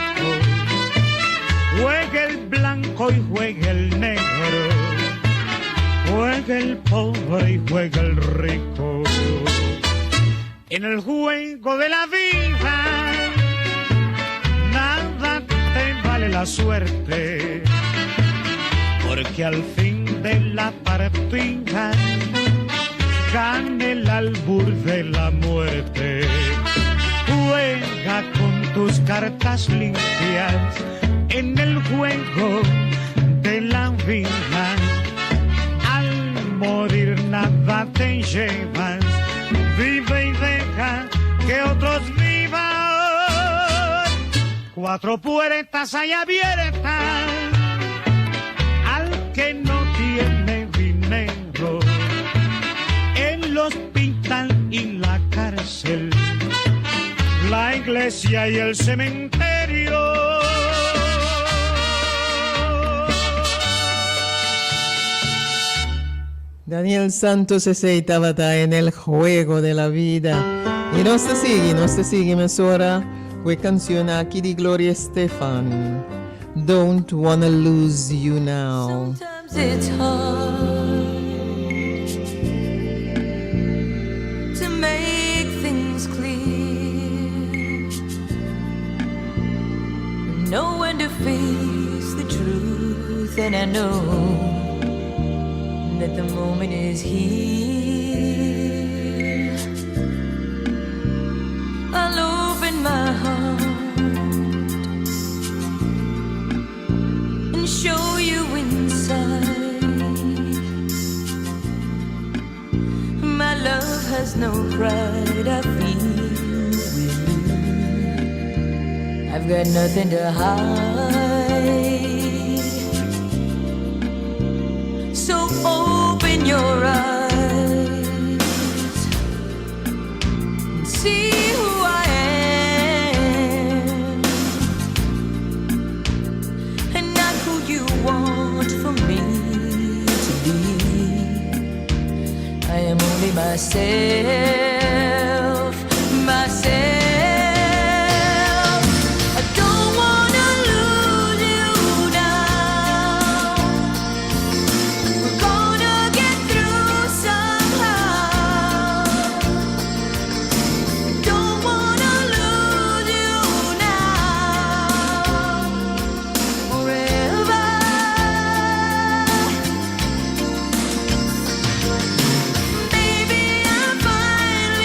juega el blanco y juega el negro, juega el pobre y juega el rico. En el juego de la vida, nada te vale la suerte, porque al fin de la partida gana el albur de la muerte. Juega con tus cartas limpias en el juego de la vida. Al morir nada te llevas, vive y deja que otros vivan. Cuatro puertas hay abiertas al que no tiene dinero. El hospital y la cárcel, la iglesia y el cementerio. Daniel Santos esey tabata en el juego de la vida. Y nos ta sigui, nos ta sigui mesora cu e cancion aki di Gloria Estefan, Don't Wanna Lose You Now. Sometimes it's hard to make things clear. Know when to face the truth, and I know that the moment is here. I'll open my heart and show you inside. My love has no pride, I feel with you. I've got nothing to hide. So open your eyes and see who I am and not who you want for me to be. I am only myself, myself. I don't wanna lose you now. We're gonna get through somehow. Don't wanna lose you now, forever. Baby, I'm finally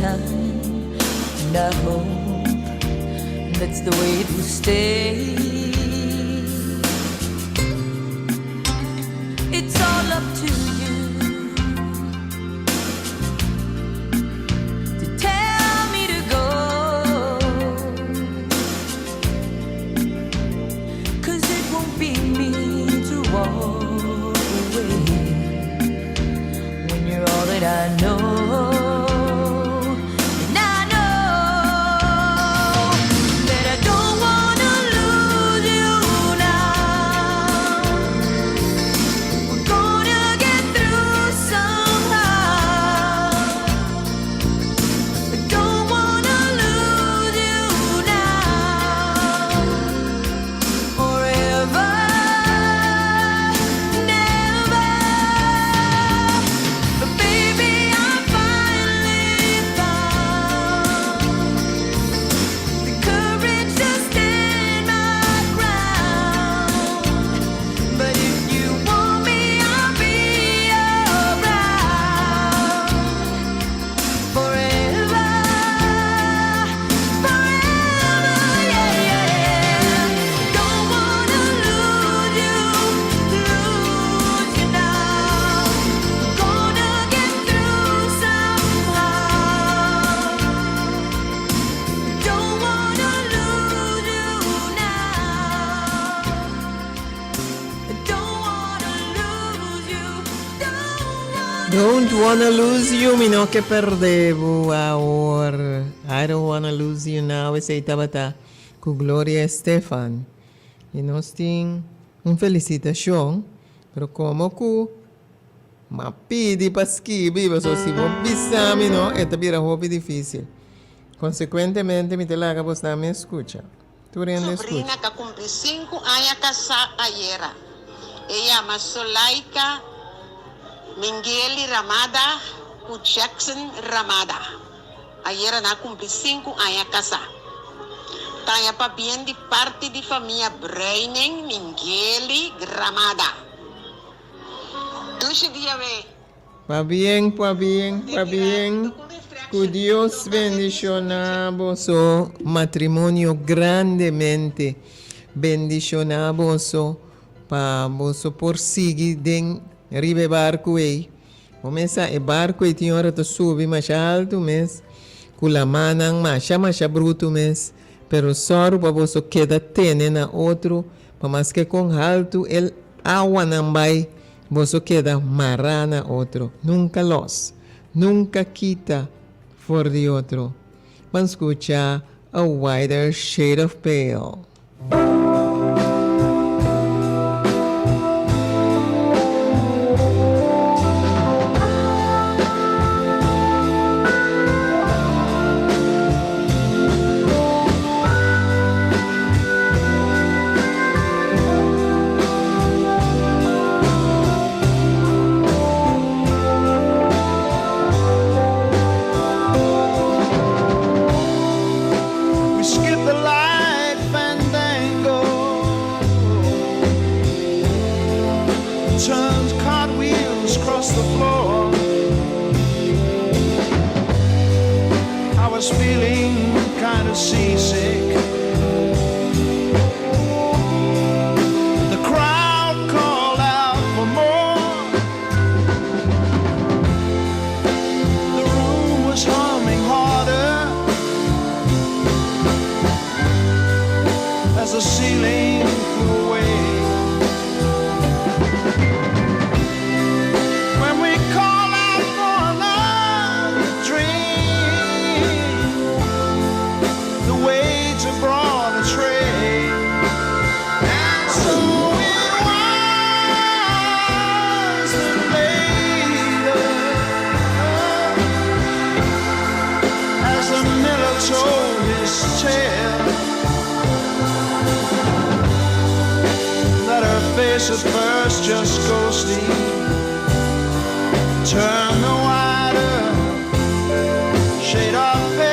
time. And I hope that's the way it will stay. It's all up to you to tell me to go. 'Cause it won't be me to walk away when you're all that I know. And I know that I don't wanna lose you now. We're gonna get through somehow. I don't wanna lose you now. Forever, never. But baby, I finally found the courage to stand my ground. But if you want me, I'll be around forever, forever, yeah. Don't wanna lose you, lose you now. We're gonna get through somehow. Don't wanna lose you now. Don't wanna lose you. Don't wanna lose you, mi no ke pèrdè bo awor. I don't wanna lose you now, esei tabata ku Gloria Estefan. I nos tin un felisitashon, pero komo ku m'a pidi pa skibi, pasobra si bo bisa mi no, e ta bira hopi difísil. Konsekuentemente mi ta laga bosnan mi skucha. Tur hende skucha. Sobrina ta kumpli sinku aña kasá ayera. E yama Solaika Mingeli Ramada ku Jackson Ramada. Ayera nan a kumpli sinku aña kasá. Taña pabien di parti di famia Bruining Mingeli Ramada. Dushi dia we. Pabien, pabien, pabien. Ku Dios bendishoná boso matrimonio grandemente. Bendishoná boso pa boso por sigui den riba e barku ei. Bo mes sa e barku ei tin ora ta subi masha altu mes, ku lamannan masha masha brutu mes, pero sòru pa boso keda tene na otro pa maske kon haltu el awanan bai, boso keda mará na otro. Nunka lòs, nunka kita for di otro. Ban skucha A Whiter Shade of Pale. We skip the light fandango, turned cartwheels across the floor. I was feeling kind of seasick. The crowd called out for more. The room was humming harder as the ceiling flew away. When we call out for another drink, the waiter brought a tray, and so it was that later, as the miller told his tale, that her face at first just ghostly turned the whiter shade of pale.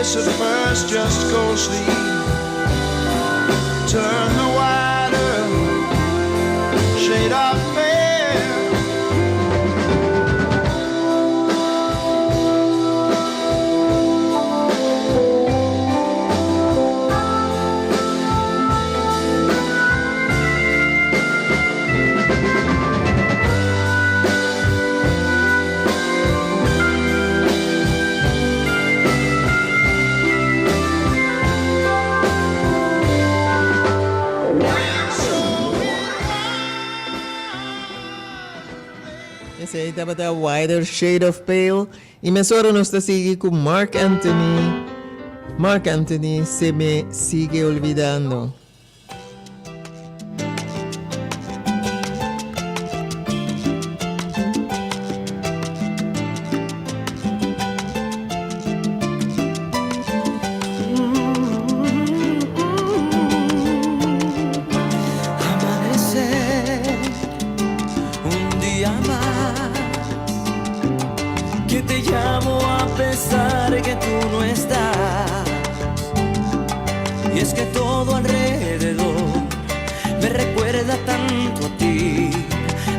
kiss at first, just go sleep. Turn the wider shade of pale. Esei tabata Whiter Shade of Pale y mesora nos ta sigui cu Marc Anthony. Marc Anthony se me sigue olvidando. Amanecer un día más que te llamo a pesar que tú no estás. Y es que todo alrededor me recuerda tanto a ti,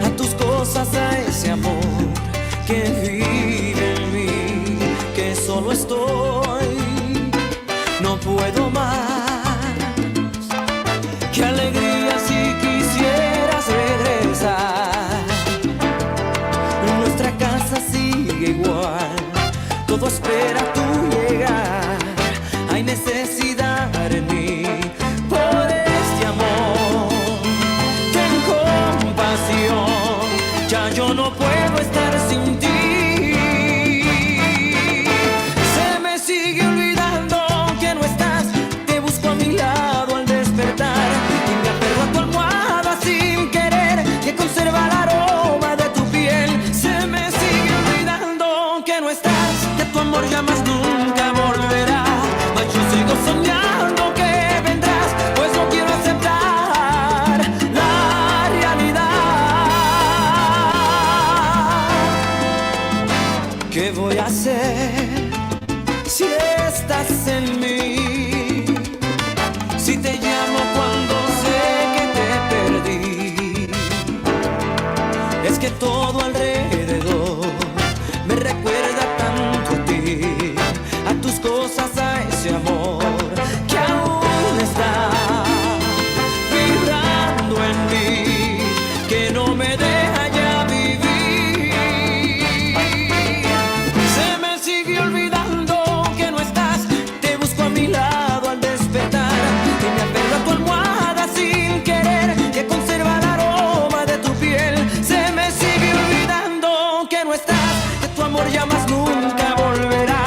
a tus cosas, a ese amor que vive en mí, que solo estoy, no puedo más. Qué alegría si quisieras regresar. Nuestra casa sigue igual, todo espera tu llegar. Hay necesidad en mí por este amor. Ten compasión, ya yo no puedo estar sin ti. Se me sigue olvidando que no estás. Te busco a mi lado al despertar y me aferro a tu almohada sin querer que conserva el aroma de tu piel. Se me sigue olvidando que no estás, que tu amor ya más nunca volverá. Mas yo sigo soñando que vendrás, pues no quiero aceptar la realidad. ¿Qué voy a hacer si estás en mí? Si te llamo cuando sé que te perdí, es que todo alrededor me recuerda tanto a ti, a tus cosas, a ese amor que aún está vibrando en mí, que no me deja ya vivir. Se me sigue olvidando que no estás, te busco a mi lado al despertar y me aferro a tu almohada sin querer que conserva el aroma de tu piel. Se me sigue olvidando que no estás, que tu amor ya más nunca volverá.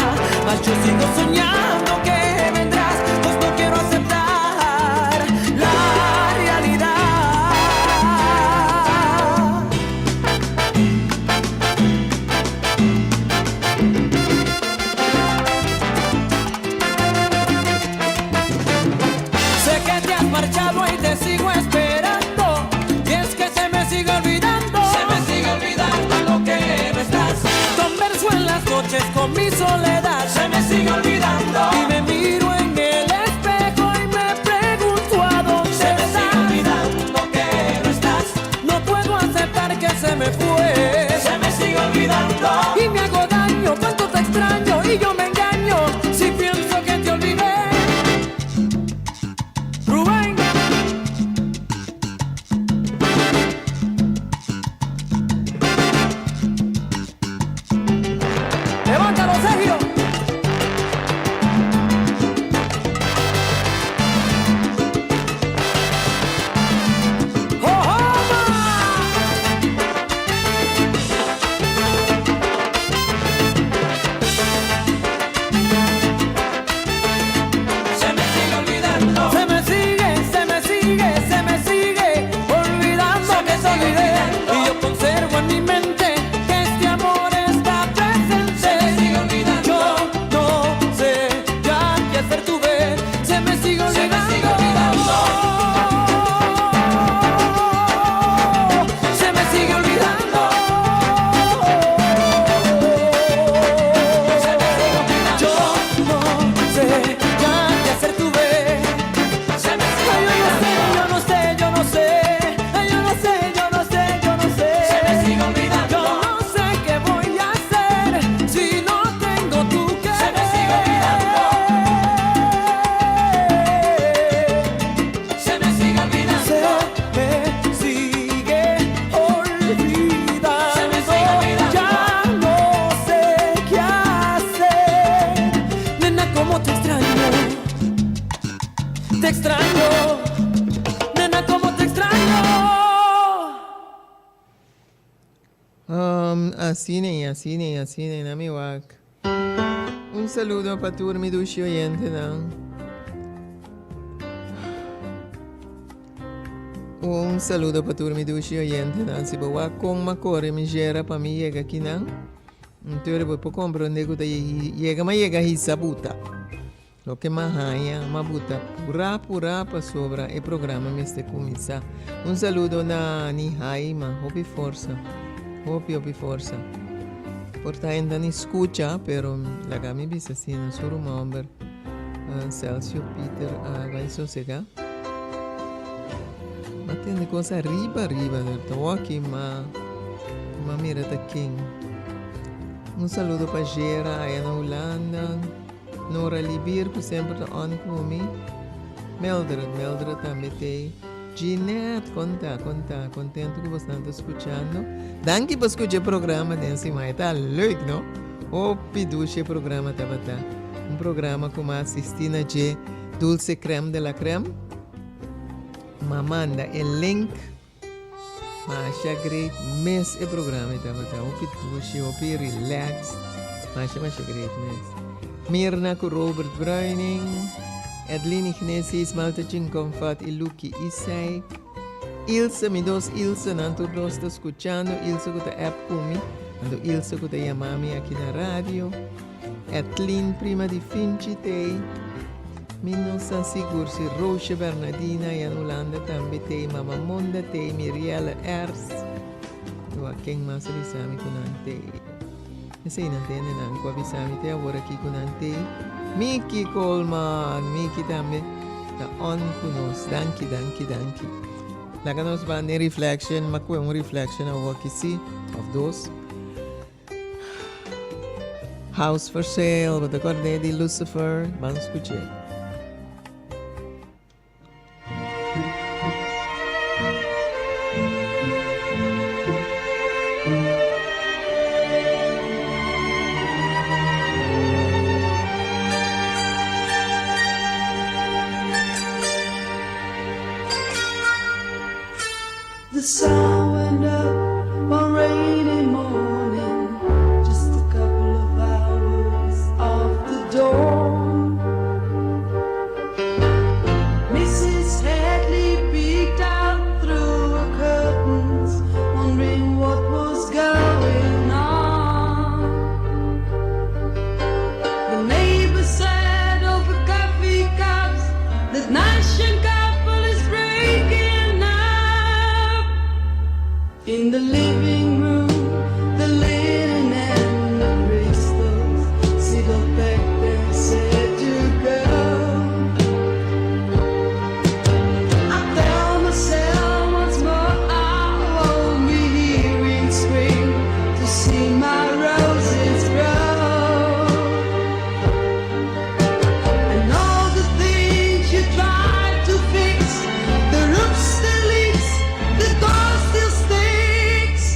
Mas yo sigo soñando que vendrás, pues no quiero aceptar la realidad. Sé que te has marchado y te sigo esperando. Y es que se me sigue olvidando. Se me sigue olvidando lo que no estás. Converso en las noches con mi soledad. Se me sigue olvidando. Y me miro en el espejo y me pregunto a dónde Se me sigue olvidando que no estás. No puedo aceptar que se me fue. Se me sigue olvidando. Y me hago daño, cuánto te extraño y yo me engaño si pienso que te olvidé. Rubén. Levántalo, Sergio. extraño. Nena, cómo te extraño. Um, asina ei, asina ei, asina ei, na mi wak. Un saludo pa tur mi dushi oyentenan. Un saludo pa tur mi dushi oyentenan. Si bo wak kon m'a kore mi jera pa mi yega kinan, entonces bo por komprende ku ta yega m'a yega hisa buta. Loke m'a haña, m'a buta purá purá pasobra e programa mester kuminsá. Un saludo na Nihaima, hopi forsa, hopi hopi forsa. Por ta hende ni skucha, pero laga mi bisa si na su ruman homber Celcio Pieter a bai sosegá. M'a tende kos ariba ariba, ta wòki m'a m'a mira ta ken. Un saludo pa Gera aya na Hulanda. Nora Libier ku semper ta on ku mi. Mildred, Mildred tambe t'ei. Jeanette, kon ta, kon ta? Kontentu ku bosnan ta skuchando. Danki pa skucha e programa den siman. E ta leuk, no? Hopi dushi e programa tabata. Un programa ku m'a asisti na dje Dulce Crème de la Crème. M'a manda e link. Masha great mes e programa e tabata hopi dushi hopi relaxed masha masha great mes Mirna ku Robert Bruining Edlin Ignesis Malta Chinconfat y Lucky Isai Ilse mi dos Ilse nan tur dos ta skuchando Ilse ku ta app ku mi anto Ilse ku ta yama mi aki na radio Edlin prima di Finchi tei. Mi no sa sigur si Roosje Bernadina ya na Hulanda tambe tei, Mama Monda tei, Mirielle Ers. Wak ken mas a bisa mi ku nan tei. Esei nan ta hende nan ku a bisa mi te awor aki ku nan tei. Miki Coleman, Miki tambe ta on ku nos. Danki, danki, danki. Laga nos ban den reflection, m'a kue un reflection awor aki si, of dos. House for sale, bo ta kord'é di Lucifer? Ban skuch'é. The sun went up one rainy morning, just a couple of hours after dawn. Mrs. Hadley peeked out through her curtains, wondering what was going on. The neighbors said over coffee cups that nice young couple is breaking up. In the living room, the linen and the crystals sit all packed and set to go. I tell myself once more I won't be here in spring to see my roses grow. And all the things you tried to fix, the roof still leaks, the door still sticks.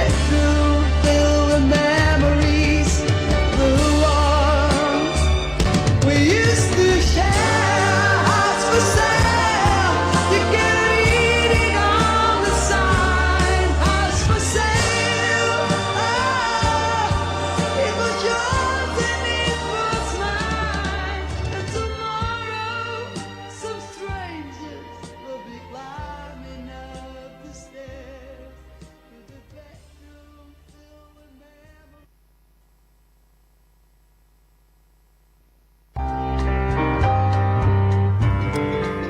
bedroom filled with memories, the ones we used to share. House for sale, you can read it on the sign. House for sale, oh, it was yours and it was mine. And tomorrow, some strangers will be climbing up the stairs to the bedroom filled with memories.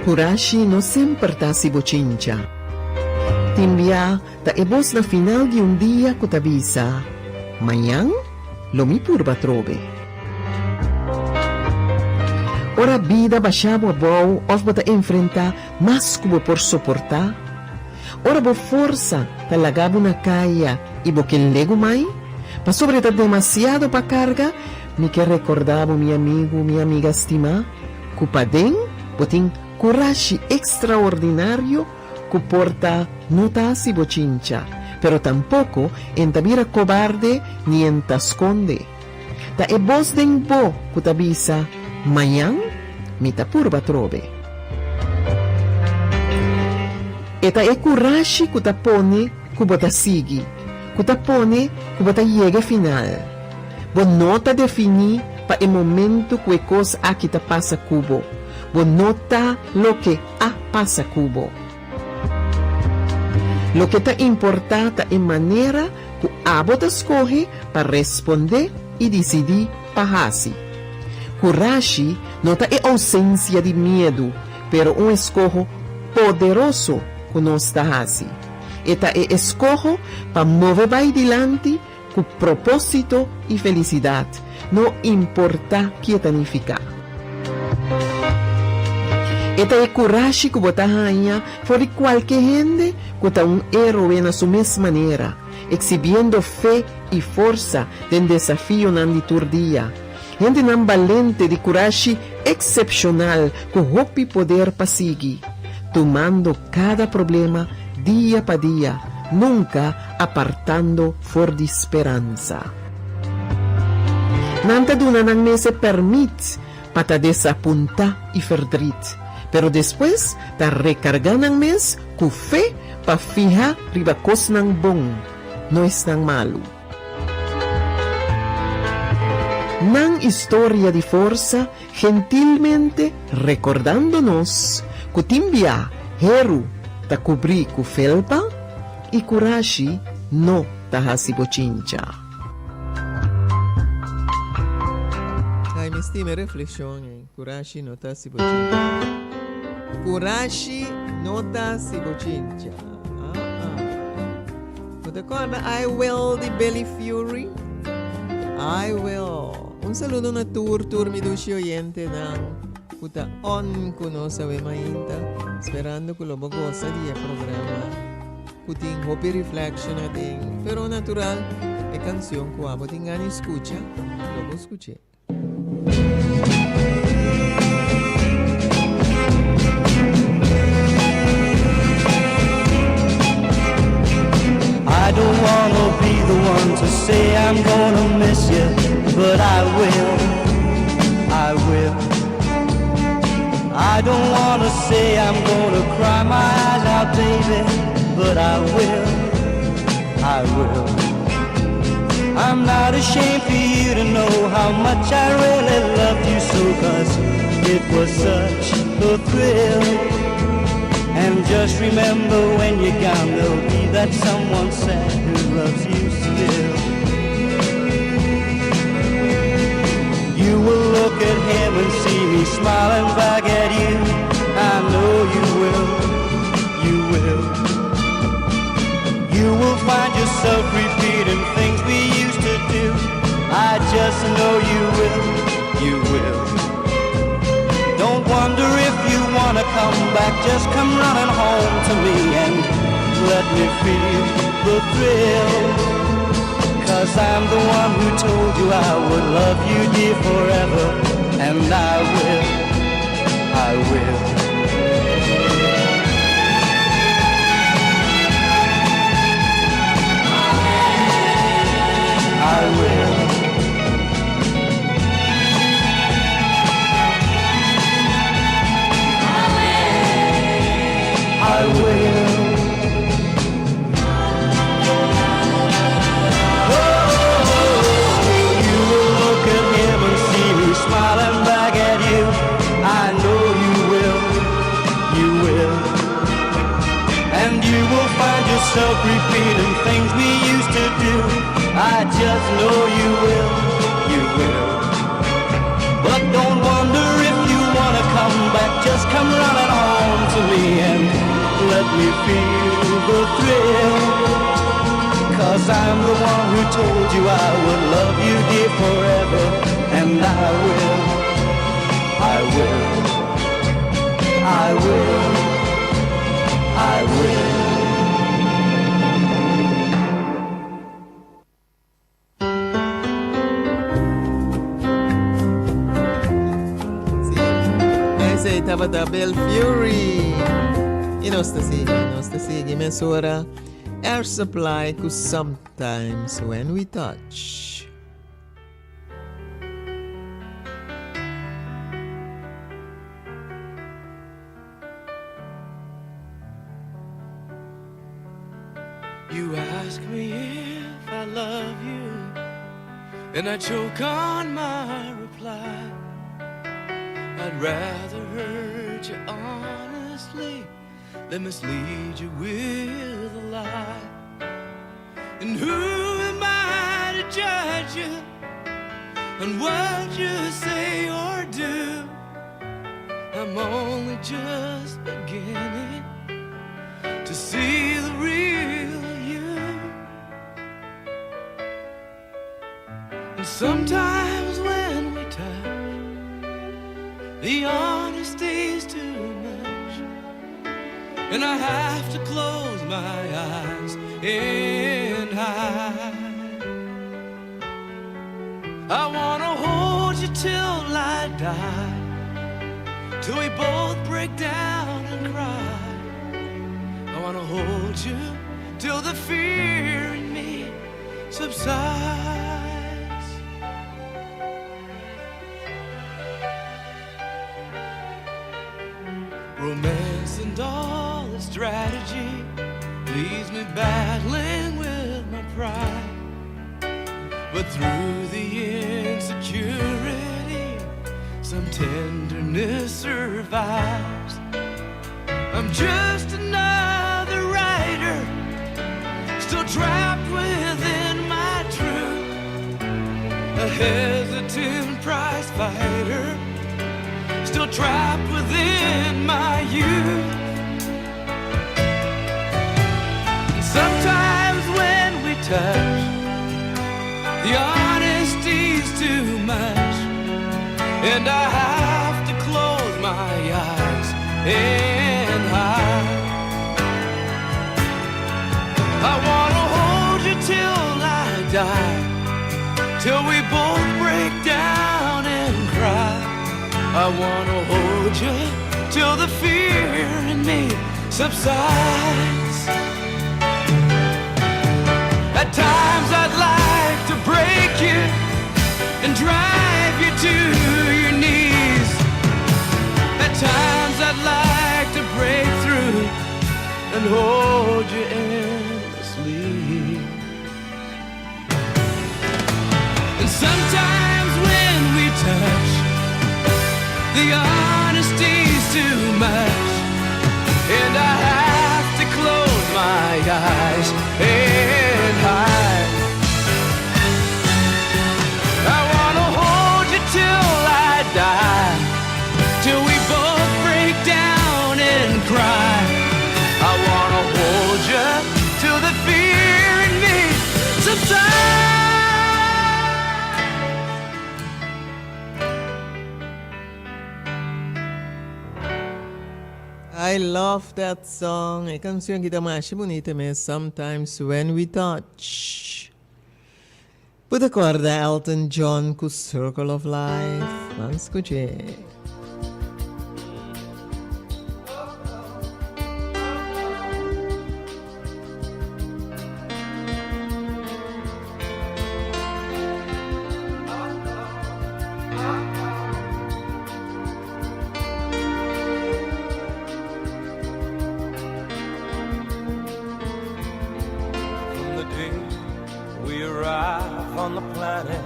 Curashi no semper ta hasi bochincha. Tin bia ta e bos na final di un dia cu ta bisa, Mañan lo mi purba atrobe. Ora bida basha bo abou of bo ta enfrenta mas cu bo por soporta, ora bo forsa ta laga bo na caya y bo ke legu mai, pasobra e ta demasiado pa carga, mi ke recorda bo mi amigo, mi amiga stima, Ku paden bo tin kurashi ekstraordinario ku por ta no ta hasi bo chincha, pero tampoko en ta bira kobarde ni en ta skonde. Ta e bos den bo ku ta bisa, Mañan mi ta purba trobe. E ta e kurashi ku ta pone ku bo ta sigui, ku ta pone ku bo ta yega e final. Bo no ta definí pa e momento ku e kos aki ta pasa ku bo. Bo no ta loke a pasa ku bo. Loke ta importá ta e manera ku abo ta skohe pa respondé i disidí pa hasi. Kurashi no ta e ousensia di miedu, pero un eskoho poderoso ku nos ta hasi. E ta e eskoho pa move bai dilanti Ku propósito i felisidat, no importá ki e ta nifiká. E ta e kurashi ku bo ta haña for di kualke hende ku ta un héroe na su mes manera, eksibiendo fe i forsa den desafionan di tur dia. Hendenan balente di kurashi eksepshonal ku hopi poder pa sigui, tumando kada problema dia pa dia, nunka apartando for di speransa. Nan ta duna nan mes e pèrmit pa ta desapuntá i ferdrit, pero despues ta rekargá nan mes ku fe pa fiha riba kosnan bon, no esnan malu. Nan historia di forsa gentilmente rekordando nos ku tin bia heru ta kubrí ku felpa i kurashi no ta hasi bochincha. Ay, mi stima e reflexion ei. Kurashi no ta hasi bochincha. Kurashi no ta hasi bochincha. Ah, ah. Bo ta corda I Will di Billy Fury? I Will. Un saludo na tur, tur mi dushi oyentenan ku ta on ku nos awe mainta, sperando ku lo bo gosa di e programa ku tin hopi reflection aden, pero natural e canción ku abo tin gana di scucha, lo bo scuch'é. I don't wanna be the one to say I'm gonna miss you, but I will, I will. I don't wanna say I'm gonna cry my eyes out, baby, but I will, I will. I'm not ashamed for you to know how much I really loved you so, cause it was such a thrill. And just remember when you're gone, there'll be that someone sad who loves you still. You will look at him and see me smiling back at you. I know you will, you will. You will find yourself repeating things we used to do. I just know you will, you will. Don't wonder if you wanna come back, just come running home to me and let me feel the thrill. Cause I'm the one who told you I would love you dear forever, and I will, I will. I just know you will, you will. But don't wonder if you wanna come back. Just come running home to me and let me feel the thrill. Cause I'm the one who told you I would love you, dear, forever. And I will, I will, I will, I will. Esei tabata Bill Fury. I nos ta sigui, nos ta sigui mesora Air Supply ku Sometimes When We Touch. You ask me if I love you, and I choke on my reply. I'd rather hurt you honestly than mislead you with a lie. And who am I to judge you on what you say or do? I'm only just beginning to see the real you. And sometimes when we touch, the honesty's too much. And I have to close my eyes and hide. I wanna hold you till I die, till we both break down and cry. I wanna hold you till the fear in me subsides. Romance and all its strategy leaves me battling with my pride. But through the insecurity, some tenderness survives. I'm just another writer, still trapped within my truth. A hesitant prize fighter, still trapped within my youth. And sometimes when we touch, the honesty's too much, and I have to close my eyes and hide. I wanna hold you till I die, till we both break down and cry. I wanna hold you till the fear in me subsides. At times I'd like to break you and drive you to your knees. At times I'd like to break through and hold you endlessly. And sometimes when we touch, the honesty's too much, and I have to close my eyes and hide. I wanna hold you till I die, till we both break down and cry. I wanna hold you till the fear in me subsides. I love that song. E cancion aki ta masha bunita mes, Sometimes When We Touch. Bo ta corda Elton John cu Circle of Life? Ban scuch'e. From the day we arrive on the planet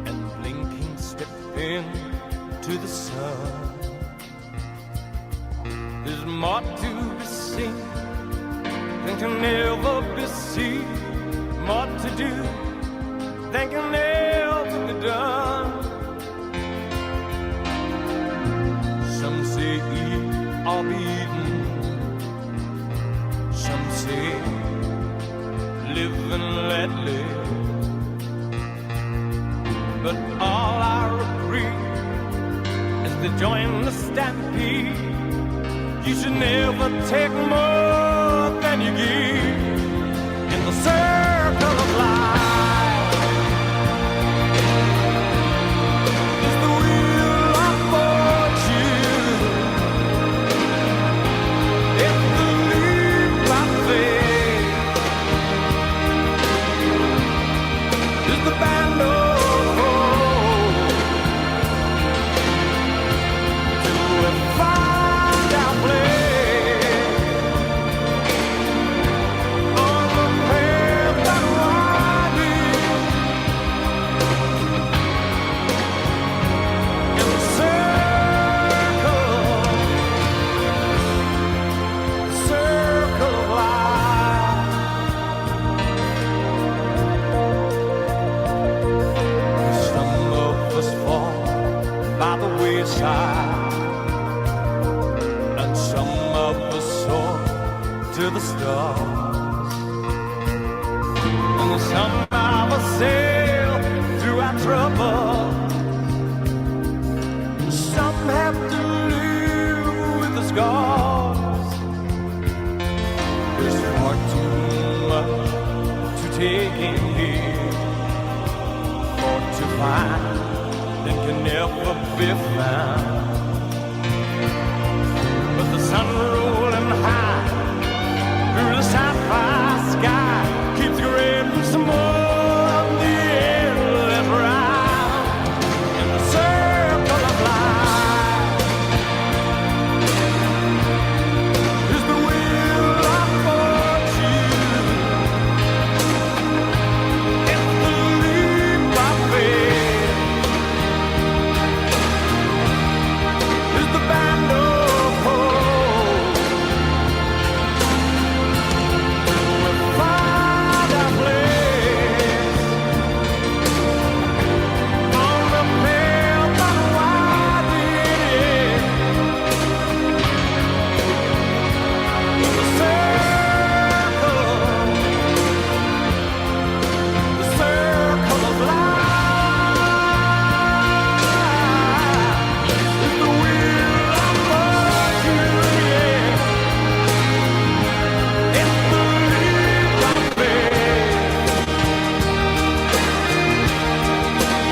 and blinking step into the sun. There's more to be seen than can ever be seen. More to do than can ever be done. Some say eat or be eaten. Some say live and let live. But all I agree is to join the stampede. You should never take more than you give in the circle of life. Is the wheel of fortune. If the leap of faith is the band of hope. Do we find our place on the path that winding in the circle, circle of life? Some of us fall by the wayside, and some of us soar to the stars. And some of us sail through our trouble. Some have to live with the scars. There's far too much to take in here, for to find that can never be found. But the sun rolling high through the sapphire sky keeps creating some more of the endless round. In the circle of life is the wheel of fortune. It's the leap of faith. Is the band of hope. We find our place on the path that winding in the circle, the circle of life is the wheel of fortune. Yeah. It's the leap of faith.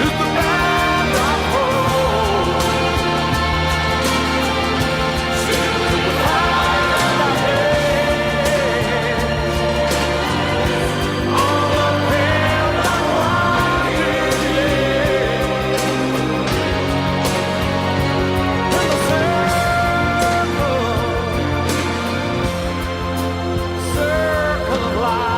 It's the band of hope. Sail to the find our place on the path that winding, yeah. In the circle, circle of life.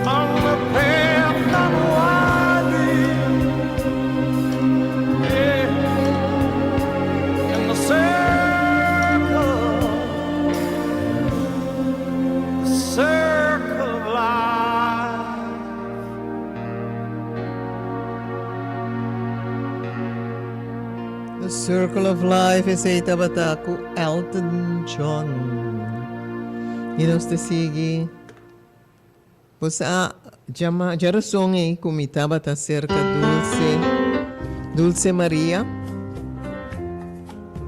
On the path that winding, yeah. In the circle, the circle of life. The Circle of Life esei tabata ku Elton John. I nos ta sigui. Bo sa djama djarason ei ku mi tabata serka Dulce, Dulce Maria.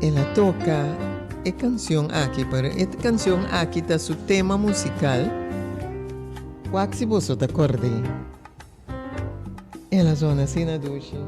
El a toka e kansion aki, pero e kansion aki ta su tema musikal. Wak si boso ta kord'é. El a zona asina dushi.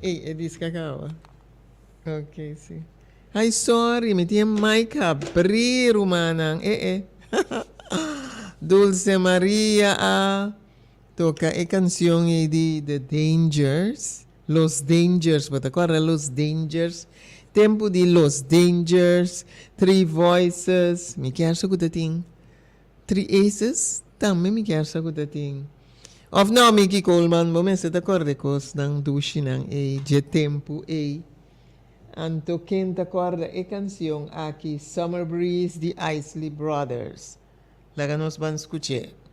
Ey, e disco a caba. Ok, si. Ay, sorry, mi tin e mic habrí, rumannan. Eh, eh. Dulce Maria a toca e cancion ey di The Dangers. Los Dangers, bo ta corda Los Dangers? Tempo di Los Dangers, Three Voices, mi kier sa cu ta tin Three Aces tambe mi kier sa cu ta tin. Of no, Mickey Coleman, bo mester ta corda e cosnan dushinan ey dje tempo ey. Anto ken ta corda e cancion aki Summer Breeze di Isley Brothers? Laga nos ban scuch'e.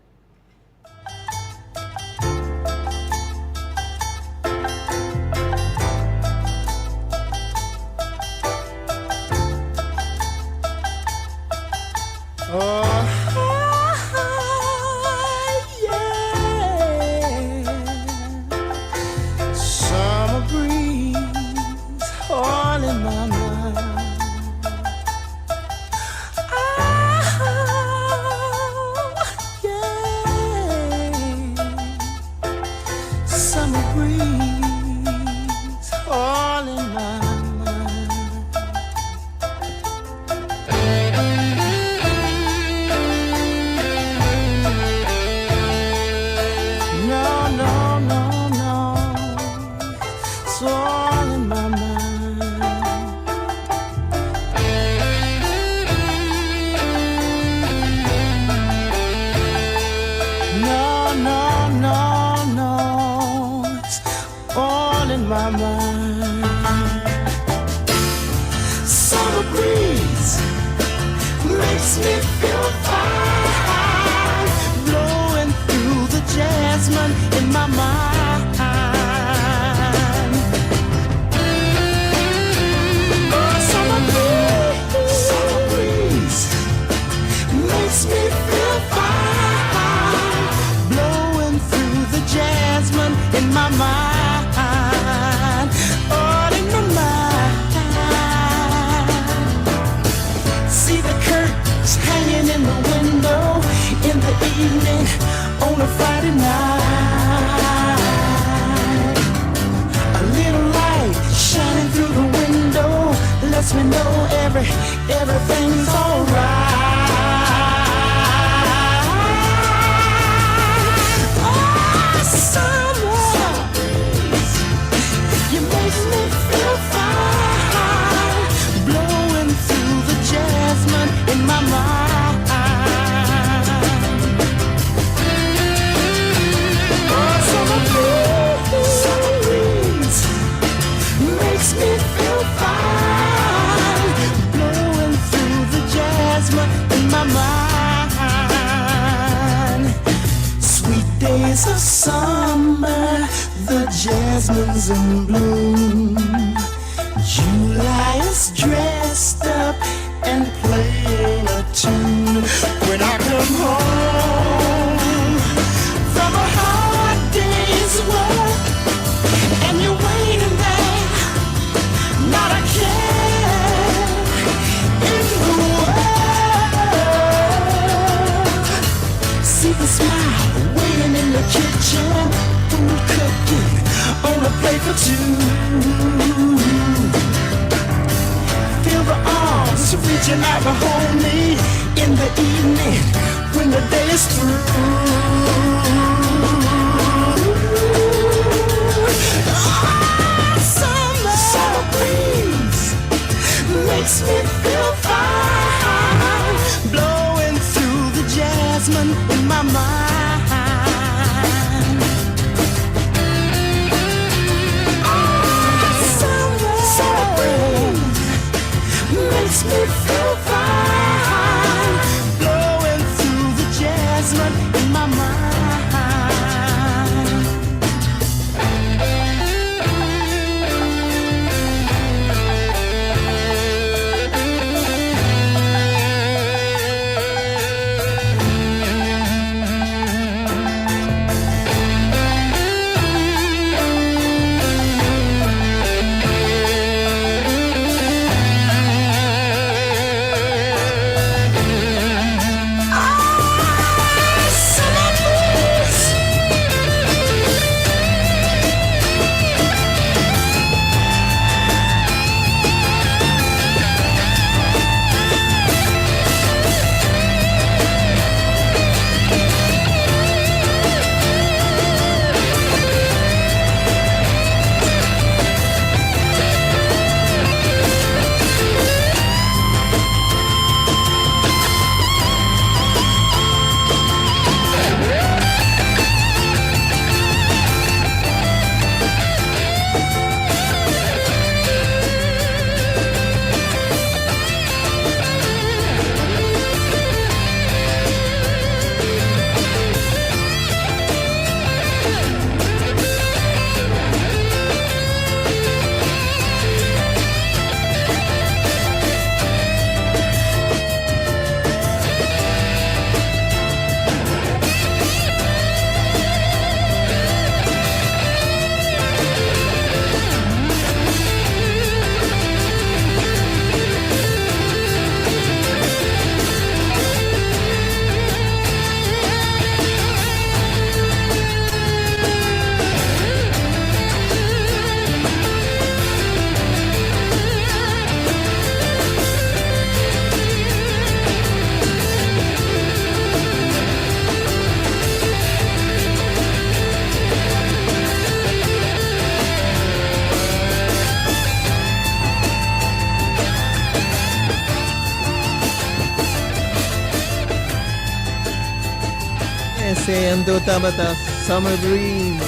Esei anto tabata Summer Breeze.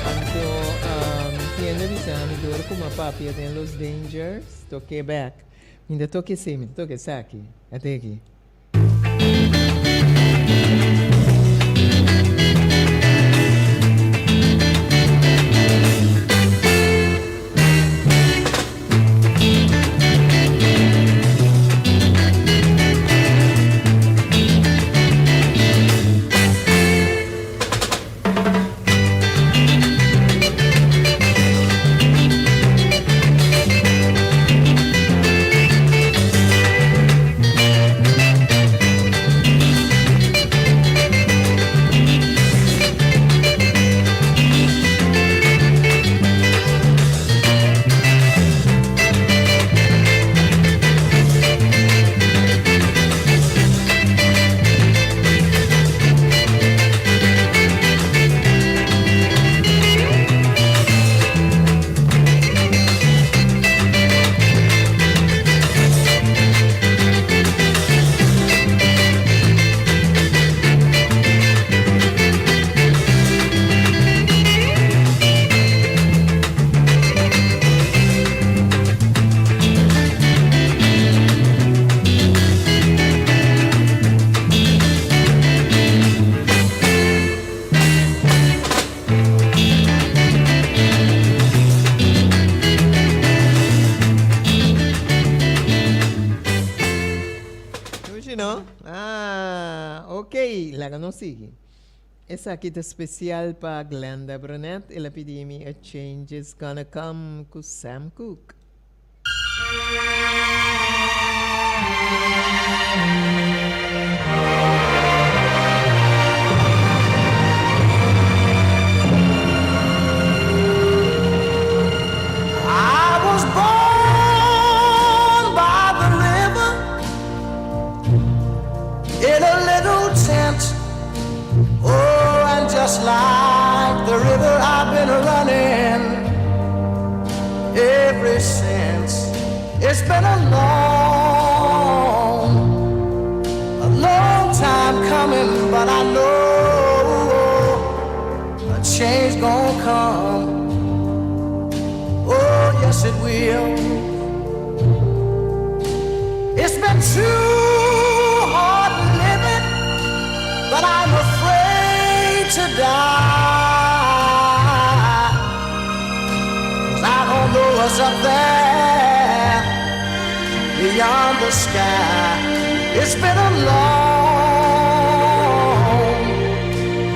Anto um, tiende bisa mi dor ku ma papia den Los Dangers, toke back. Mi ta toke esei, mi ta toke esaki. Ate aki. Dushi no? Ah, ok, laga nos sigui. Esaki ta special pa Glenda Brunet, el a pidi mi A Change Is Gonna Come cu Sam Cooke. I was born by the river in a little tent. Oh, and just like the river, I've been running ever since. It's been a long, a long time coming, but I know a change gonna come. Oh, yes, it will. It's been too hard living, but I'm afraid to die. 'Cause I don't know what's up there beyond the sky. It's been a long,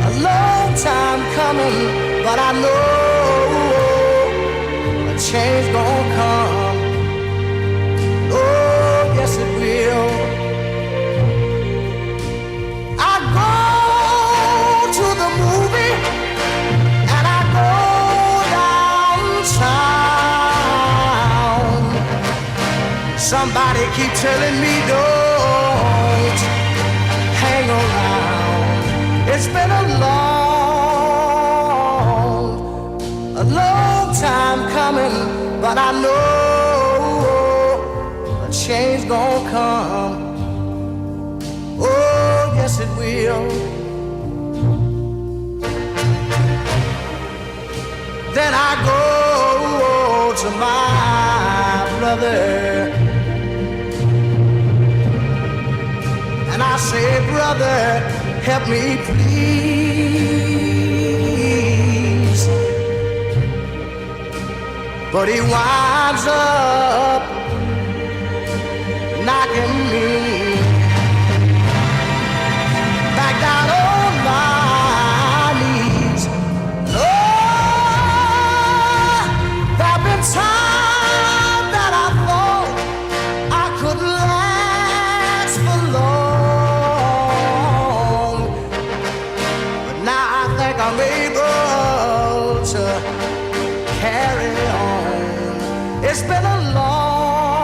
a long time coming, but I know a change gonna come. Oh, yes, it will. I go to the movie and I go downtown. Somebody keep telling me don't hang around. It's been a long, a long time coming, but I know a change gonna come. Oh, yes, it will. Then I go to my brother and I say, Brother, help me please. But he winds up knocking me back down on my knees. Lord, there've been times that I thought I could last for long, but now I think I'm able to carry on. It's been a long,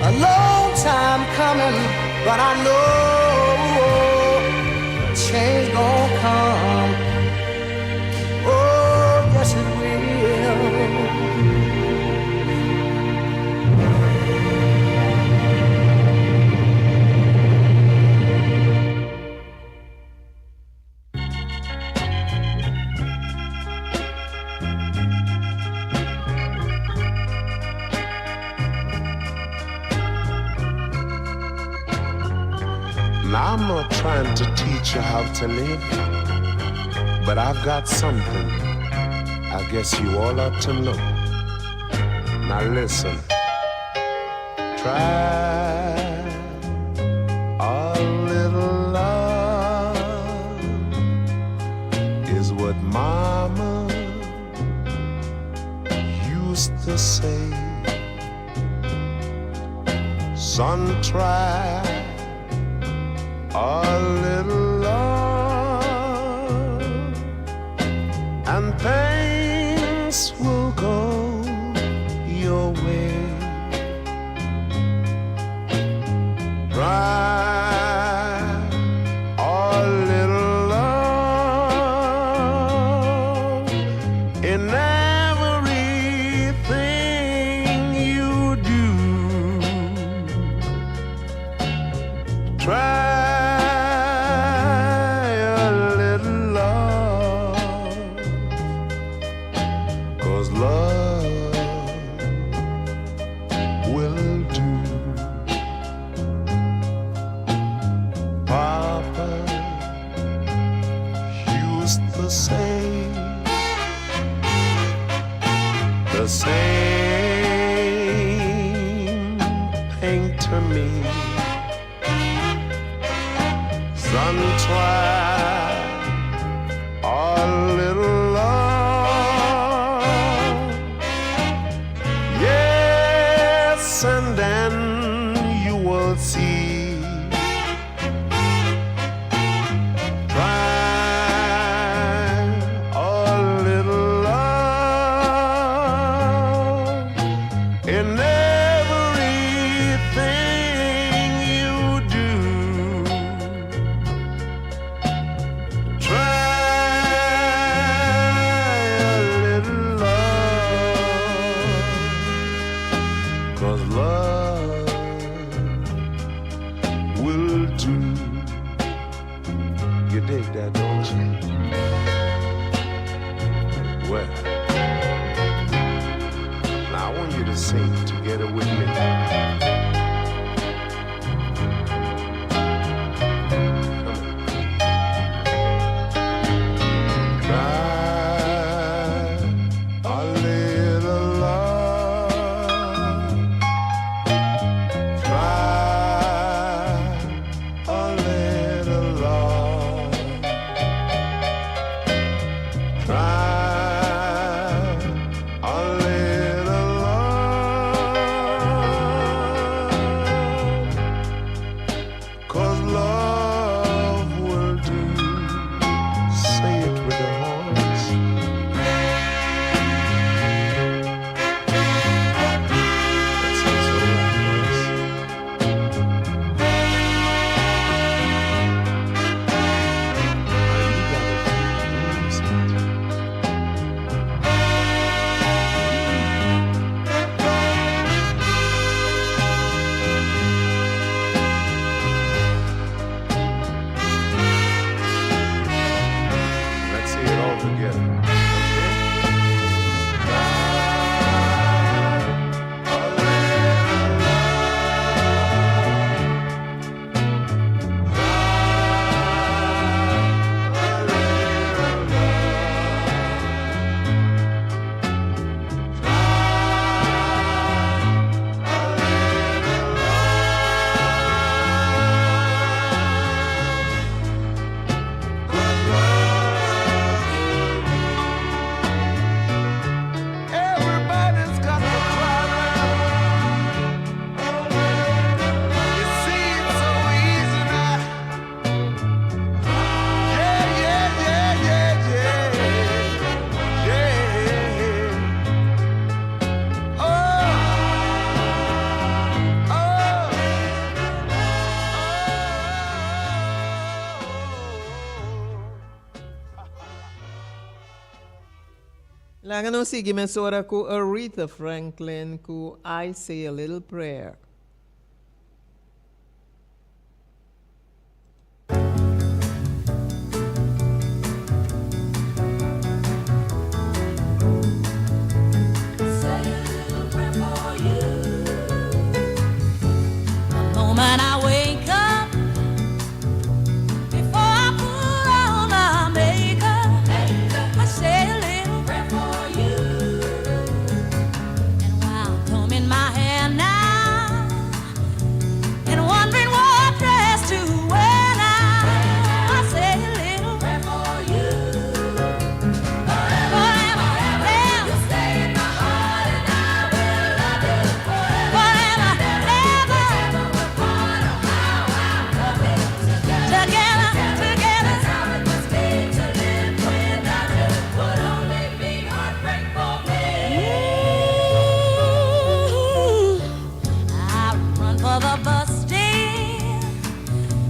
a long time coming, but I know a change gonna come. Oh, yes, it will. Now, I'm not trying to teach you how to live, but I've got something I guess you all ought to know. Now, listen. Try a little love is what mama used to say. Son, try a little love, and things will go your way. Try a little love in everything you do. Try a little love, 'cause love will do. Papa used to say the same thing to me. Son, try a little love. Yes, and then you will see. Try a little love in everything you do. Try a little love, 'cause love will do. You dig that, don't you? Well, now I want you to sing together with me. Come on. Try a little love. Try a little love. Try a little love. 'Cause love will do. Say it with the horns. That sounds so right, boys. Now you gotta feel the music. Let's say it all together. Okay? Try a little love. Try a little love. Try a little love. 'Cause love will do. Everybody's got to try now. You see, it's so easy now. Yeah. Oh, oh. Laga nos sigui mesora ku Aretha Franklin ku I Say a Little Prayer. Say a little prayer for you. The moment I wake up,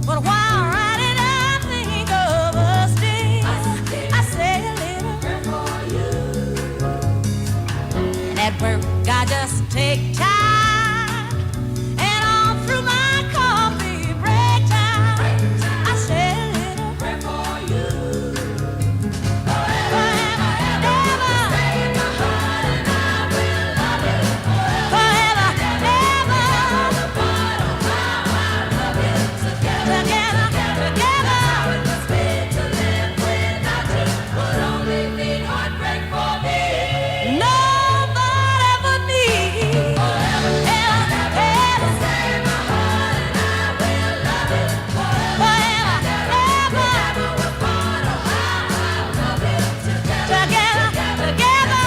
But while riding, I think of us, dear. I say a little prayer for you. And at work, I just take time. And all through my coffee break time, I say a little prayer for you. Forever, ever, forever, ever, together, together. Nobody but me. Ever, ever, forever, ever, together, together.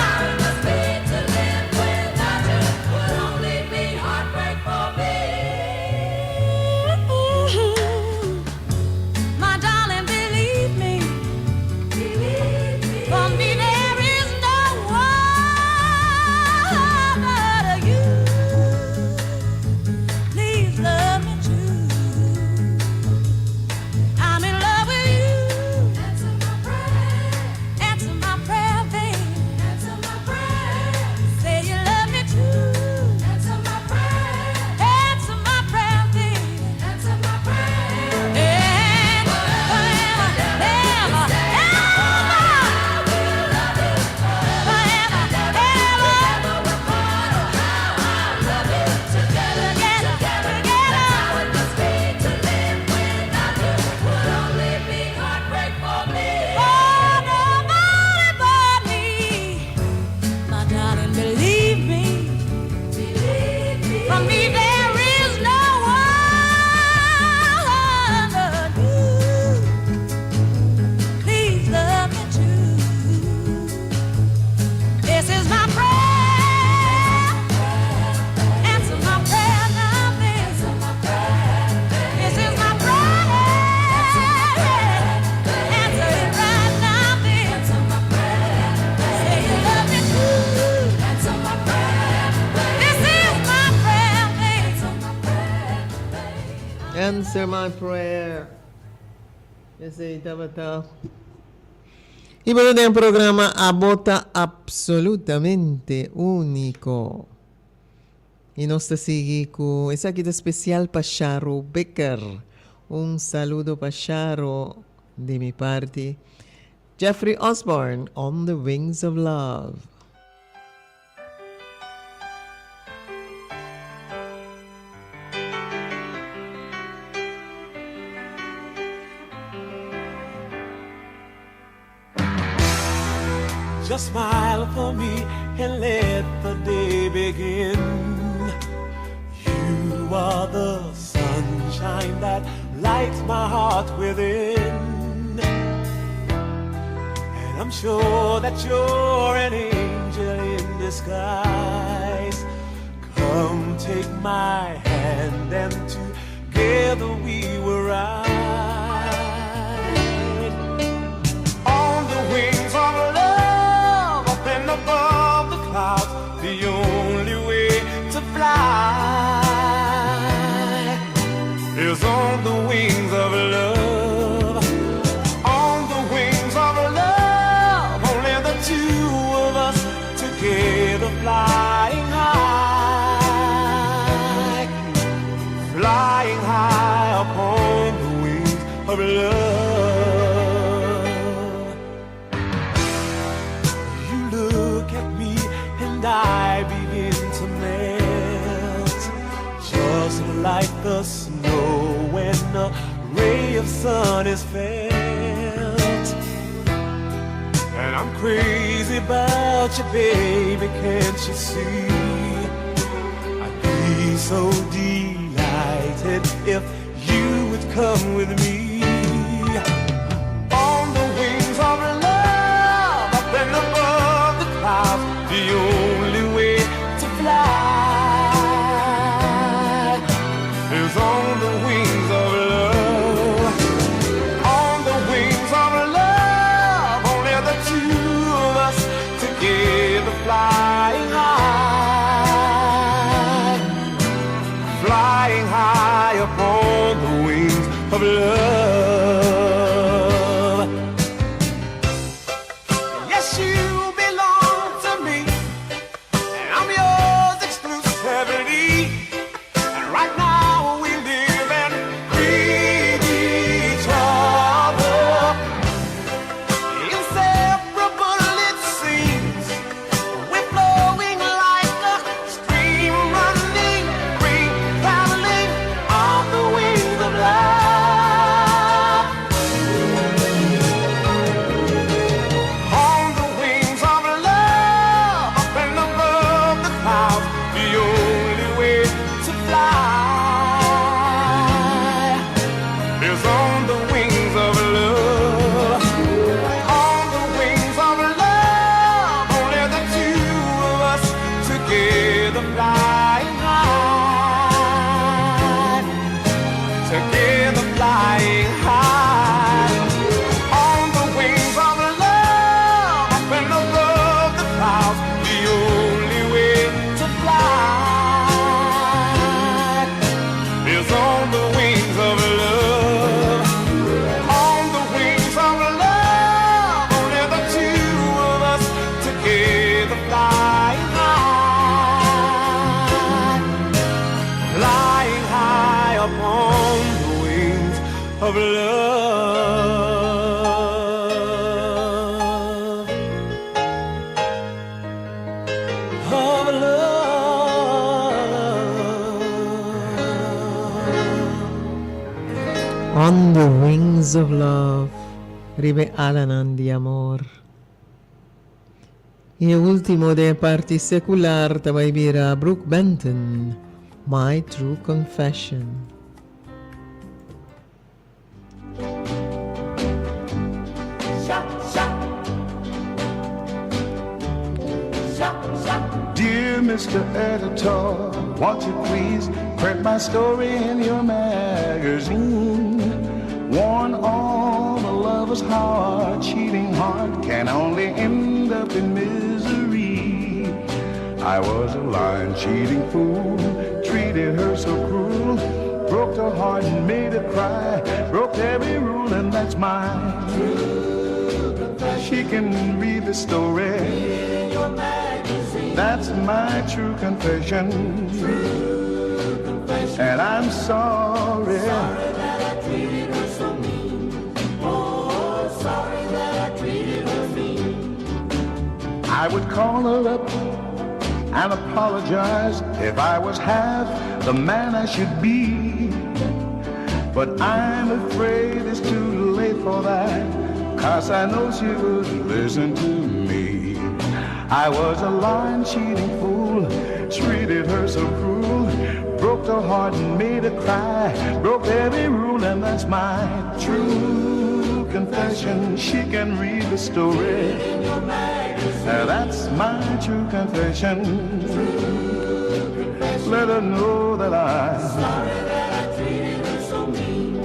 My darling, believe me. For me there is no one but you. Please love me true. I'm in love with you. Answer my prayer. Answer my prayer, babe. Answer my prayer. Say you love me too. Answer my prayer. Answer my prayer, babe. Answer my prayer. And forever, ever, ever. Forever, ever. Together, together. Oh, nobody but me. My darling, believe me. For me there is no one but you. Please love me true. This is my prayer. Answer my prayer now, babe. This is my prayer. Answer it right now, babe. Say you love me true. Answer my prayer. This is my prayer, babe. Answer my prayer. Esey tabata. Y bueno, den programa Abo Ta Absolutamente Unico. Y nos ta sigui cu esaki ta special pa Sharo Becker. Un saludo pa Sharo di mi parti. Jeffrey Osborne, On the Wings of Love. Just smile for me and let the day begin. You are the sunshine that lights my heart within. And I'm sure that you're an angel in disguise. Come take my hand and together we will ride. On the wings of love, up and above the clouds, the only way to fly is on the wings of love. On the wings of love, only the two of us together flying high, flying high upon the wings of love. You look at me and I begin to melt, just like the snow when a ray of sun is felt. And I'm crazy about you, baby, can't you see? I'd be so delighted if you would come with me. On the wings of love, up and above the clouds, the only way to fly is on the wings of love. On the wings of love, only the two of us together flying high, flying high upon the wings of of love. Yes, you belong to me, and I'm yours exclusively. And right now we live and breathe each other. Inseparable it seems. We're flowing like a stream running free, traveling on the wings of love. On the wings of love, up and above the clouds, the only way to fly is on the wings of love. On the wings of love, only the two of us together flying high, together flying high. On the wings of love, up and above the clouds, the only way to fly is on the wings of love. On the wings of love, only the two of us together flying high, flying high upon the wings of love. Of love. On the Wings of Love, riba e alanan di amor. I e ultimo den e parti secular ta bai bira Brook Benton, My True Confession. Dear Mr. Editor, won't you please print my story in your magazine? Warn all the lovers how a cheating heart can only end up in misery. I was a lying, cheating fool, treated her so cruel, broke her heart and made her cry, broke every rule, and that's my She can read the story. That's my true confession. And I'm sorry. Sorry that I treated her so mean. Oh, sorry that I treated her mean. I would call her up and apologize if I was half the man I should be. But I'm afraid it's too late for that, cause I know she would listen to me. I was a lying, cheating fool, treated her so cruel, broke her heart and made her cry, broke every rule, and that's my true confession. She can read the story. Now that's my true confession. Let her know that I. Sorry that I treated her so mean.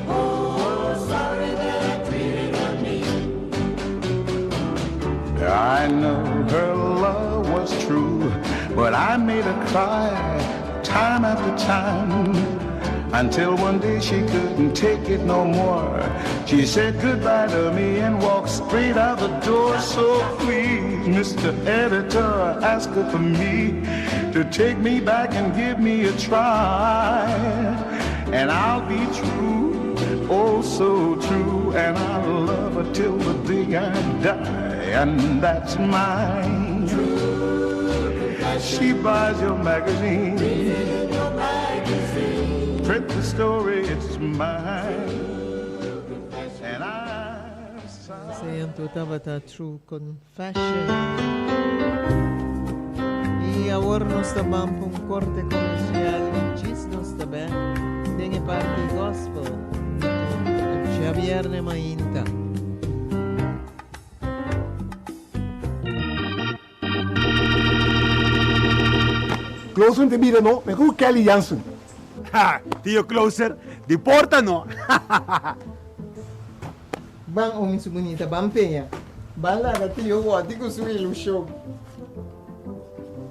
Oh, sorry that I treated her mean. I know her love was true, but I made her cry time after time. Until one day she couldn't take it no more. She said goodbye to me and walked straight out the door. So please, Mr. Editor, ask her for me to take me back and give me a try. And I'll be true, oh so true, and I'll love her till the day I die. And that's mine. She buys your magazine. Print the story, it's mine. And I'm sorry. Esei anto tabata True Confession. I awor nos ta ban pa un korte komersial i djis nos ta bek den e parti gospel tur djabierne mainta. Closer te bira no, mehor ku Kelly Jansen. Ha, tio Closer, di porta no. Ban omi su bunita, ban peña. Ban laga tio wòti ku su ilushon.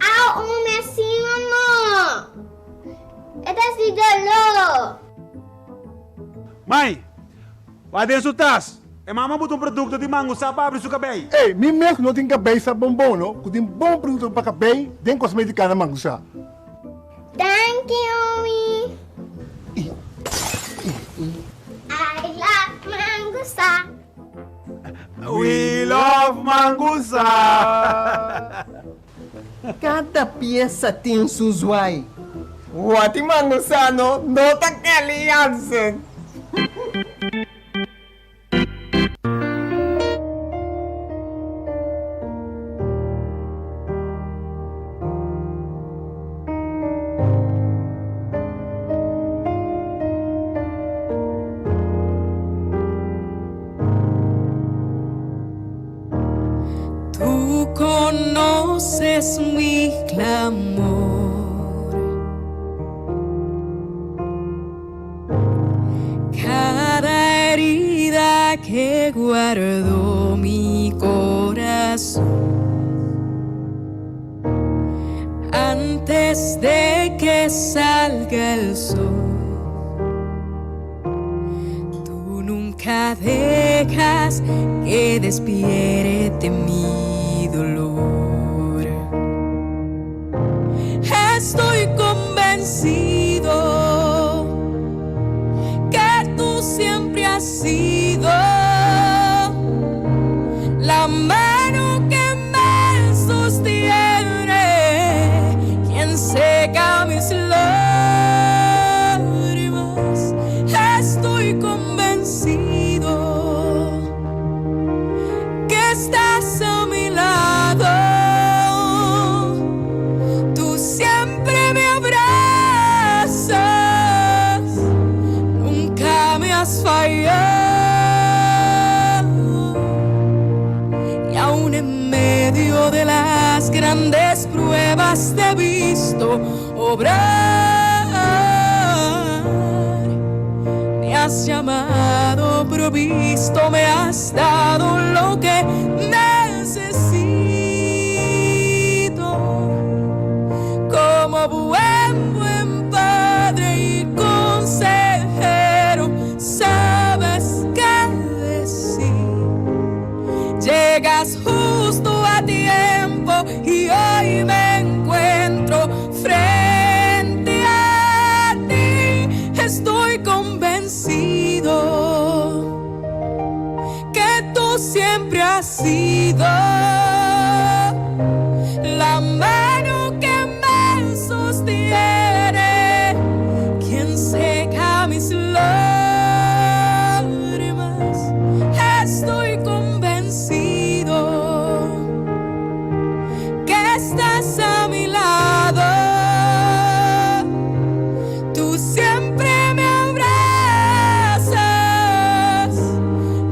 Au omi asina no. E ta si doló. Mai, wak den su tas. E mama buta un produkto di mangusá pa abri su kabei. Ey, mi mes no tin kabei sa bon bon no, ku tin bon produkto pa kabei den kosmetika na mangusá. Danki omi. I love mangusá. We love mangusá. Kada piesa tin su zwai. Wati mangusano no ta Kelly Jansen. Tú conoces mi clamor. Cada herida que guardó mi corazón. Antes de que salga el sol. Tú nunca dejas que despierte mi dolor. Estoy convencido que tú siempre has sido la mano que me sostiene, quien seca mis lágrimas. Estoy convencido que estás a mi lado. Tú siempre me abrazas, nunca me has fallado. Y aún en medio de las grandes pruebas te he visto obrar. Me has llamado, provisto, me has dado lo que necesito. Como buen, buen padre y consejero, sabes qué decir. Llegas justo a tiempo y hoy me encuentro frente a ti. Estoy convencido que tú siempre has sido la mano que me sostiene, quien seca mis lágrimas. Estoy convencido que estás a mi lado. Tú siempre me abrazas,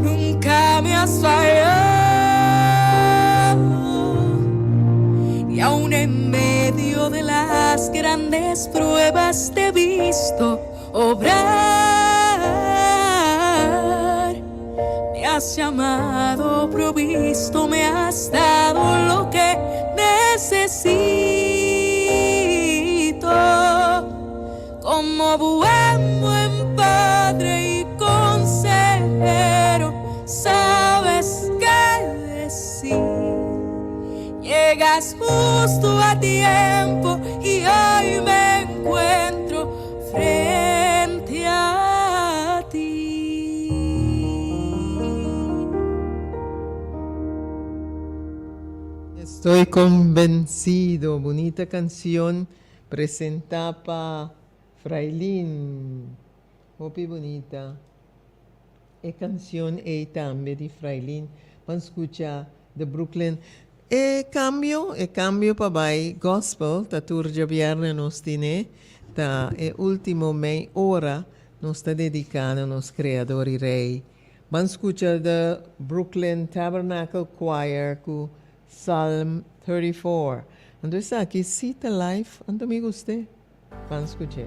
nunca me has fallado. Y aún en medio de las grandes pruebas te he visto obrar. Me has llamado, provisto, me has dado lo que necesito. Como buen, buen padre y consejero, sabes qué decir. Llegas justo a tiempo y hoy me encuentro frente a ti. Estoy convencido, bunita canción presenta pa Frailin. Hopi bunita. E canción ey tambe di Frailin. Ban scucha The Brooklyn. E cambio, e cambio pa bay gospel ta tur djabierne nos tine ta e ultimo mei ora nos ta dedica na nos Creador y Rey. Ban scucha The Brooklyn Tabernacle Choir cu Psalm 34. Anto esaki si ta live, anto mi gust'e. Ban scuch'e.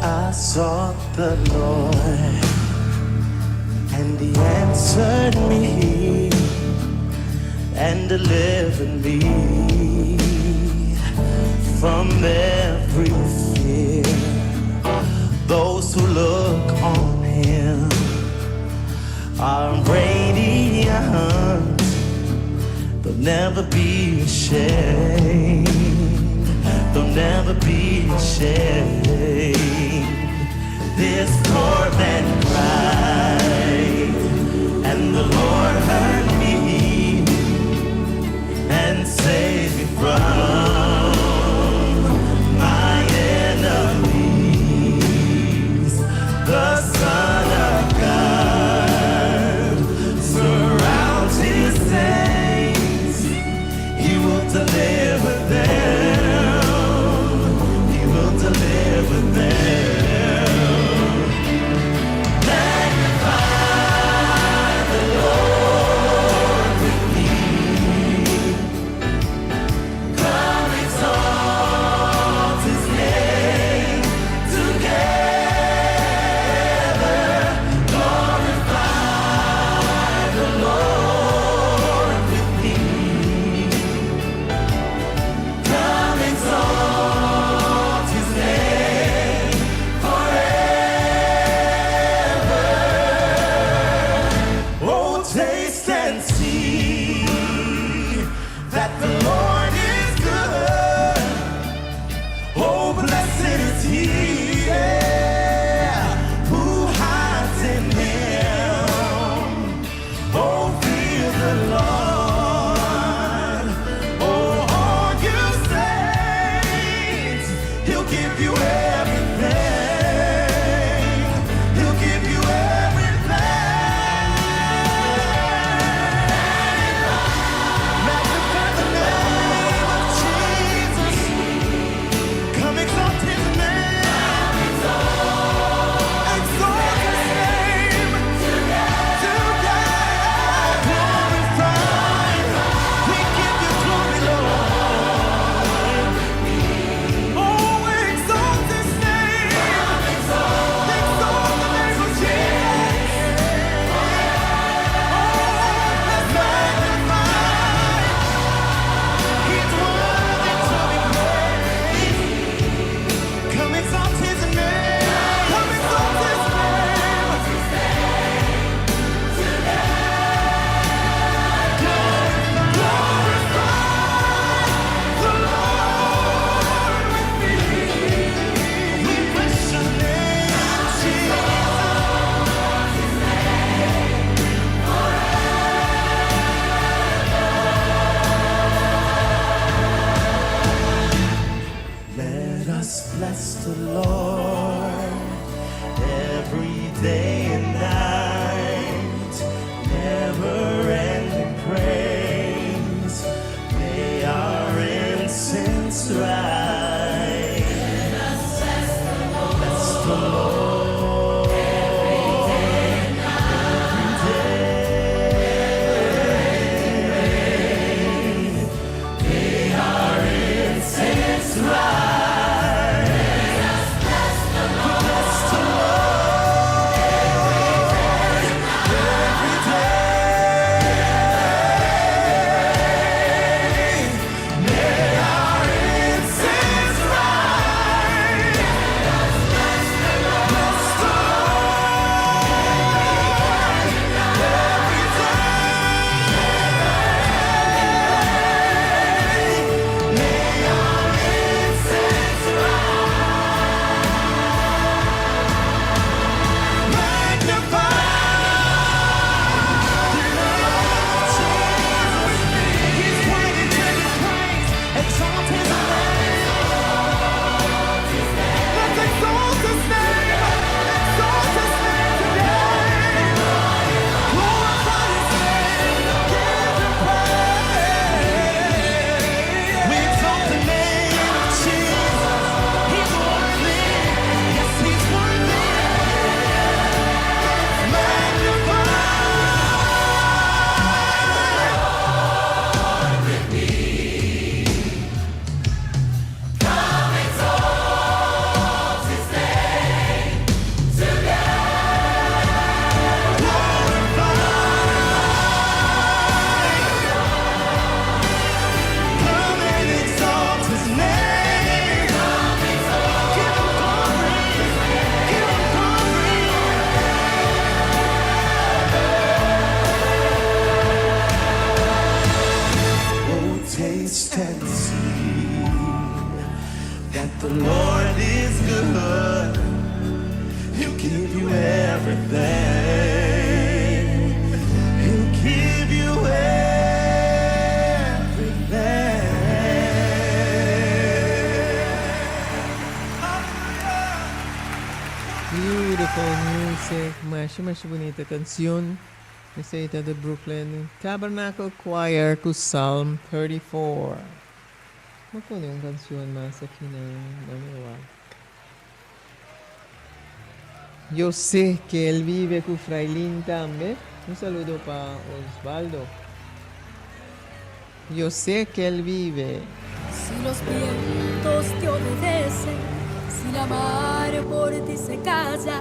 I sought the Lord, and he answered me. and delivered me from every fear. Those who look on him are radiant. They'll never be ashamed. They'll never be ashamed. This poor man cried, and the Lord heard me and saved me from my enemies. The Son of God surrounds his saints. He will deliver them. He will deliver them. Magnify the Lord. Taste and see that the Lord is good. He'll give you everything. He'll give you everything. Beautiful music, masha masha bunita cancion. Esey ta The Brooklyn Tabernacle Choir cu Psalm 34. Bo pone un cancion mas aki na mi wak. Yo sé que él vive cu Frailin tambe. Un saludo pa Osvaldo. Yo sé que él vive. Si los vientos te obedecen, si la mar por ti se calla,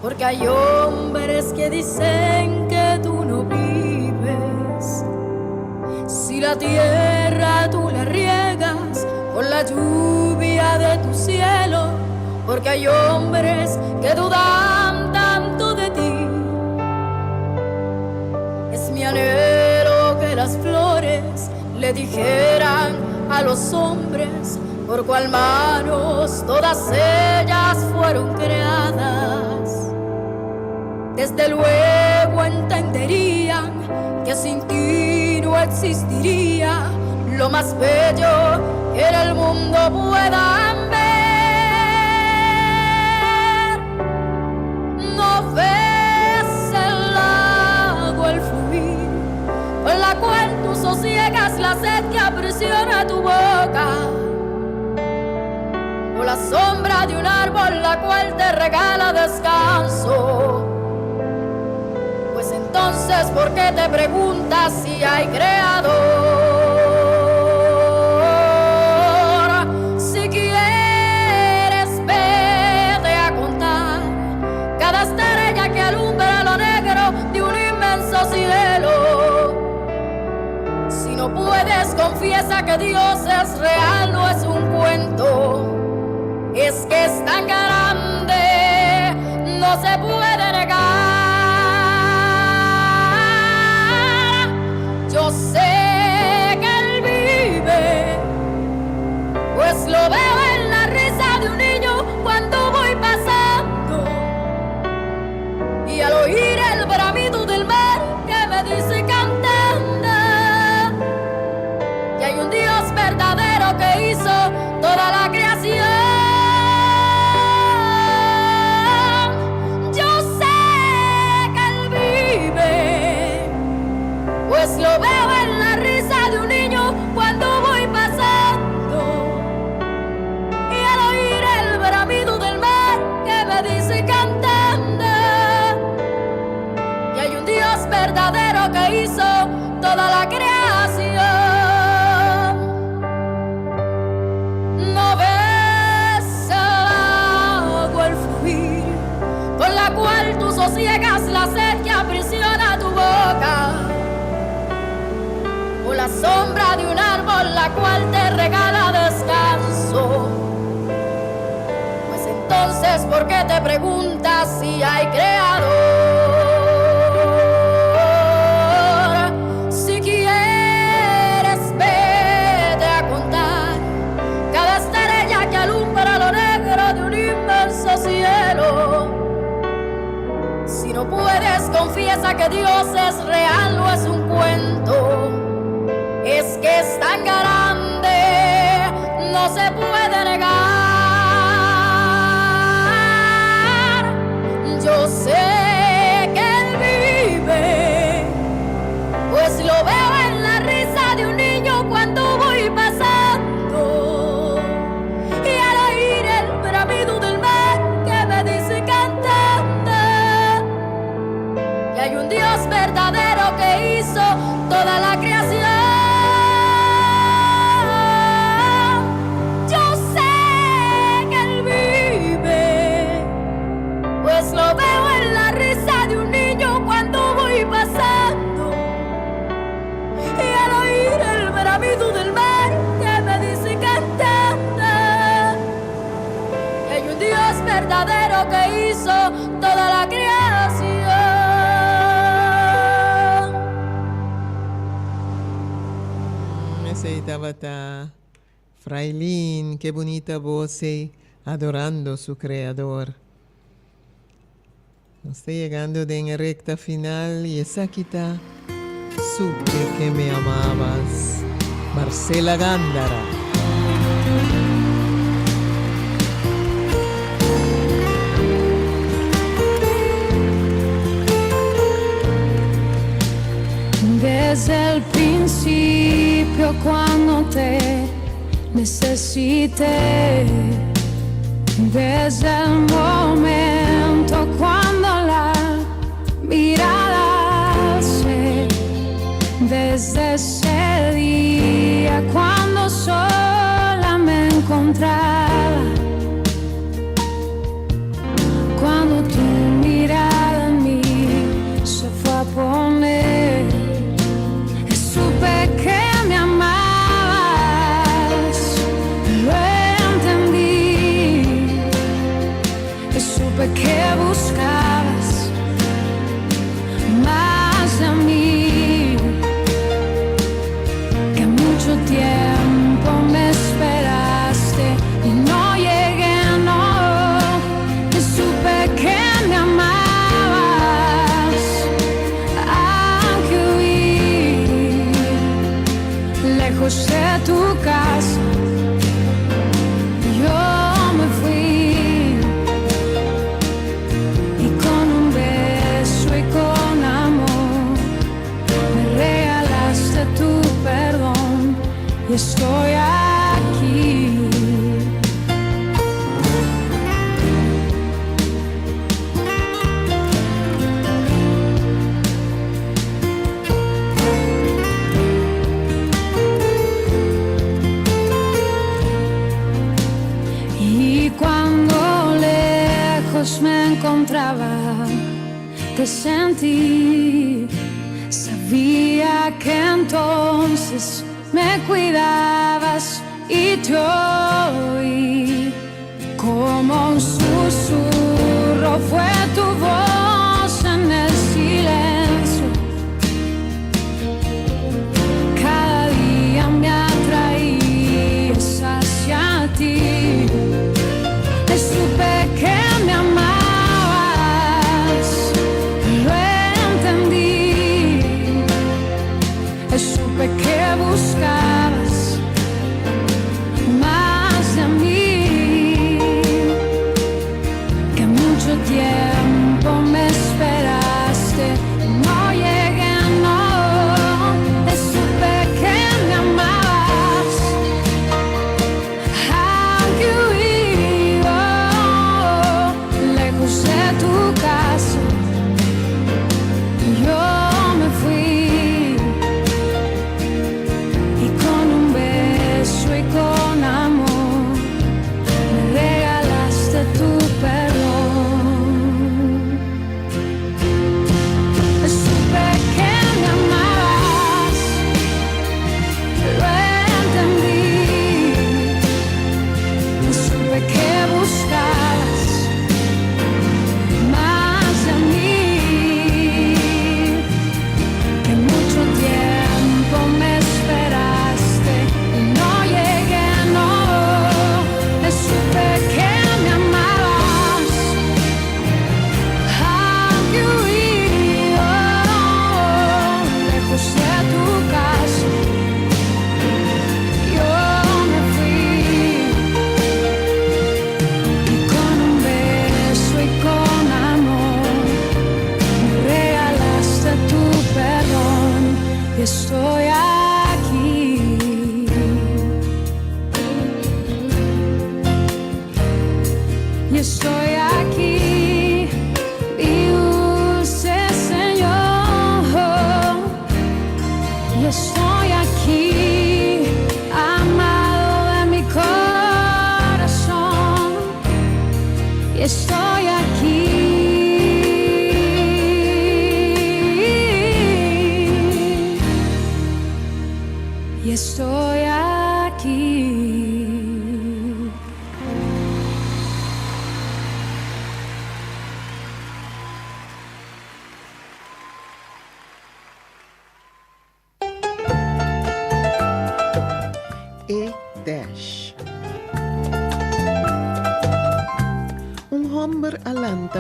porque hay hombres que dicen que tú no vives. Si la tierra tú la riegas con la lluvia de tu cielo, porque hay hombres que dudan tanto de ti. Es mi anhelo que las flores le dijeran a los hombres por cual manos todas ellas fueron creadas. Desde luego entenderían que sin ti no existiría lo más bello que en el mundo puedan ver. No ves el lago el fluir con la cual tú sosiegas la sed que aprisiona tu boca. O la sombra de un árbol la cual te regala descanso. Pues entonces, ¿por qué te preguntas si hay creador? Si quieres, vete a contar cada estrella que alumbra lo negro de un inmenso cielo. Si no puedes, confiesa que Dios es real, no es un cuento. Es que es tan grande, no se puede negar. Yo sé que Él vive, pues lo veo en la risa de un niño cuando voy pasando. Y al oír el bramido del mar que me dice cantando que hay un Dios verdadero que hizo toda la creación. Yo sé que Él vive, pues lo veo en la risa de un niño cuando voy pasando. Y al oír el bramido del mar que me dice cantando que hay un Dios verdadero que hizo toda la creación. No ves el agua el fluir con la cual tú sosiegas la sed que aprisiona tu boca, o la sombra de un árbol la cual te regala descanso. Pues entonces, ¿por qué te preguntas si hay creador? Si quieres, vete a contar cada estrella que alumbra lo negro de un inmenso cielo. Si no puedes, confiesa que Dios es real, no es un cuento. Es que es tan grande, no se puede negar. Yo sé que Él vive, pues lo veo en la risa de un niño cuando voy pasando. Y al oír el bramido del mar que me dice cantando que hay un Dios verdadero que hizo toda la creación. Yo Esei tabata Frailin, ke bunita bos ei, adorando su Creador. Nos ta yegando den e recta final y esaki ta Supe que me amabas, Marcela Gándara. Desde el principio cuando te necesité, desde el momento cuando la mirada alcé, desde ese día cuando sola me encontraba, cuando tu mirada en mí se fue a poner, supe que me amabas, lo entendí, supe que buscabas más de mí, que mucho tiempo me esperaste y no llegué, no, y supe que me amabas, aunque huí lejos de tu casa, yo me fui y con un beso y con amor me regalaste tu perdón y estoy aquí. Y cuando lejos me encontraba, te sentí. Sabía que entonces me cuidabas y te oí. Como un susurro fue tu voz en el silencio. Cada día me atraías hacia ti. Supe que me amabas, lo entendí. Supe que buscabas más de mí, que mucho tiempo me esperaste. No llegué, no. Supe que me amabas, aunque huí, oh, lejos de tu casa, yo me fui. Y con un beso y con amor me regalaste tu perdón. Supe que me amabas, lo entendí. Supe que buscabas más de mí, que mucho tiempo me esperaste y no llegué, no. Supe que me amabas, aunque huí, oh, lejos de tu casa, yo me fui. Y con un beso y con amor me regalaste tu perdón y estoy aquí. Y estoy aquí, mi dulce Señor. Y estoy aquí, amado de mi corazón. Y estoy aquí. Y estoy aquí.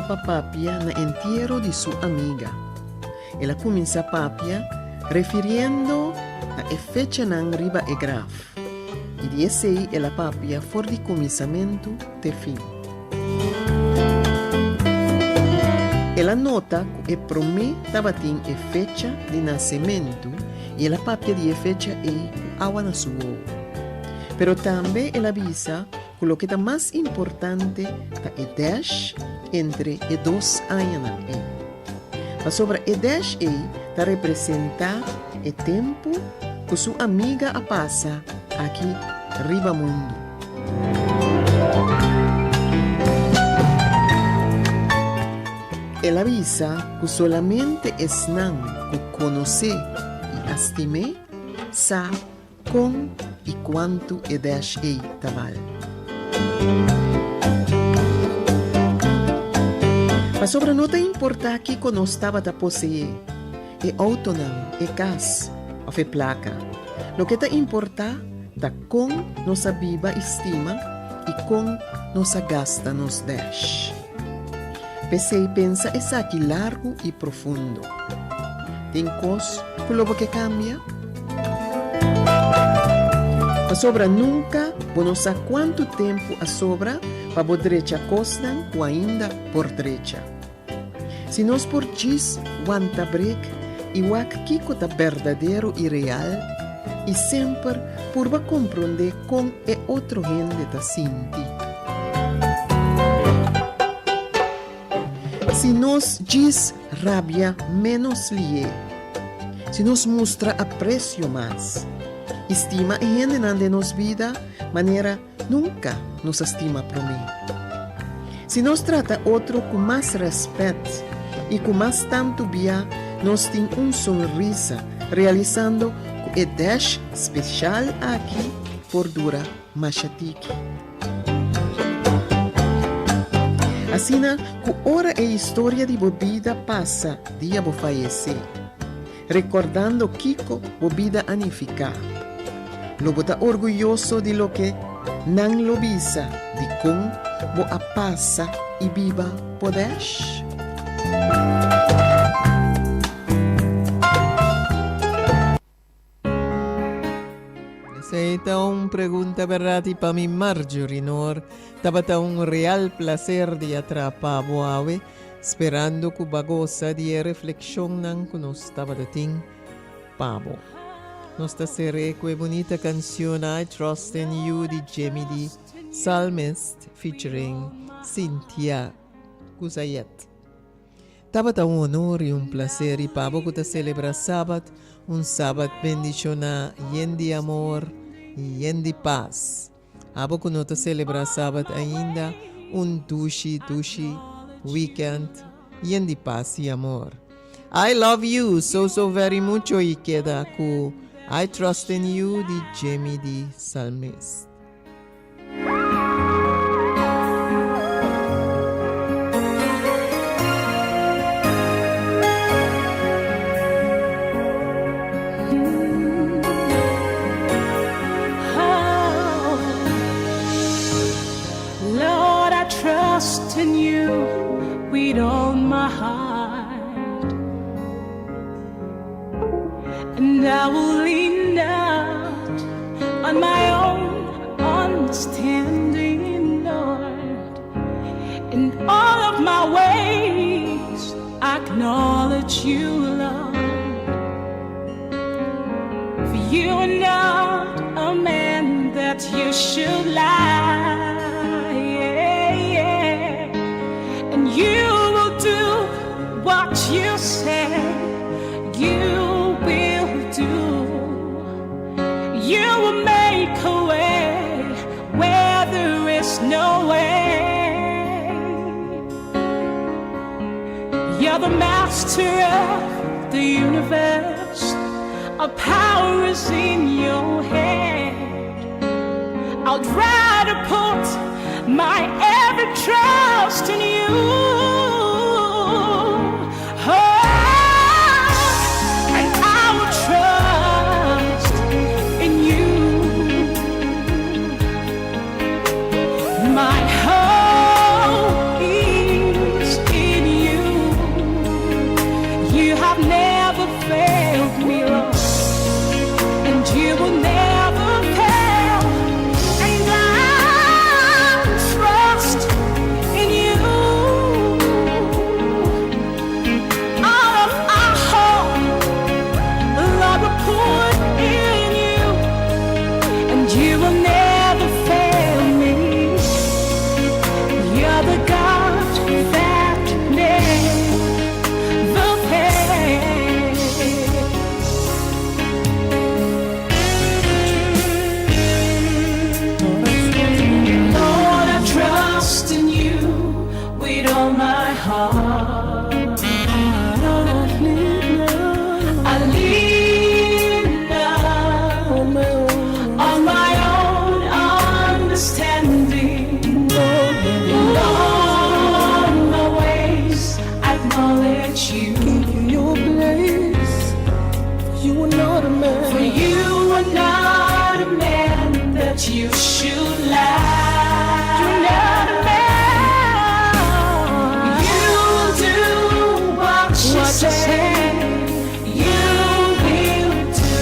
lanta pa papia na entiero di su amiga. El a kuminsá papia refiriendo na e fechanan riba e graf, i di esei el a papia for di kuminsamentu te fin. El a nota ku e promé tabatin e fecha di nasementu i el a papia di e fecha ei ku awa na su wowo. Pero tambe el a bisa ku loke ta mas importante ta e dash entre e dos añanan ei. Pasobra e dash ei ta representá e tempu ku su amiga a pasa aki riba mundu. El a bisa ku solamente esnan ku konosé i a stim'é sa kon i kuantu e dash ei ta bal. Pasobra no ta importá kiko nos tabata poseé, e outonan, e kas òf e plaka. Loke ta importá ta kon nos a biba i stima i kon nos a gasta nos dash. P'esei pensa esaki largu i profundo. Tin kos ku lo bo ke kambia? Pasobra nunka bo no sa kuantu tempu a sobra pa bo drecha kosnan ku ainda por drecha. Si nos por djis wanta brek i wak kiko ta berdadero i real i semper purba komprondé kon e otro hende ta sinti. Si nos djis rabia ménos lié, si nos mustra apresio mas i stima e hendenan den nos bida manera Nunka nos a stima promé. Si nos trata otro ku mas rèspèt i ku mas tantu bia nos tin un sonrisa realisando ku e dash speshal aki por dura masha tiki. Asina ku ora e historia di bo bida pasa dia bo fayesé, Rekordando kiko bo bida a nifiká. Lo bo ta orguyoso di loke nan lo bisa dikon bo a pasa i biba podesh? Esei ta un pregunta bèrdat i pa mi Marjorie Noor tabata un real plaser di a trapa bo awe. Sperando ku ba gosa di e reflekshonnan ku nos tabata tin pa bo. Nos ta ser'é ku e bunita kanshon I Trust in You di Jimmy di Psalmist featuring Cynthia Cuzayet. Tabata un honor i un plaser i pa bo ku ta selebrá Sabat, un Sabat bendishoná, yen di amor i yen di pas. Abo ku no ta selebrá Sabat ainda, un dushi dushi weekend yen di pas i amor. I love you so so very mucho i keda ku I trust in you di Jimmy di Salmist. Lord, I trust in you with all my heart. And I will lean not on my own understanding, Lord. In all of my ways, acknowledge you, Lord. For you are not a man that you should lie. And you will do what you say you will do. You will make a way where there is no way. You're the master of the universe. All power is in your hand. I'd rather put my every trust in you. Oh, and I will trust in you. My hope is That you should lack. You're not a man. You do what you say. You will do.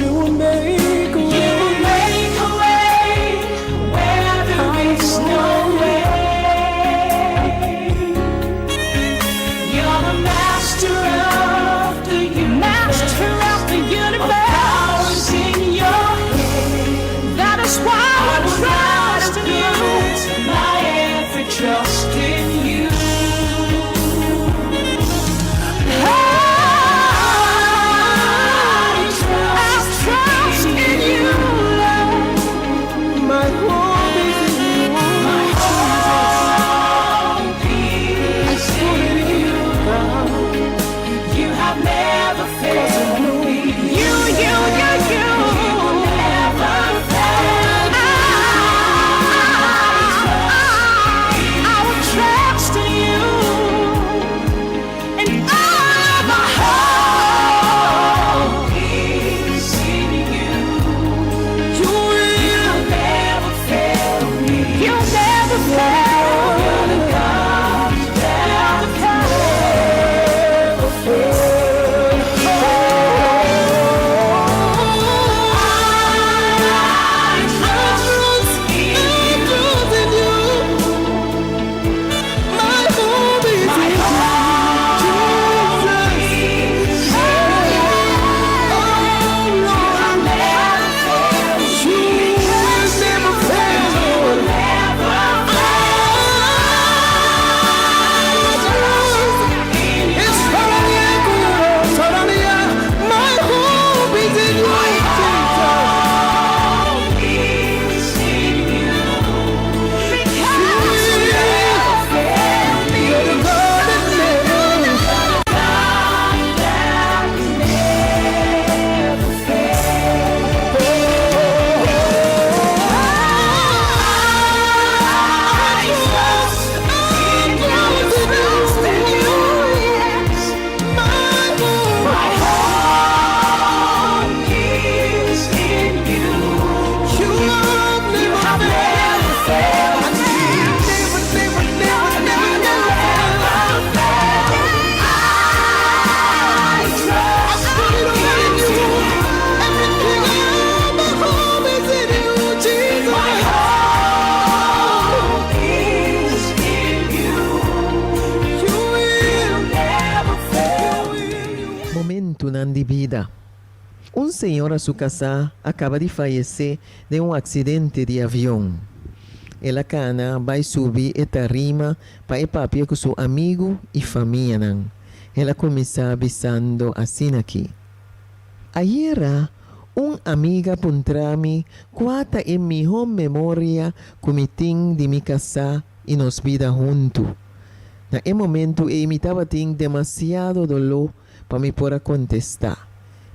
You will make a way. You will make a way where there is no way. You're the master of the universe. Master of the universe. Powers in your hand. That is why I trust in you. My every trust in you. I trust in you, Lord. My hope is in you. My hope is in you. You have never failed me. You, you, you, you. You will never fail. I will trust in you. And all of my hope is in you. You will never fail me. You never fail. You're the God that never fails. I trust in you. My hope is in Jesus. Oh Lord, you never fail. My hope is in you, Jesus. You're the God that never My hope is in you. You have never failed me. Never, never, never, never, never failed. I trust in you. Everything my hope is in you, Jesus. My hope is in you. You will never fail me. Momentonan di bida. Un señora su kasá a kaba di fayesé den un aksidente di avion. El a kana bai subi e tarima pa e papia ku su amigu i famianan. El a kuminsá bisando asin'aki, Ayera un amiga a puntra mi kua ta e mihó memoria ku mi tin di mi kasá i nos bida huntu. Na e momentu ei mi tabatin demasiado doló pa mi por a kontestá.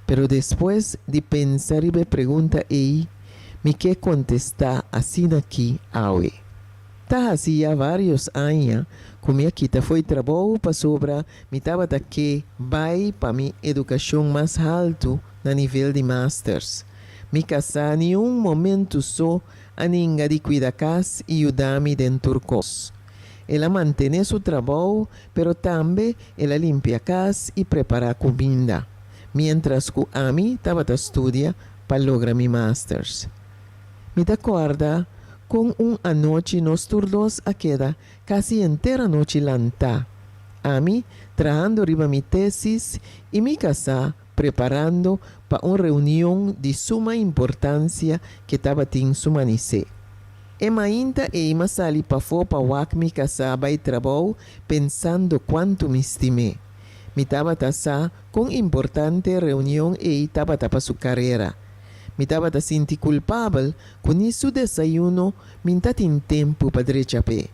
Pero despues di pensa riba e pregunta ei, mi ke kontestá asin'aki awe. Ta hasi ya vários aña ku mi a kita fo'i trabou pasobra mi tabata ke bai pa mi edukashon mas haltu na nivel di masters. Mi kasá niun momentu so a ninga di kuida kas i yuda mi den tur kos. El a mantené su trabou, pero tambe el a limpia kas i prepará kuminda, miéntras ku ami tabata studia pa logra mi masters. Mi ta kòrda kon un anochi nos tur dos a keda kasi henter anochi lantá, ami trahando riba mi tésis i mi kasá preparando pa un reunion di suma importansia ke tabatin su manisé. E mainta ei m'a sali pafó pa wak mi kasá bai trabou pensando kuantu mi stim'é. Mi tabata sa kon importante e reunion ei tabata pa su karera. Mi tabata sinti kulpabel ku ni su desayuno mi n'ta tin tempu pa drecha p'e.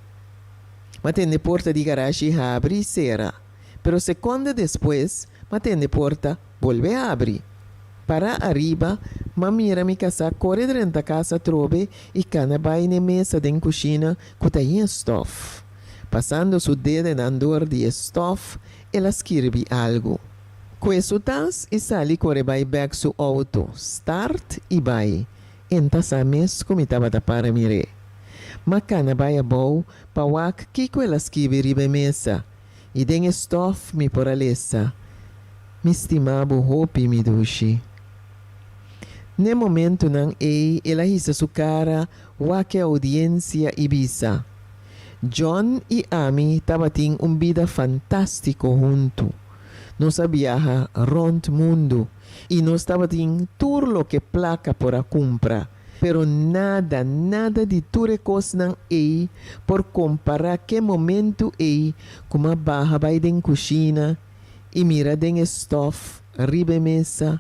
M'a tende porta di garashi habri i sera, pero sekonde despues m'a tende porta bolbe habri. Pará ariba, m'a mira mi kasá kore drenta kas atrobe i kana bai n'e mesa den kushina ku ta yen stòf. Pasando su dedenan dor di e stòf, el a skirbi algu. Kue su tas i sali kore bai bèk su outo, start i bai. E n'ta sa mes ku mi tabata para mir'é. M'a kana bai abou pa wak kiko el a skibi riba e mesa i den e stòf mi por a lesa, Mi stima bo hopi, mi dushi. N'e momentunan ei el a hisa su kara wak e oudiensia i bisa, John i ami tabatin un bida fantástiko huntu. Nos a biaha rònt mundu i nos tabatin tur loke plaka por a kumpra. Pero nada, nada di tur e kosnan ei por kompará k'e momentu ei ku m'a baha bai den kushina i mira den e stòf riba e mesa,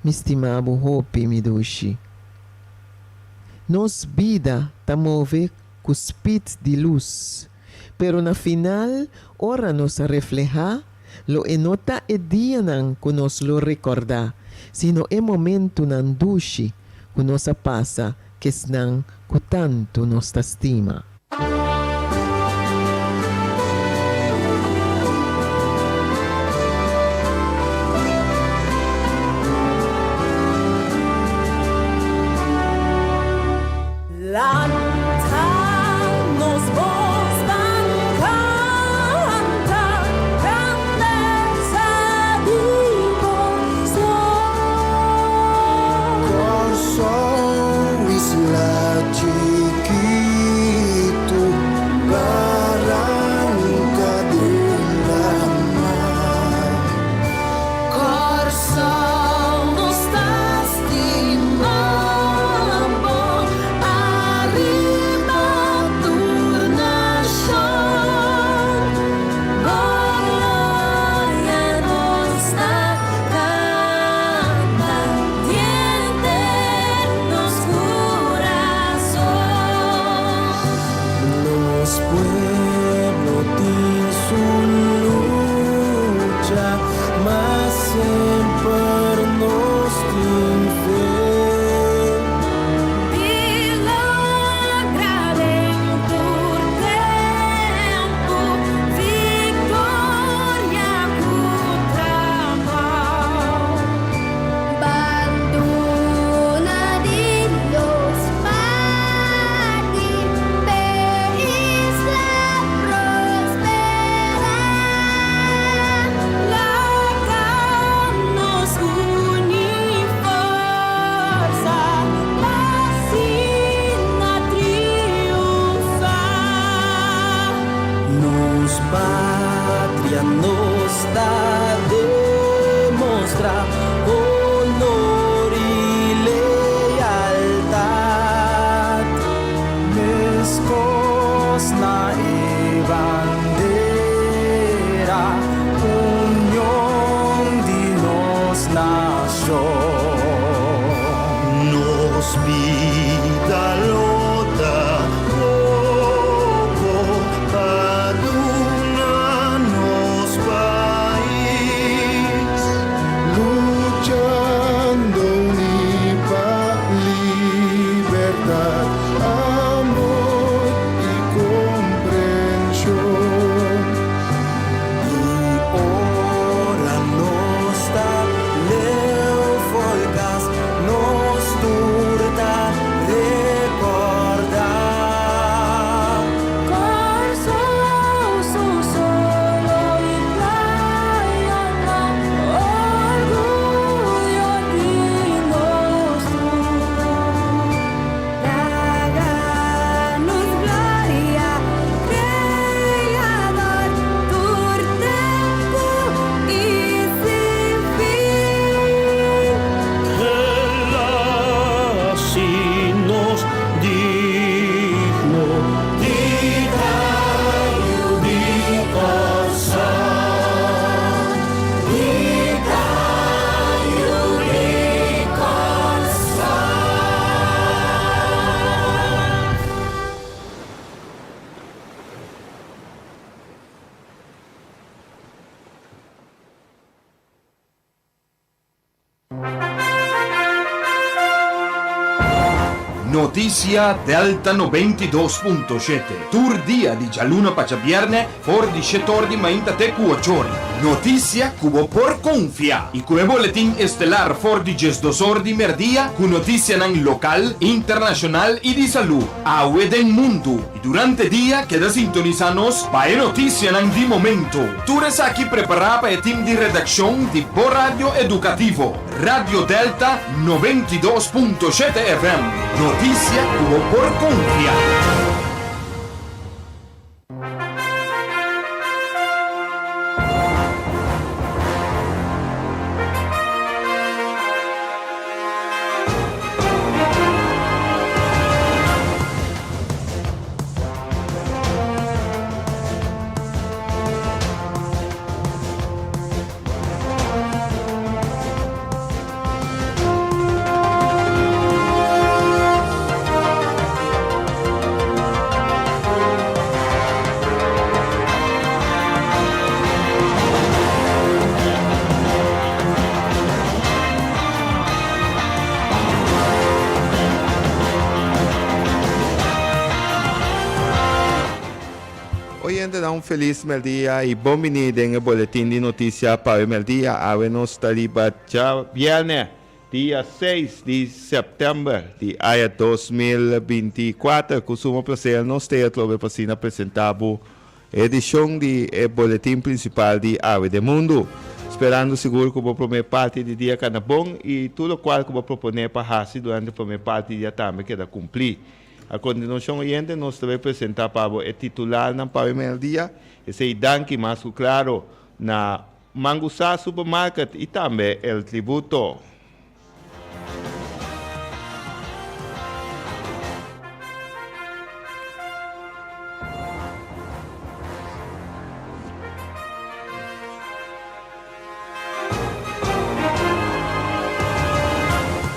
mi stima bo hopi, mi dushi. Nos bida ta move ku spit di lus, pero na final ora nos reflehá, Lo e no ta e dianan ku nos lo rekordá, sino e momentunan dushi ku nos a pasa ku esnan ku tantu nos ta stima. Lanta nos bos ban kanta grandesa di Kòrsou. Kòrsou isla chikitu, baranka den laman. Kòrsou nos ta stima bo ariba tur nashon. Bo gloria nos ta kanta den nos kurason. Nos pueblo tin su lucha, ma semper nos tin fe. Di logra den tur tempu viktoria ku trabou. Bandona di Dios parti p'e isla prosperá. Laga nos uni forsa p'asina triunfá. Nos patria nos ta demostrá honor i lealtat. Meskos na e bandera, union di nos nashon. Nos bida lo ta poko pa duna nos pais. Luchando uní pa libertat, amor i komprenshon. I ora nos ta leu fo'i kas, nos tur ta rekordá. Kòrsou su solo i playanan, orguyo di nos tur. Notisia Delta 92.7, tur dia di djaluna pa djabièrnè for di shetor di mainta te ku ochor. Notisia ku bo por konfia i ku e boletin estelar for di diesdosor di merdia ku notisianan lokal, internashonal i di salú awe den mundu. I durante dia keda sintonisá nos pa e notisianan di momento. Tur esaki prepará pa e tim di redakshon di bo radio edukativo, Radio Delta 92.7 FM. Notisia ku bo por konfia. Oyente nan un felis merdia y bon bini den e boletin di noticia pa e merdia. Awe nos ta riba djabierne dia seis di september di aña 2024. Cu sumo placer nos ta atrobe pa asina presenta bo e edicion di e boletin principal di Awe den Mundo. Sperando sigur cu bo prome parti di dia cana bon y tur locual cu bo propone pa haci durante prome parti di dia tambe keda cumpli. A continuacion oyente nos ta bay presenta pa bo e titularnan pa e merdia. Esey danki mas cu claro na Mangusá Supermarket y tambe El Tributo.